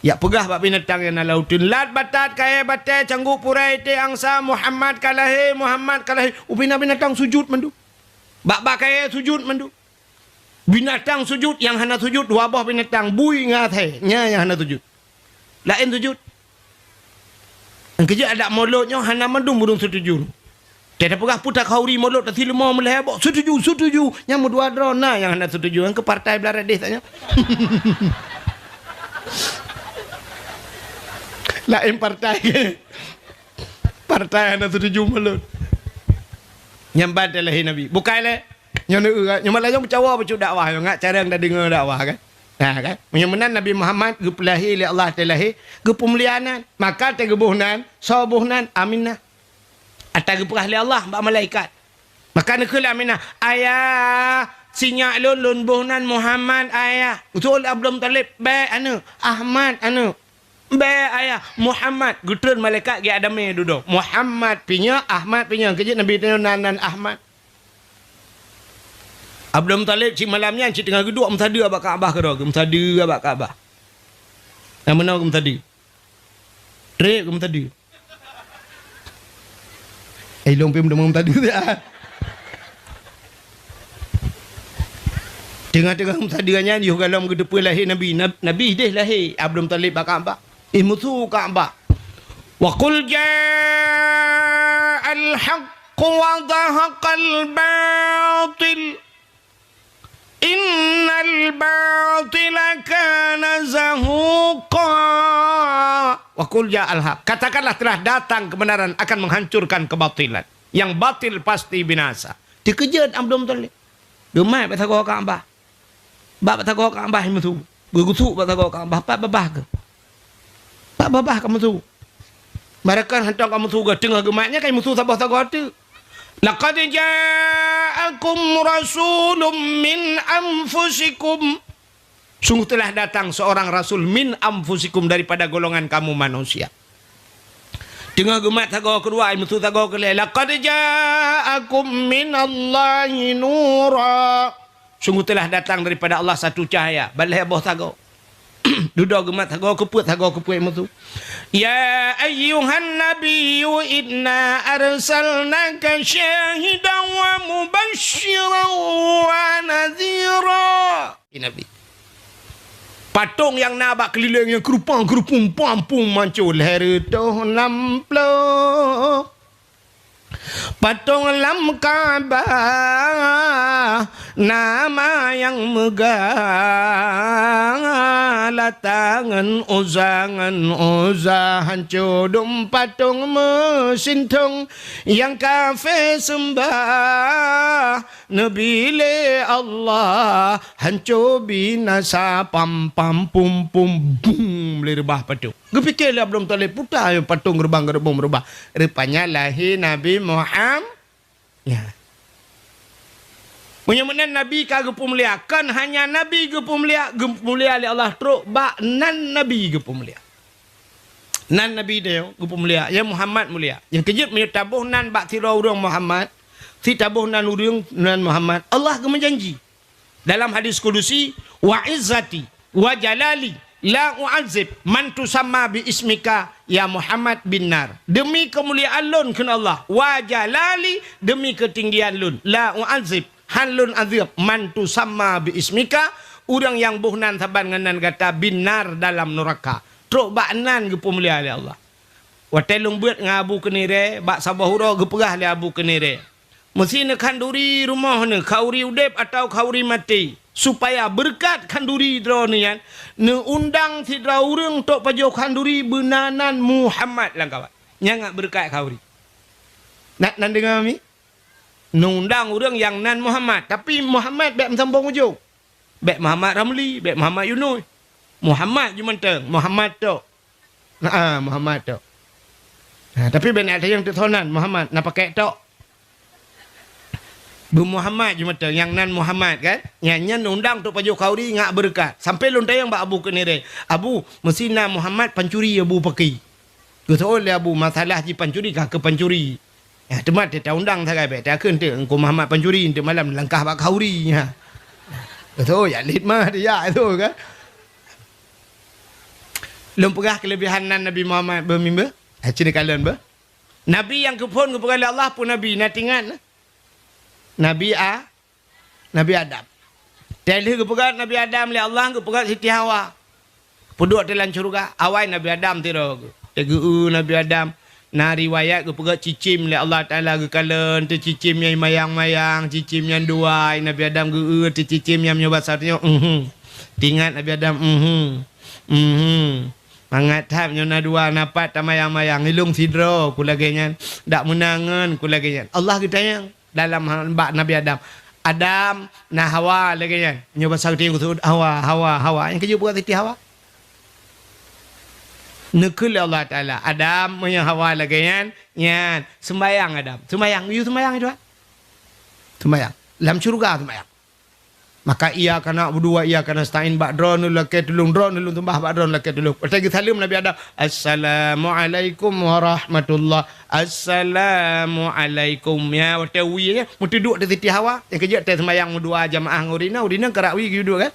Jak peugah bak binatang nyang na lam uteuen, "Lat batat, kayée batée, cangguek purée, iték angsa, Muhammad ka lahé, Muhammad ka lahé." Ubé na binatang sujut mandum. Bak-bak kayée sujut mandum. Binatang sujut, nyang hana sujut dua boh binatang, bui ngon asée, nyan nyang hana sujut. Laén sujut. Nyang keujeuet adak molot nyoe hana mandum ureuëng setuju. Teupeugah peue takhauri molot, tasileumô meulhée boh, setuju, setuju. Nyang meudua droe na nyang hana setuju, nyang keu partai beulah deh tanyoe. Laén partai. Partai hana setuju molot. Nyang ban teulahé Nabi. Bukai lé. Nyoe neueu kan? Nyoe malah nyang meucawa bacut dakwah, nyoe ngat carông tadeungoe dakwah kan? Nah, kan? Meunyoe meunan Nabi Muhammad geupeulahé lé Allah teulahé, geupeumulia nan. Maka teugeubôh nan, soe boh nan, Aminah. Ata geupeugah lé Allah bak malaikat. Maka neukheun lé Aminah, "Ayah, Si nyak lôn, lôn boh nan Muhammad ayah. Usul Abdul Muthalib, bèk aneuk. Ahmad aneuk. Bèk ayah. Muhammad. Geutreun malaikat geuadamé dudoe. Muhammad pih nyoe, Ahmad pih nyoe. Keujeuet Nabi teuh nan, nan Ahmad. Abdul Muthalib cit malam nyan cit teungoh geuduek meusadeue bak Ka'bah keudroe. Meusadeue bak Ka'bah. Nyang meunoe geumeusadeue. Trép geumeusadeue. Eh, ilôn pih meudeungoe meusadeue siat. Teungoh-teungoh meusadeue nyan, yoh gohlom geuteupeue lahé Nabi. Nab-, Nabi deh lahé, Abdul Muthalib bak Ka'bah. Eh, musu Ka'bah. Wa qul ja'al haqq wa zahaqal batil. Innal batila kana zahuqa. Wa qul ja'al haq. Katakanlah telah datang kebenaran akan menghancurkan kebatilan. Yang batil pasti binasa. Teukeujot Abdul Muthalib. Geumat bak sagoe Ka'bah. Bak sagoe Ka'bah meusu. Geugusuk bak sagoe Ka'bah. Pat babah keuh. Pat babah ka meusu. Barangkapeue hantom ka meusu, teungoh geumat nyan ka meusu saboh sagoe teuk. Laqad ja'akum rasulun min anfusikum. Sungguh telah datang seorang rasul min anfusikum, daripada golongan kamu manusia. Teungoh geumat sagoe keudua, meusu sagoe keulhèe. Laqad ja'akum minallahi nura. Sungguh telah datang daripada Allah satu cahaya. Balhèe boh sagoe. Dudoe geumat sagoe keupeuet, sagoe keupeuet meusu. Ya ayyuhan nabiyyu inna arsalnaka syahidan wa mubasysyiran wa nadhira. Ya Nabi. Patong nyang na bak keulileng nyang keurupang-keurupung pampung manco lhèe reutôh nam ploh. Patong lam Ka'bah nama nyang meugah, Lata ngon Uzza, ngon Uzza hanco dum patong meusintong nyang kafé seumbah Nabi lé Allah hanco binasa pam pam pum pum bum lé reubah patong. Geupike lé Abdul Muthalib, peue teuma patong reubah, reubah, reubah. Rupanya lahé Nabi Muham-, ya. Meunyoe meunan Nabi ka geupeumulia, kon hanya Nabi geupeumulia, geupeumulia lé Allah trok bak nan Nabi geupeumulia. Nan Nabi nyoe geupeumulia, ya Muhammad mulia. Nyang keujeuet meunyoe taboh nan bak sidroe ureuëng Muhammad, si taboh nan ureuëng nan Muhammad, Allah geumeujanji. Dalam hadis kudusi, "Wa izzati wa jalali la u'adzib man tusamma bi ismika ya Muhammad bin nar." Demi keumuliaan lôn, kheun Allah, "Wa jalali," demi keutinggian lôn, "la u'adzib," han lôn azeueb, "man tusamma bi ismika," ureuëng nyang boh nan saban ngon nan gata, "bin nar," dalam neuraka. Trok bak nan geupeumulia lé Allah. Watée lôn beuet ngon Abu Keunirée, bak saboh uroe geupeugah lé Abu Keunirée, Meusi neukhanduri rumoh neuh, khanduri udeb atawa khanduri maté, supaya beureukat khanduri droeneuh nyan, neuundang sidroe ureuëng trok pajoh khanduri beuna nan Muhammad lam kawat. Nyan ngat beureukat khanduri. Na, na neudeungoe mi? Neuundang ureuëng nyang nan Muhammad, tapi Muhammad bék meusambong ujong. Bék Muhammad Ramli, bék Muhammad Yunus. Muhammad jimantong, Muhammad tok. Na, ah, Muhammad tok. Nah, tapi bék na tanyong teusonan Muhammad, na pakai tok. Beu Muhammad jimantong, nyang nan Muhammad kan? Nyan, nyan undang trok pajoh khanduri ngat beureukat. Sampai lôn tanyong bak Abu Keunirée, "Abu, meusi na Muhammad pancuri Abu pakai?" Geuseuôt lé Abu, "Masalah jipancuri ka keuh pancuri. Ya, teuma teuta undang sagai bék takheun teuk Teungku Muhammad pancuri, teuk malam langkah bak khanduri." Ya. Geuseuôt jak lét mah dia tu kan. Lôn peugah keulebihan nan Nabi Muhammad beumimba. Ha, cit kalon beuh. Nabi nyang geuphon geupeugah lé Allah peue nabi, na teuingat na? Nabi A-, Nabi Adam. Teuh lheueh geupeugah Nabi Adam lé Allah, geupeugah Siti Hawa. Peuduek teuh lam syeuruga, awai Nabi Adam sidroe geuh. Teuh geu-eu Nabi Adam. Na riwayat geupeugah cicém lé Allah Taala geukalon, teuh cicém nyang mayang-mayang, cicém nyang dua, Nabi Adam geu-eu, teuh cicém nyang meunyoe basa tanyoe, mhm. Teuingat Nabi Adam, mhm. Mhm. Mangat that nyoe na dua, na pat tamayang-mayang, ilong sidroe ku lagée nyan. Dak meunangan ku lagée nyan. Allah geutanyong. Dalam ha-, bak Nabi Adam. Adam, na Hawa lagée nyan. Nyoe basa geutanyoe geuseuôt Hawa, Hawa, Hawa. Nyang keujeuet bukan Siti Hawa. Neukheun lé Allah Taala, "Adam, meunyoe Hawa lagée nyan, nyan, seumbayang Adam." Seumbayang, yue seumbayang itu, ha? Seumbayang. Lam syeuruga seumbayang. Maka iyyaka na'budu wa iyyaka nasta'in, bak droeneuh lakée tulông, droeneuh lôn seumah, bak droeneuh lakée tulông. Watée geusaleuem Nabi Adam, "Assalamualaikum warahmatullah." "Assalamualaikum." Ya, watée wie nyan, meuteuduek di Siti Hawa. Nyang keujeuet teuh seumayang meudua jamaah ngon ureueng inong, ureueng inong karap wie geuduek kan?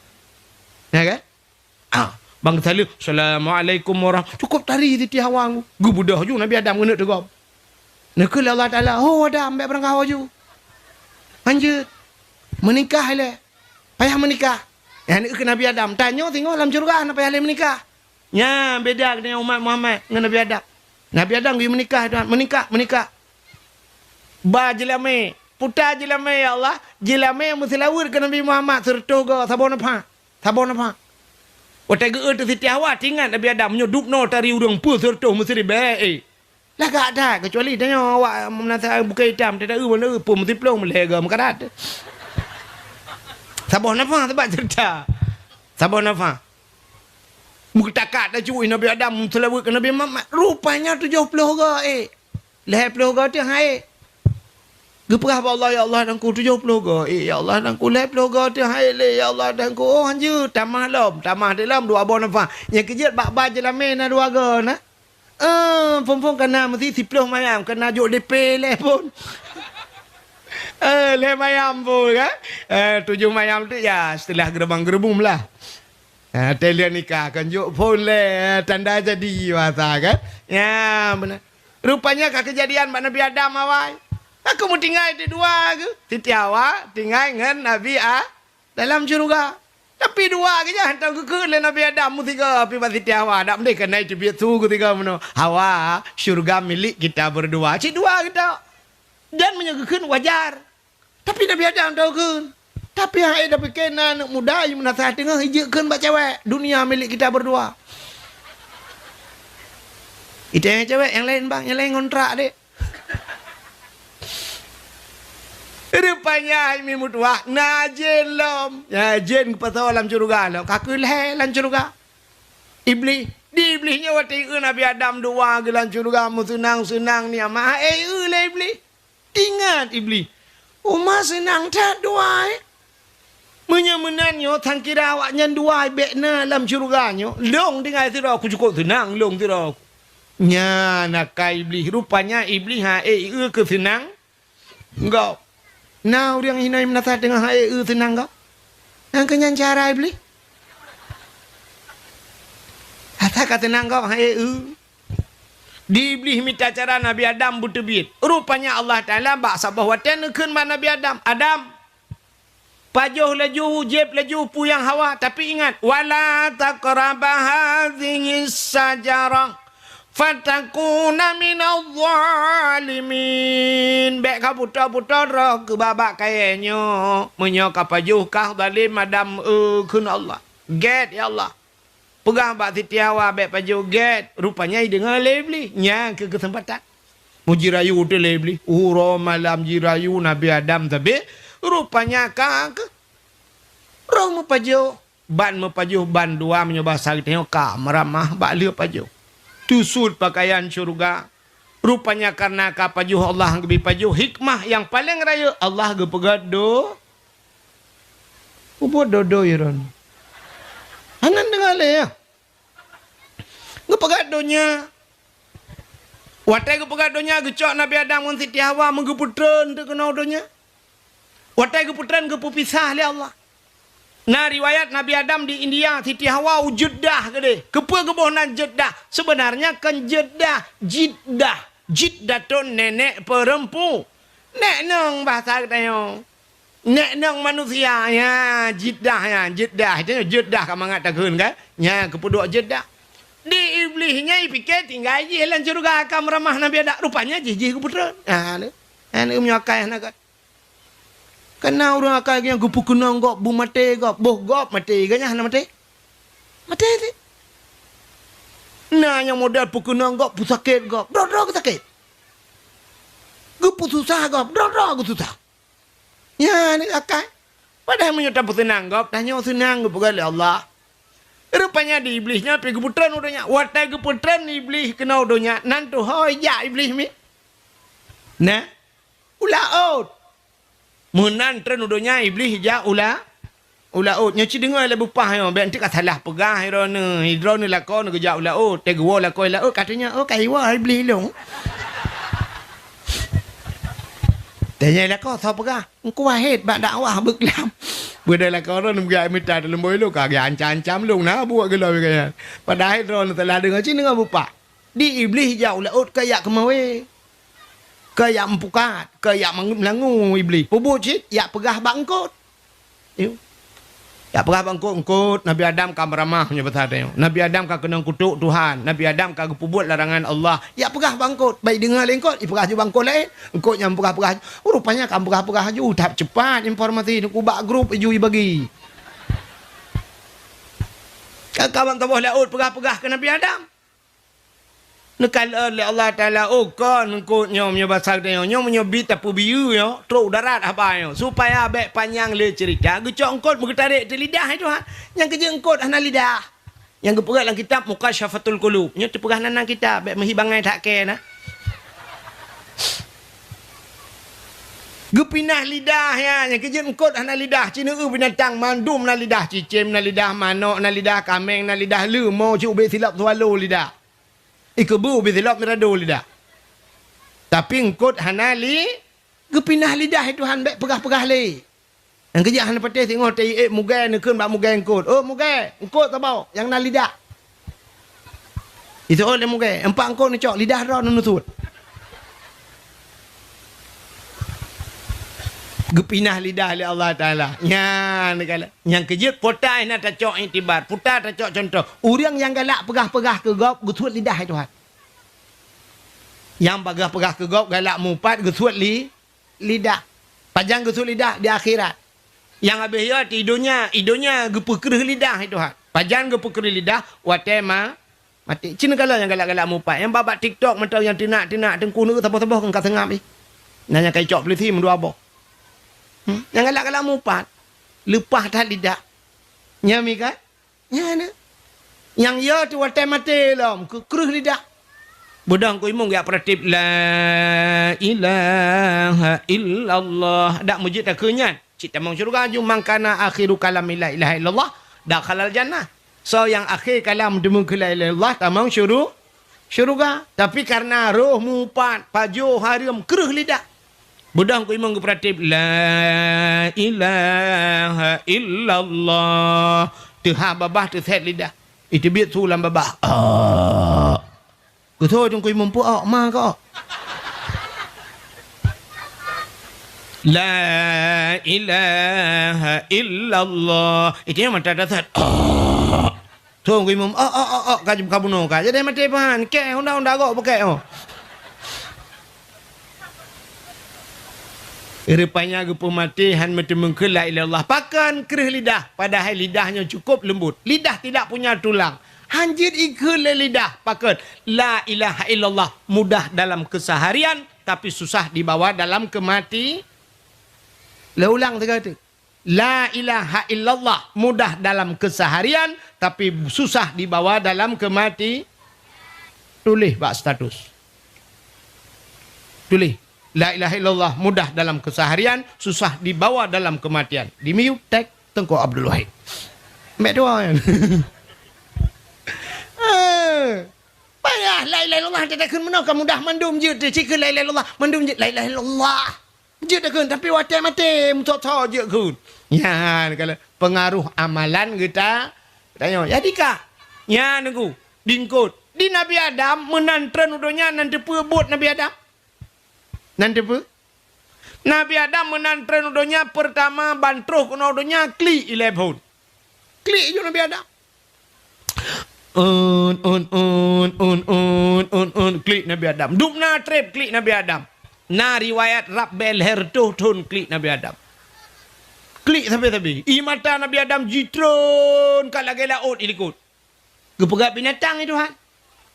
Ya kan? Ah, bang geusaleuem, "Assalamualaikum warahmatullahi." Cukôp tari Siti Hawa. Geubeudôh ju Nabi Adam keuneuk teugom. Neukheun lé Allah Taala, "Ho Adam, bék beurangkaho ju. Hanjeuet. Meunikah ilée. Payah meunikah." Nyan neukheun Nabi Adam, tanyoe singoh lam syeuruga hana payah lé meunikah. Nyan beda geutanyoe umat Muhammad ngon Nabi Adam. Nabi Adam geuyue meunikah, Tuhan. Meunikah, meunikah. Ba jeulamé, puta jeulamé, ya Allah. Jeulamé meuseulaweuet keu Nabi Muhammad seureutôh goe saboh nafah. Saboh nafah. Watée geu-eu teuh Siti Hawa, teuingat Nabi Adam, meunyoe dubnoe tari ureueng peue seureutôh meusiribée, eh. Lagak that, keucuali tanyoe awak meunasah bukée itam, teuta eu, meuneu peue meusiploh, meulhée goe meukarat. Saboh nafah sabab ceurita. Saboh nafah. Meutakat dah cuy Nabi Adam, seulaweuet keu Nabi Muhammad. Rupanya tujoh ploh goe, eh. Lhée ploh goe teuh han ék. Geupeugah bak Allah, "Ya Allah, Tuhanku, tujoh ploh goe ék, ya Allah, Tuhanku, lhée ploh goe teuh han ék lé, ya Allah, Tuhanku." Oh, hanjeuet, tamah lom, tamah di lom dua boh nafah. Nyang keujeuet bak ba jeulamé na dua goe na. Eh, phon-phon kana meusti siploh mayam, kana jok D P lhée phon. Eh, lhée mayam phon, kan? Eh, tujoh mayam tu, ya, seuteulah geurubang-geurubum lah. Ha, teuh lheueh nikah, kan jok phon lé, tanda jadi bahasa, kan? Ya, beuna. Rupanya ka keujadian bak Nabi Adam awai. Ka meutinggai di dua geuh. Siti Hawa tinggai ngon Nabi A-, dalam syeuruga. Tapi dua geuh nyan hantom geukheun lé Nabi Adam meusigoe pi bak Siti Hawa. Dak meunan keunan teubiet su geusigoe meunoe. "Hawa, syeuruga milik kita berdua." Cit dua geuh tok. Dan meunyoe geukheun wajar. Tapi Nabi Adam tau kheun. Tapi hai, tapi kena aneuk muda, i meunasah teungoh ijeuet kheun bak cewek, "Dunia milik kita berdua." Itém cewek nyang laén bang, nyang laén ngontrak deh. Rupanya hai mi meutuah, na jén lom. Ya, jén geupasoe lam syeuruga lom. Ka keuh lhée lam syeuruga. Iblih, di Iblih nyoe watée eu Nabi Adam dua geuh lam syeuruga meuseunang-seunang nikmat. Eh, eu lé Iblih. Ingat Iblih, uma seunang that dua, eh. Meunyoe meunan nyoe, sangkira awaknyan dua bék na lam syeuruga nyoe, lôn tinggai sidroe ku cukôp seunang lôn sidroe ku. Nyan akai Iblih, rupanya Iblih han ék eu keu seunang gob. Na ureuëng hinoe meunasah teungoh han ék eu seunang gob? Nyang keu nyan cara Iblih. Asai ka seunang gob han ék eu. Di Iblih mita cara Nabi Adam beuteubiet. Rupanya Allah Taala bak saboh watée neukheun bak Nabi Adam, "Adam, pajoh laju, jieb laju peue nyang hawa, tapi ingat, wala taqraba hadzihis syajarah fatakuna minadh dhalimin." Bék ka puto-puto droe keu babak kayée nyoe. Meunyoe ka pajoh, ka zalim Adam, eu, kheun Allah. Gét, ya Allah. Peugah bak Siti Hawa bék pajoh gét, rupanya ideungoe lé Iblih. Nyan keuh keuseumpatan. Meujirayu teuh lé Iblih. Uroe malam jirayu Nabi Adam sabe, rupanya ka keuh. Roh meupajoh, ban meupajoh, ban dua meunyoe basa geutanyoe ka meuramah bak lheueh pajoh. Teusut pakaian syeuruga. Rupanya kareuna ka pajoh Allah geubri pajoh, hikmah nyang paleng rayeuk Allah geupeugét do-, Ubot dodo iron. Hana deungoe lé, ya. Geupeugét donya. Watée geupeugét donya, geucok Nabi Adam ngon Siti Hawa meugeupeutreun teuh keunoe donya. Watée geupeutreun, geupeupisah lé Allah. Na riwayat Nabi Adam di India, Siti Hawa u Jeddah keudeh. Keupeue geuboh nan Jeddah? Sebenarnya kon Jeddah, Jiddah. Jiddatun nenek perempu. Nek nong bahasa geutanyoe. Nek nong manusia, ya, Jiddah, ya, Jeddah. Itu Jeddah ka mangat takheun, kan? Nya, keupeuduek Jeddah. Di Iblih nya, ipike tinggai jih lam syeuruga ka meuramah Nabi Adam. Rupanya jih, jih geupeutreun. Ha, ni. Ha, ni meunyoe akai hana kat. Kana ureuëng akai nyang geupeukeunong gob, beumaté gob, boh gob maté, ganyah hana maté. Maté cit. Na nyang model peukeunong gob, peusakét gob. Droe-droe geusakét. Geupeususah gob, droe-droe geususah. Nyan akai. Padahai meunyoe tapeuseunang gob, tanyoe seunang geupeugah lé Allah. Rupanya di Iblih nyan pi geupeutreun u donya. Watée geupeutreun Iblih keunoe u donya, nan tuho ijak Iblih mi. Nah, u laôt. Meunan treun u donya Iblih ijak u la-, u laôt. Nyoe ci deungoe lé bupah nyoe, bék enteuk ka salah peugah droeneuh. Droeneuh lakoe neugeujak u laôt, teuh geuwoe lakoe laôt, katanya, "Oh, ka iwoe Iblih lôn." Tanya lakoe, "Soe peugah?" "Engku Wahid bak dakwah beuklam." Beudôh lakoe droeneuh meugeujak mita teuleumboe lôn, ka geuancam-ancam lôn na buet geulôi kaya. Padahai droeneuh salah deungoe ci deungoe bupah. Di Iblih jak u laôt keu jak keumawé, keu jak meupukat, keu jak meungeut meulangu Iblih. Peubuet cit, jak peugah bak eungkôt. Yuk. Jak peugah bak eungkôt, "Eungkôt, Nabi Adam ka meuramah nyoe basa tanyoe. Nabi Adam ka keunong kutok Tuhan. Nabi Adam ka geupeubuet larangan Allah." Jak peugah bak eungkôt. Baik deungoe lé eungkôt, jipeugah ju bak eungkôt laén. Eungkôt nyang peugah-peugah, rupanya ka peugah-peugah ju, that cepat informasi nyoe bak grup ju jibagi. Ka kawan saboh laôt peugah-peugah keu Nabi Adam. Neukalon lé Allah Taala, "Oh, kon eungkôt nyoe meunyoe basa geutanyoe, nyoe meunyoe bit tapeubiyeu nyoe, trok u darat haba nyoe." Supaya bék panyang lé ceurita, geucok eungkôt meugeutarék teuh lidah, hai Tuhan. Nyang keujeuet eungkôt hana lidah. Nyang geupeugah lam kitab Mukasyafatul Qulub. Nyoe teupeugah nan-nan kitab, bék meuhi bangai that kée na. Geupinah lidah nyan, nyang keujeuet eungkôt hana lidah, ci neueu binatang mandum na lidah, cicém na lidah, manok na lidah, kaméng na lidah, leumo cit ubé silop swallow lidah. Ikeubeu ubé silop mirado lidah. Tapi eungkôt hana li, geupinah lidah, hai Tuhan, bék peugah-peugah lé. Nyang keujeuet hana patéh singoh teuiék mugée neukheun bak mugée eungkôt, "Oh mugée, eungkôt saboh nyang na lidah." Iseuôt lé mugée, "Empat eungkôt neucok, lidah droe neuneusut." Geupinah lidah lé Allah Taala. Nyan kala. Nyang keujeuet peue ta na tacok iktibar, peue ta tacok cuntoh. Ureuëng nyang galak peugah-peugah keu gob geusuet lidah, hai Tuhan. Nyang peugah-peugah keu gob galak mupat geusuet li, lidah. Pajan geusuet lidah di akhirat. Nyang habéh nyoe di donya, di donya geupeukreueh lidah, hai Tuhan. Pajan geupeukreueh lidah, watée ma-, maté. Ci neukalon nyang galak-galak mupat. Nyang bak-bak TikTok mantong nyang teunak-teunak teungku neu saboh-saboh keu ka seungab jih. Na nyang ka icok peulisi meudua boh. Hmm? Nyang galak-galak mupat. Leupah that lidah. Nyan mi kan? Nyan na. Nyang yo teuh watée maté lom, keu kreueh lidah. Beudôh keu imum geujak peuratéb, "La ilaha illallah." Dak meujeuet takheun nyan. Cit tamong syeuruga ju, "Man kana akhiru kalami la ilaha illallah, dakhalal jannah." Soe nyang akhé kalam teumeung keu la ilaha illallah, tamong syuru-, syeuruga. Tapi kareuna roh mupat, pajoh hareuem, kreueh lidah. Beudôh keu imum geupeuratéb, "La ilaha illallah." Teuhah babah teusét lidah. Iteubiet su lam babah. Ah. Keusoe teungku imum peue, "Oh, ma kok." "La ilaha illallah." Itu nyang mata dasar. Ah. Teungku imum, "Oh, oh, oh, oh," ka, ka bunoe ka. Jadi maté pahan, kée honda-honda gok peuké, oh. Rupanya geupeumaté han meuteumeung keu la ilaha illallah. Pakon kreueh lidah, padahai lidah nyoe cukup leumbot. Lidah tidak punya tulang. Han jeuet ikheun lé lidah. Pakon? La ilaha illallah mudah dalam keseharian, tapi susah dibawa dalam kemati-, lé ulang sigoe teuk. La ilaha illallah mudah dalam keseharian, tapi susah dibawa dalam kemati-, tuléh bak status. Tuléh, "La ilaha illallah mudah dalam keseharian, susah dibawa dalam kematian." Di miyueb tag Teungku Abdul Wahid. Mek dua nyan. Eh, payah la ilaha illallah, teutakheun meunoe ka mudah mandum jeuet, teucikeu la ilaha illallah, mandum jeuet la ilaha illallah. Jeuet takheun, tapi watée maté, meutot-tot jeuet kheun. Nyan, kalau pengaruh amalan geuta, tanyoe. Jadi ka, nyan nunggu, dingkot. Di Nabi Adam, meunan treun u donya, nan teupeue buet Nabi Adam? Nan teupeue? Nabi Adam meunan treun u donya, peurtama ban troh keunoe u donya, klik ilée phon. Klik ju Nabi Adam. Un, un, un, un, un, un, un, klik Nabi Adam. Dubna treb klik Nabi Adam. Na riwayat rab bée lhée reutôh thon klik Nabi Adam. Klik sabe-sabe. Ie mata Nabi Adam jitreun ka lagée laôt ilikot. Geupeugah binatang ie Tuhan.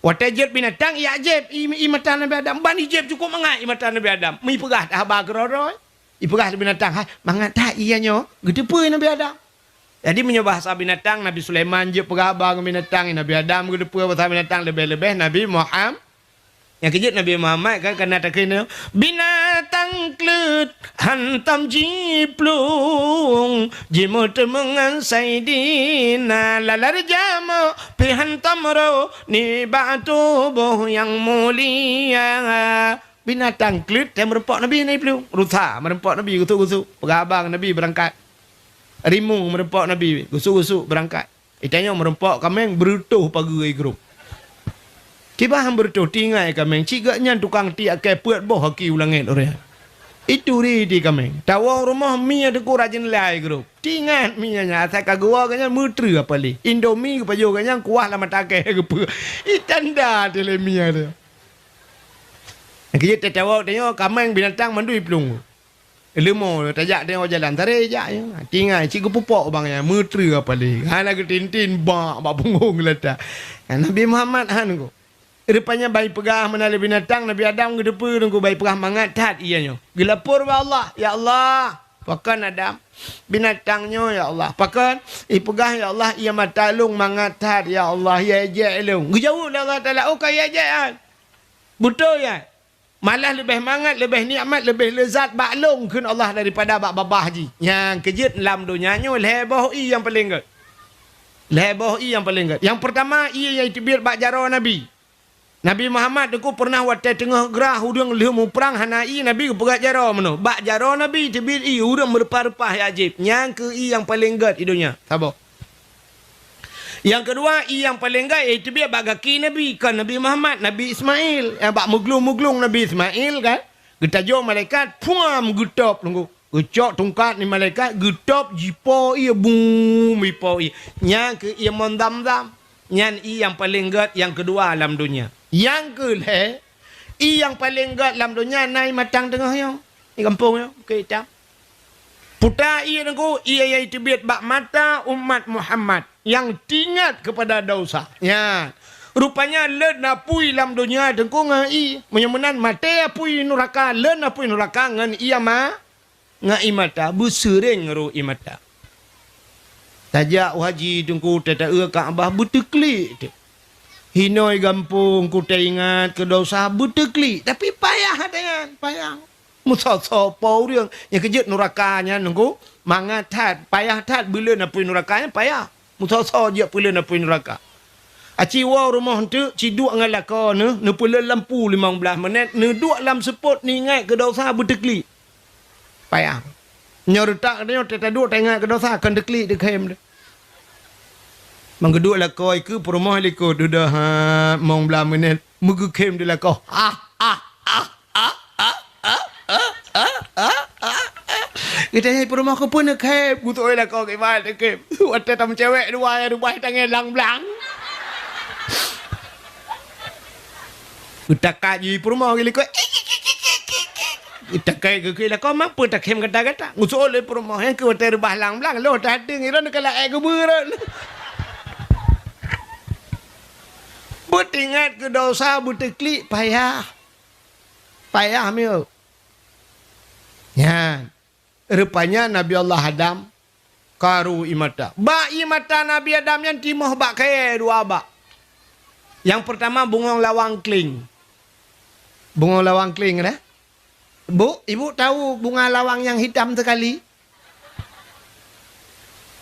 Watée jeuet binatang, ie jak jieb, ie, ie mata Nabi Adam. Ban ie jieb cukup mangat ie mata Nabi Adam. Meuipeugah that haba keudroe-droe. Ipeugah lé binatang, "Hai, mangat that ie nyoe?" Geuteupeue Nabi Adam. Jadi, meunyoe bahasa binatang, Nabi Sulaiman jeuet peugah haba ngon binatang, Nabi Adam geuteupeue bahasa binatang, leubeh-leubeh Nabi Muham-, Nyang keujeuet Nabi Muhammad kan, ka na takheun, "Binatang kleuet hantom jiplueng, jimeuteumeung ngon Saidina, lalar jamok pih hantom roh nibak tuboh nyang mulia." Binatang kleuet nyang meurumpok Nabi na jiplueng. Rusa meurumpok Nabi gusuk-gusuk, peugah abang Nabi beurangkat. Rimueng meurumpok Nabi gusuk-gusuk beurangkat. Itanyoe meurumpok kaméng beureutoh pageue i grob. Kiban beureutoh, tinggai kaméng, cit geuh nyan tukang tiek kée peuet boh aki u langét uréh. Itu ri di kaméng. Tawoe rumoh mie teuku rajin lai grob. Tingat mie nyan, asai ka geuwoe geuh nyan meutreue apa lé. Indomie geupajoh geuh nyan kuah lam mata kée geupeue. Itanda teuh lé mie teuh. Keujeuet tatawoe tanyoe kaméng binatang mandum iplueng. Leumo tajak teuh jalan, taré jak nyan. Tinggai cit geupupok bang nyan, meutreue apa lé. Hana geutintin bak, bak punggong geulata. Nabi Muhammad han ko. Rupanya bai peugah meunan lé binatang, Nabi Adam geuteupeue teungku bai peugah mangat that ié nyoe. Geulapor bak Allah, "Ya Allah, pakon Adam? Binatang nyoe ya Allah. Pakon? Ipeugah ya Allah, ié mata lôn mangat that ya Allah, ié jek lôn." Geujaweueb lé Allah Taala, "Oh ka ié jek an. Beutôi ya." Malah leubeh mangat, leubeh nikmat, leubeh leuzat bak lôn kheun Allah daripada bak babah jih. Nyang keujeuet lam donya nyoe lhée boh ié nyang paleng gét. Lhée boh ié nyang paleng gét. Nyang peurtama ié nyang teubiet bak jaroe Nabi. Nabi Muhammad teungku pernah watée teungoh grah ureuëng lheueh muprang hana ié Nabi geupeugét jaroe meunoe. Bak jaroe Nabi teubiet ié ureuëng meureupah-reupah nyang ajéb. Nyang keuh ié nyang paleng gét di donya. Saboh. Nyang keudua, ié nyang paleng gét nyang teubiet bak gaki Nabi, kon Nabi Muhammad, Nabi Ismail. Nyang bak muglung-muglung Nabi Ismail kan, geutajok malaikat, puam geutôb teungku. Geucok tungkat ni malaikat, geutôb jipo ié, bum, jipo ié. Nyang keuh ié mon Zamzam. Nyan ié nyang paleng gét nyang keudua lam donya. Nyang keulhée, ié nyang paleng gét lam donya na i Matang Teungoh nyoe. Di gampông nyoe, Bukét Itam. Puta ié teungku, ié nyang teubiet bak mata umat Muhammad nyang teuingat keupada desya. Nyan. Rupanya lôn apui lam donya teungku ngon ié. Meunyoe meunan maté apui nuraka, lôn apui nuraka ngon ié ma-, ngon ié mata, beuseuréng rôh ié mata. Tajak u haji teungku, tataeu Ka'bah beuteuklik teuh. Hinoe gampông ku teuingat keu desya beuteuklik, tapi payah that nyan, payah. Meusoe-soe po ureuëng nyang keujeuet nuraka nyan teungku, mangat that, payah that, beu lôn apui nuraka nyan payah. Meusoe-soe jeuet peulôn apui nuraka. Aci woe rumoh eunteuk, ci duek ngon lakoe neuh, neupeulôn lampu limong blaih minét, neuduek lam seupôt, neuingat keu desya beuteuklik. Payah. Nyoe reutak nyoe teuh taduek taingat keu desya, kon teuklik teuh khém teuh. Meugeuduek lakoe keu peurumoh likot dudoe ha mong blah minét, meugeukhem di lakoe. Ah, ah, ah. Geutanyoe peurumoh keupeue neukhem, geutu'oh lakoe kiban neukhem. Watée tameucewek dua nyang rubah tangieng lang-blang. Geutakat jih peurumoh geulikot. Geutakat geukheun lakoe, "Mapa takhem gata-gata?" Geusu'ot lé peurumoh, "Nyang keu watée reubah lang-blang, lôn tahateueng, droeneuh ka laén geubeurot." Beutingat keu desya, beuteuklik, payah. Payah miyueb. Nyan. Rupanya Nabi Allah Adam karu ié mata. Bak ié mata Nabi Adam nyan timoh bak kayée dua bak. Nyang peurtama bungong lawang kling. Bungong lawang kling, nah? Bu, ibu tahu bunga lawang yang hitam sekali?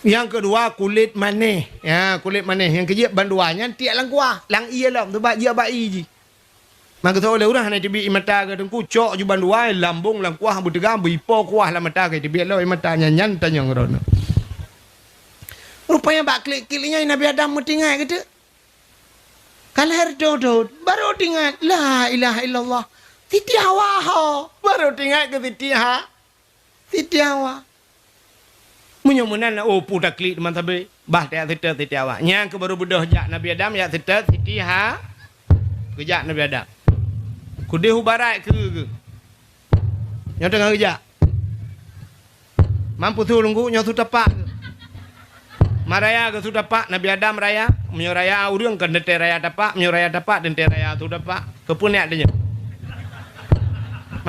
Nyang keudua kulét manéh. Ya, kulét manéh. Nyang keujeuet bandua nyan tiek lam kuah, lam ié lom, teubak jih bak ié jih. Maka soe lé ureuëng hana teubiet ié mata keu teungku, cok ju bandua, lambong lam kuah beuteugang, beuipo kuah lam mata keu teubiet lom ié mata nyan, nyan tanyong droeneuh. Rupanya bak klik-klik nyan Nabi Adam meutingat keu teuk. Ka lheueh dodot, baru tingat, "La ilaha illallah. Siti Hawa ho." Baru tingat keu Siti Ha-, Siti Hawa. Meunyoe meunan, oh, pu taklik teuma sabe. Bah tajak seutôt Siti Hawa. Nyang keu baru beudôh jak Nabi Adam, jak seutôt Siti Ha-, geujak Nabi Adam. Keudeh u barat keu geuh. Nyoe teungoh geujak. Mampu su lunggu nyoe su tapak. Maraya geusu tapak, Nabi Adam raya. Meunyoe raya ureuëng kan teuntée raya tapak, meunyoe raya tapak teuntée raya su tapak. Keupeue nyak tanyoe?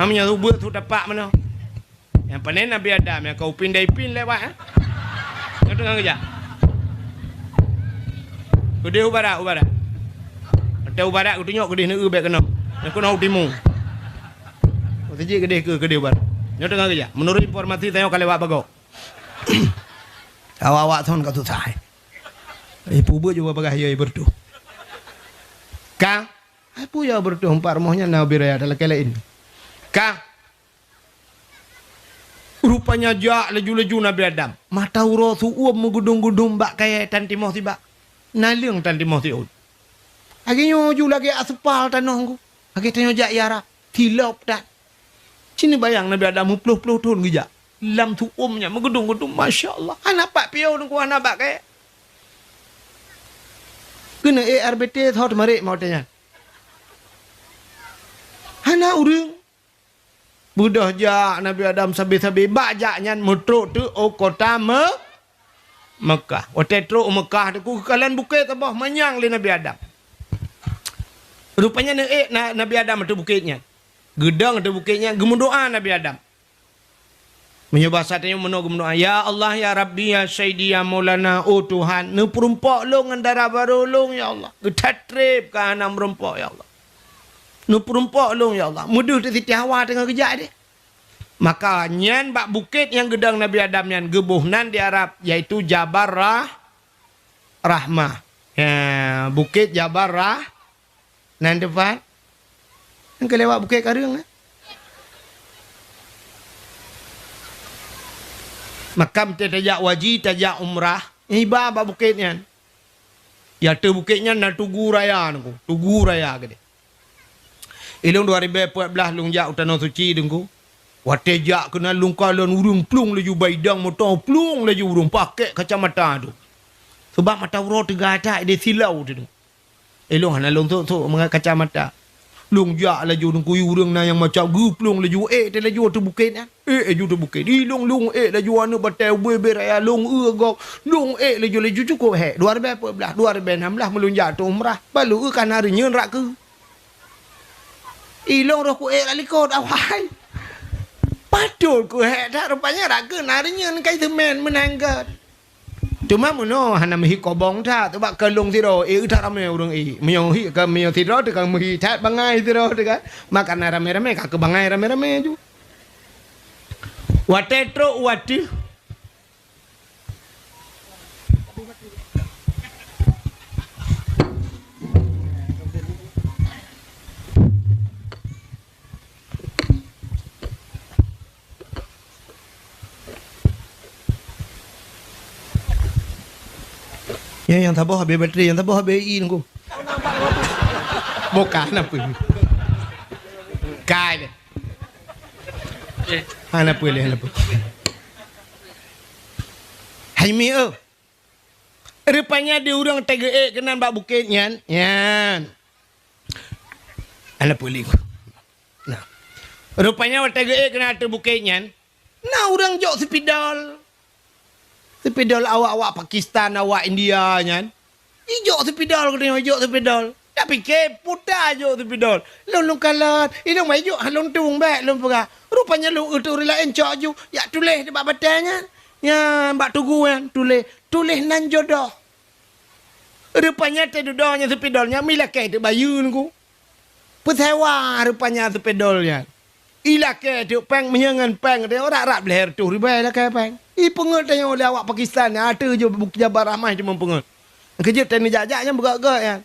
Meunyoe su beuet su tapak meunoe. Nyang pané Nabi Adam nyang ka upin dai pin lewat, eh? Nyoe teungoh geujak. Udeh u barat, u barat. Teu barat geutunyok keudeh neu bèk keunoe. Neu keunoe u timu. Meuseujid keudeh keu keudeh barat. Nyoe teungoh geujak. Meunurot informasi tanyoe ka lewat bagoe. Awak-awak thon ka susah, eh. Eh, peue buet jeuet bagah yo beureutoh. Ka? Ai peue yo beureutoh empat rumoh nyan na ubé raya talakée laén. Ka? Rupanya jak laju-laju Nabi Adam. Mata uroe su-uem meugudum-gudum bak kayée tan timoh sibak. Naleueng tan timoh siôn. Lagée nyoe ju lagée aspal tanoh ngku. Lagée tanyoe jak iara. Silop that. Ci neubayang Nabi Adam meuploh-ploh thon geujak. Lam su-uem nyan meugudum-gudum, masya Allah. Hana pat piôh ngku, hana bak kayée. Keuneuk ék R B T thot marit meuteunyan. Hana ureuëng. Beudôh jak Nabi Adam sabe-sabe, bak jak nyan meutrok teuk u kota Me-, Meukah. Watée trok u Meukah teuh, geukalon bukét saboh manyang lé Nabi Adam. Rupanya neuék na-, Nabi Adam ateueh bukét nyan. Geudong ateueh bukét nyan, geumeudoá Nabi Adam. Meunyoe basa tanyoe meunoe geumeudoá, "Ya Allah, ya Rabbi, ya Sayyidi, ya Maulana, oh Tuhan, neupeurumpok lôn ngon dara barô lôn, ya Allah. Geuthat treb ka hana meurumpok, ya Allah. Neupeurumpok lôn, ya Allah." Meudeuh teuk Siti Hawa teungoh geujak deh. Maka nyan bak bukét nyang geudong Nabi Adam nyan geuboh nan di Arab, yaitu Jabal Rah-, Rahmah. Ya, Bukét Jabal Rah-, nan teumpat. Nyang keu lewat Bukét Kareueng, eh. Maka meunyoe tajak haji, tajak umrah, iba bak bukét nyan. Ya, ateueh bukét nyan na tugu raya, nunggu. Tugu raya keudeh. Ilôn dua ribèe peuet blah lôn jak u Tanoh Suci, Teungku. Watèe jak keunan lôn kalon ureueng plueng laju bak idang moto, plueng laju ureueng pakèk kacamata tu. Sabab mata uroe teuga that ideh silau tu. Ilôn hana lôn sôk-sôk mangat kacamata. Lôn jak laju Teungku, ureueng na nyang macam geuplueng laju, ék teuh laju ateueh bukét nyan. Ék laju ateueh bukét. Ilôn lôn ék laju aneuk batèe ubé-bé raya lôn eu gob. Lôn ék laju, laju cukôp hék. Dua ribèe peuet blah, dua ribèe nam blah meulôn jak ateueh umrah. Balu eu ka na reunyeun rot keu. Ilôn roh ku ék lam likot awai. Patôt ku hék that rupanya rot keu na reunyeun kai seumén meunan göt. Teuma meunoe hana meuhi kobong that, teuma keu lôn sidroe ék that ramé ureueng ék. Meunyoe hi ka meunyoe sidroe teuh ka meuhi that bangai sidroe teuh kan. Maka na ramé-ramé ka keu bangai ramé-ramé ju. Watèe trok watèe Ya, nyang saboh habéh batri, nyang saboh habéh i nunggu. Bukan apa. Kai deh. Hana peue lé, hana peue. Hai mi, oh. Rupanya di ureueng teuga ék keunan bak bukét nyan. Nyan. Hana peue lé. Nah. Rupanya watèe geuék keunan ateueh bukét nyan, na ureueng jok sipidol. Sipidol awak-awak Pakistan, awak India nyan. Ijok sipidol, geutanyoe ijok sipidol. Tapiké puta jok sipidol. Lôn, lôn kalon, ilôn bai jok, lôn tueng bèk, lôn peugah. Rupanya lôn eu teuh ureueng laén cok ju, jak tuléh di bak batèe nyan. Nyan, bak tugu nyan, tuléh. Tuléh nan jodoh. Rupanya teududoe nyan sipidol nyan meulakèe teuk bayeue nunggu. Peusewa rupanya sipidol nyan. Ilakèe teuk péng meunyoe ngon péng teuh rab-rab lhèe reutôh ribèe ilakèe péng. Ipeungeuet tanyoe lé awak Pakistan nyan ateueh ju buk jabar ramai teuma peungeuet. Keujeuet teuh neujak-jak nyan beugöt-göt nyan.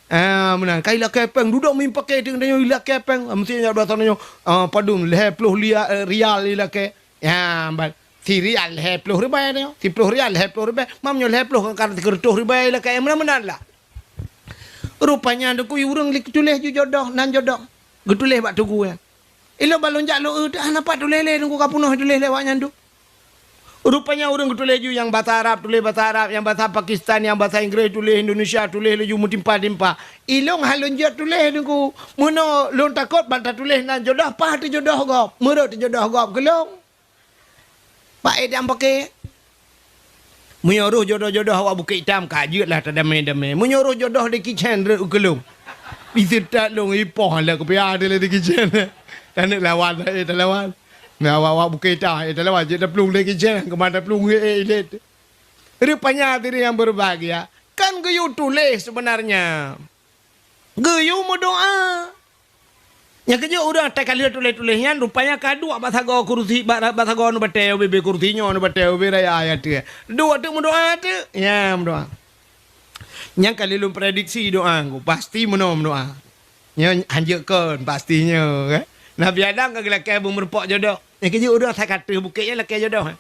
Ah, meunan. Ka ilakèe péng, dudoe meuipaké teuk tanyoe ilakèe péng. Meusti nyan biasa tanyoe, ah, padum lhèe ploh lia-, eh, rial ilakèe. Ya, ban. Si rial lhèe ploh ribèe nyoe. Siploh rial lhèe ploh ribèe. Mam nyoe lhèe ploh kan sikureueng reutôh ribèe ilakèe. Meunan-meunan lah. Rupanya Teungku, ureueng lé geutuléh ju jodoh, nan jodoh. Geutuléh bak tugu nyan. Ilôn ban lôn jak lôn eu, hana pat tuléh lé, Teungku, ka peunoh tuléh lé awak nyan tu. Rupanya ureueng geutuléh ju nyang basa Arab, tuléh basa Arab, nyang basa Pakistan, nyang basa Inggréh, tuléh Indonesia, tuléh laju meutimpa-timpa. Ilôn han lôn jeuet tuléh, Teungku. Meunoe lôn takot ban tatuléh nan jodoh, paih teuh jodoh gob. Meurot teuh jodoh gob keu lôn. Bak ék dan paké. Meunyoe roh jodoh-jodoh awak Bukét Itam, ka jeuet lah tadamé-damé. Meunyoe roh jodoh di Kicen, rot u keulong. Di seutat lôn ipoh lé kupiah di, di Kicen. Taneuk lawan, eh, talawan. Nah, awak-awak Bukét Itam, eh, talawan. Jeuet taplueng di Kicen, keumah taplueng, eh, eh, ilet. Rupanya hadirin yang berbahagia, kan geuyue tuléh sebenarnya. Geuyue meudoa. Nyang keujeuet ureuëng teuka lheueh tuléh-tuléh nyan, rupanya ka duek bak sagoe kursi, bak, bak sagoe anu batée ubé-bé kursi nyoe, anu batée ubé raya ayat tu. Duek teuk meudoa teuk. Ya, meudoa. Nyang ka lheueh lôn prediksi doa ku, pasti meunoe meudoa. Nyoe hanjeuet kon, pasti nyoe, kan? Nabi Adam ka geulakée beumeurumpok jodoh. Nyang keujeuet ureuëng asai ka ateueh bukét nyan lakée jodoh, eh.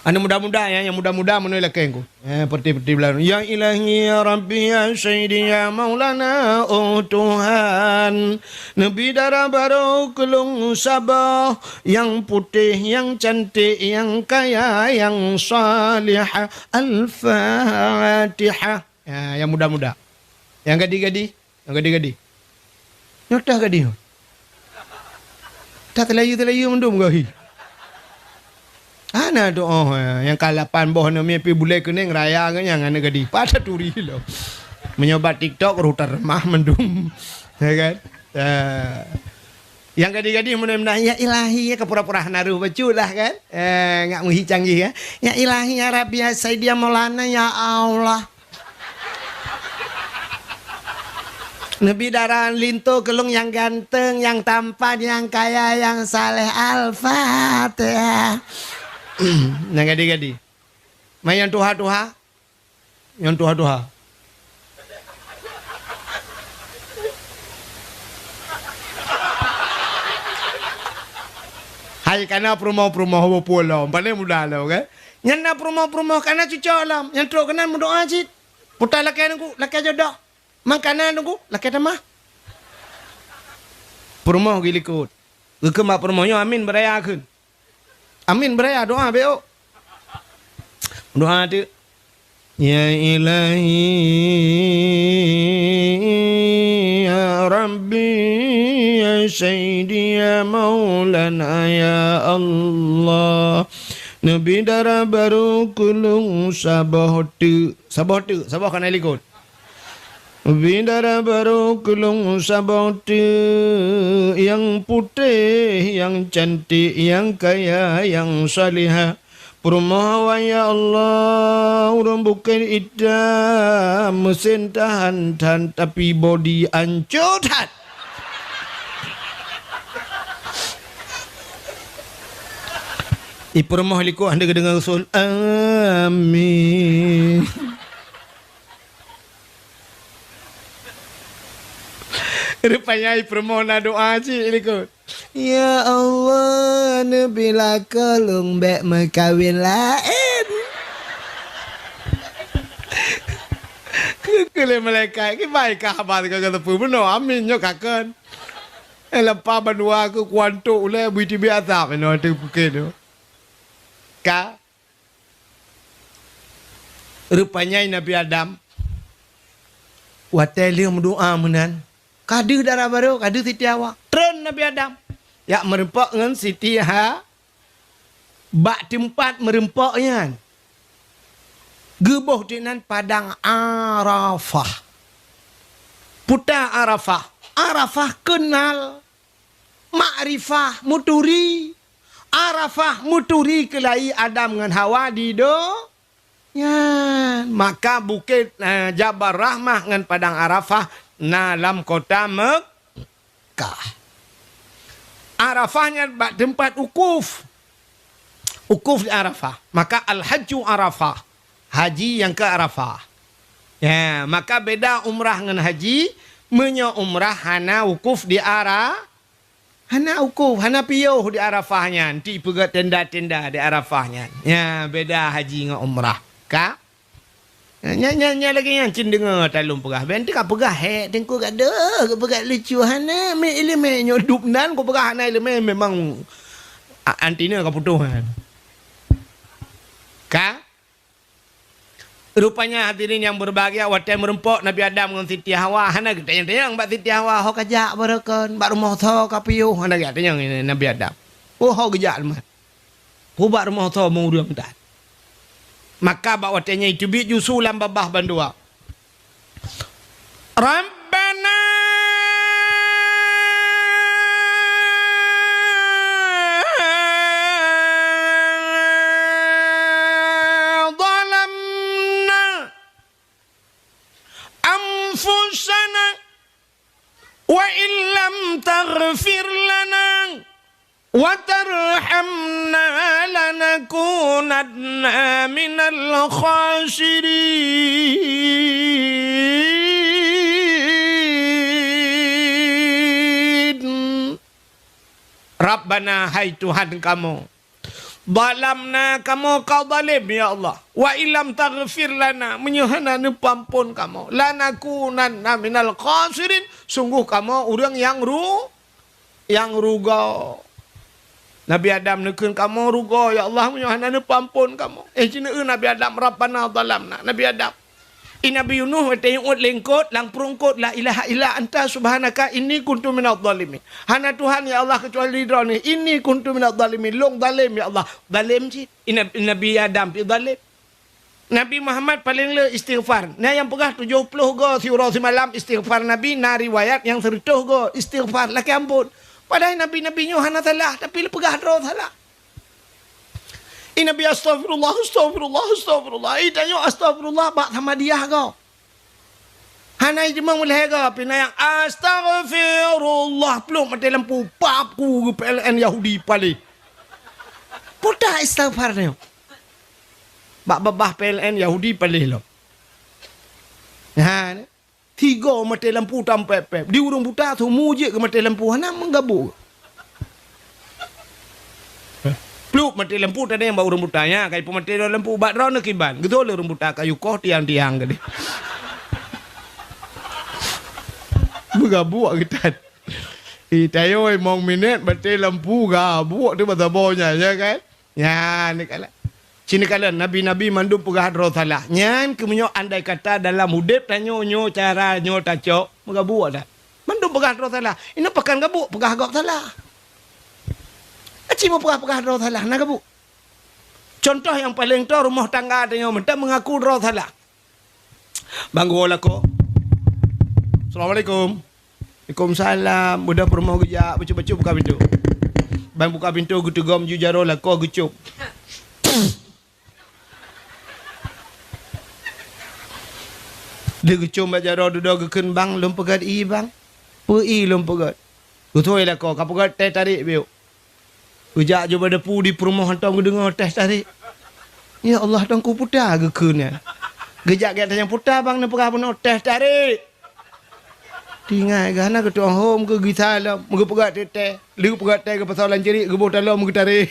Aneuk muda-muda, ya, nyang muda-muda meunoe lakée ku. Eh, peuti-peuti beulan. Ya Ilahi, ya Rabbi, ya Sayyidi, ya Maulana, oh Tuhan. Neubi dara barô keu lôn saboh, nyang putéh, nyang cantik, nyang kaya, nyang salihah. Al-Fatihah. Ya, nyang muda-muda. Nyang gadih-gadih. Nyang gadih-gadih. Nyoe teuh gadih. Teuh teulayu-teulayu mandum geuhi. Hana doa, oh, nyang ka lapan boh nyoe mie pih bulée keunéng raya ngon nyang hana gadih. Pada turi lom. Meunyoe bak TikTok rôh tareumat mandum. Ya kan? Eh, nyang gadih-gadih meunan, ya Ilahi, ya, ka pura-pura hana rôh bacut lah kan? Eh, ngak meuhi canggih, ya. Ya Ilahi, ya Rabbi, ya Sayyidi, ya Maulana, ya Allah. Neubi dara linto keu lôn nyang ganteng, nyang tampan, nyang kaya, nyang saleh. Al-Fatihah. Nyang gadih-gadih. Mai nyang tuha-tuha. Nyang tuha-tuha. Hai kana peurumoh-peurumoh beupulo, paléng muda lo, kan? Nyan na peurumoh-peurumoh kana cucok lom, nyang trok keunan meudoa cit. Puta lakée nunggu, lakée jodoh. Mangkana nunggu, lakée tamah. Peurumoh geulikot. Geukheun bak peurumoh nyoe amin beuraya kheun. Amin beuraya doa bék. Doa teuk. Ya Ilahi, ya Rabbi, ya Sayyidi, ya Maulana, ya Allah. Neubi dara barô keu lôn saboh teuk. Saboh teuk, saboh kana likot. Bidara barô keu lôn saboh teuk, nyang putéh, nyang cantik, nyang kaya, nyang salihah. Peurumoh awai, ya Allah, ureuëng bukét itam, meusén tahan-tahan, tapi bodi ancô that. Ipeurumoh likot hana geudeungoe usul. Amin. Rupanya ipeurumoh na doa cit likot. Ya Allah, neubi lakoe lôn bék meukawen laén. Keu lé malaikat, kibai ka haba teuka ka teupeu meunoe, amin nyoe ka kon. Eh, leupah bandua keu kuantok ulée bui teubiet asab inoe teuh pukée tu. Ka. Rupanya Nabi Adam, watée lheueh meudoa meunan, ka deuh dara barô, ka deuh Siti Hawa. Treun Nabi Adam. Jak meurumpok ngon Siti Ha-, bak teumpat meurumpok nyan. Geuboh di nan padang Arafah. Puta Arafah. Arafah keunal. Makrifah, meuturi. Arafah, meuturi keulayi Adam ngon Hawa di do-, nyan. Maka bukét, eh, Jabal Rahmah ngon Padang Arafah na lam kota Mekkah. Arafah nyan bak teumpat wukuf. Wukuf di Arafah. Maka Al-Hajju Arafah. Haji nyang keu Arafah. Ya, maka beda umrah ngon haji, meunyoe umrah hana wukuf di Ara-, hana wukuf, hana piôh di Arafah nyan, ti peugét tenda-tenda di Arafah nyan. Ya, beda haji ngon umrah. Ka? Nya, nya, nya lagée nyan cit deungoe talôn peugah. Bék teuka peugah hék teungku gadoh, peugah lucu hana, mé iéleumé nyoe dub nan ku peugah hana iéleumé memang a-, antina ka putôh nyan. Ka? Rupanya hadirin yang berbahagia, watée meurumpok Nabi Adam ngon Siti Hawa, hana geutanyong-tanyong bak Siti Hawa, "Ho kajak baroe kon, bak rumoh soe ka piôh?" Hana geutanyong Nabi Adam. Oh, ho geujak leumah. Ho bak rumoh soe meu ureuëng that. Maka bak watée nyan teubiet ju su lam babah bandua. Rabbana zalamna anfusana taghfir lana wa tarhamna lanakunanna minal khasirin. Rabbana, hai Tuhan kamoe, zalamna, kamoe ka zalem, ya Allah. Wa illam taghfir lana, meunyoe hana neupeuamphon kamoe, lanakunanna minal khasirin, sungguh kamoe ureuëng nyang ru-, nyang rugoe. Nabi Adam neukheun, kamoe rugoe, ya Allah, meunyoe hana neupeuamphon kamoe. Eh, jineuk Nabi Adam, Rabbana zalamna, Nabi Adam. I Nabi Yunus watée nyoe uet lengkot, lam peurungkot, "La ilaha illa anta subhanaka inni kuntu minadh dhalimin." Hana Tuhan, ya Allah, keucuali Droeneuh. "Inni kuntu minadh dhalimin." Lôn zalem, ya Allah. Zalem cit. I Nab-, Nabi Adam pih zalem. Nabi Muhammad paleng le istighfar. Na nyang peugah tujoh ploh go siuroe simalam istighfar Nabi, na riwayat nyang sireutoh go istighfar lakée amphon. Padahai nabi-nabi nyoe hana salah, tapi le peugah droe salah. I Nabi, "Astaghfirullah, astaghfirullah, astaghfirullah." I tanyoe astaghfirullah bak samadiyah go. Hana jimeueng meulhée go, pih na nyang, "Astaghfirullah," pluek maté lampu, pap ku geu P L N Yahudi paleng. Peue ta istighfar nyoe? Bak babah P L N Yahudi paleng lom. Nah, tiga maté lampu tampéb-péb. Di ureuëng buta su mu jeuet keu maté lampu, hana meugabuk. Pluek maté lampu tadi nyang bak ureuëng buta nyan, kai peumaté lampu bak droeneuh kiban. Geutôi lé ureuëng buta kayu koh tiang-tiang tadi. Meugabuk geutan. Ih, tayue limong minét maté lampu gabuk tu basa boh nyan, ya kan? Nyan, neukalon. Ci neukalon, nabi-nabi mandum peugah droe salah. Nyan keuh meunyoe andai kata dalam udeb tanyoe nyoe cara nyoe tacok, meugabuk that. Mandum peugah droe salah. Inoe pakon gabuk peugah gob salah. Aci meupeugah-peugah droe salah, na gabuk. Contoh nyang paleng toe rumoh tangga tanyoe mantong meungaku droe salah. Bang geuwoe lakoe. Assalamualaikum. Waalaikumsalam. Beudôh peurumoh geujak, bacut-bacut buka pintoe. Bang buka pintoe geuteugom ju jaroe lakoe geucop. Lheueh geucom bak jaroe dudoe geukheun, "Bang, lôn peugét ie, Bang." "Peue ie lôn peugét?" "Geuthôi lakoe, ka peugét teh tarék biôh." Geujak jubah depu di peurumoh hantom geudeungoe teh tarék. "Ya Allah, Teungku, peue ta geukheun nyan?" Geujak gét tanyong, "Peue ta Bang neupeugah bunoe?" "Teh tarék." Tinggai geuh hana geutueng hom keu gisa lom, meugeupeugah teh-teh, lheueh geupeugah teh geupasoe lam ceuriek geuboh taloe meugeutarek.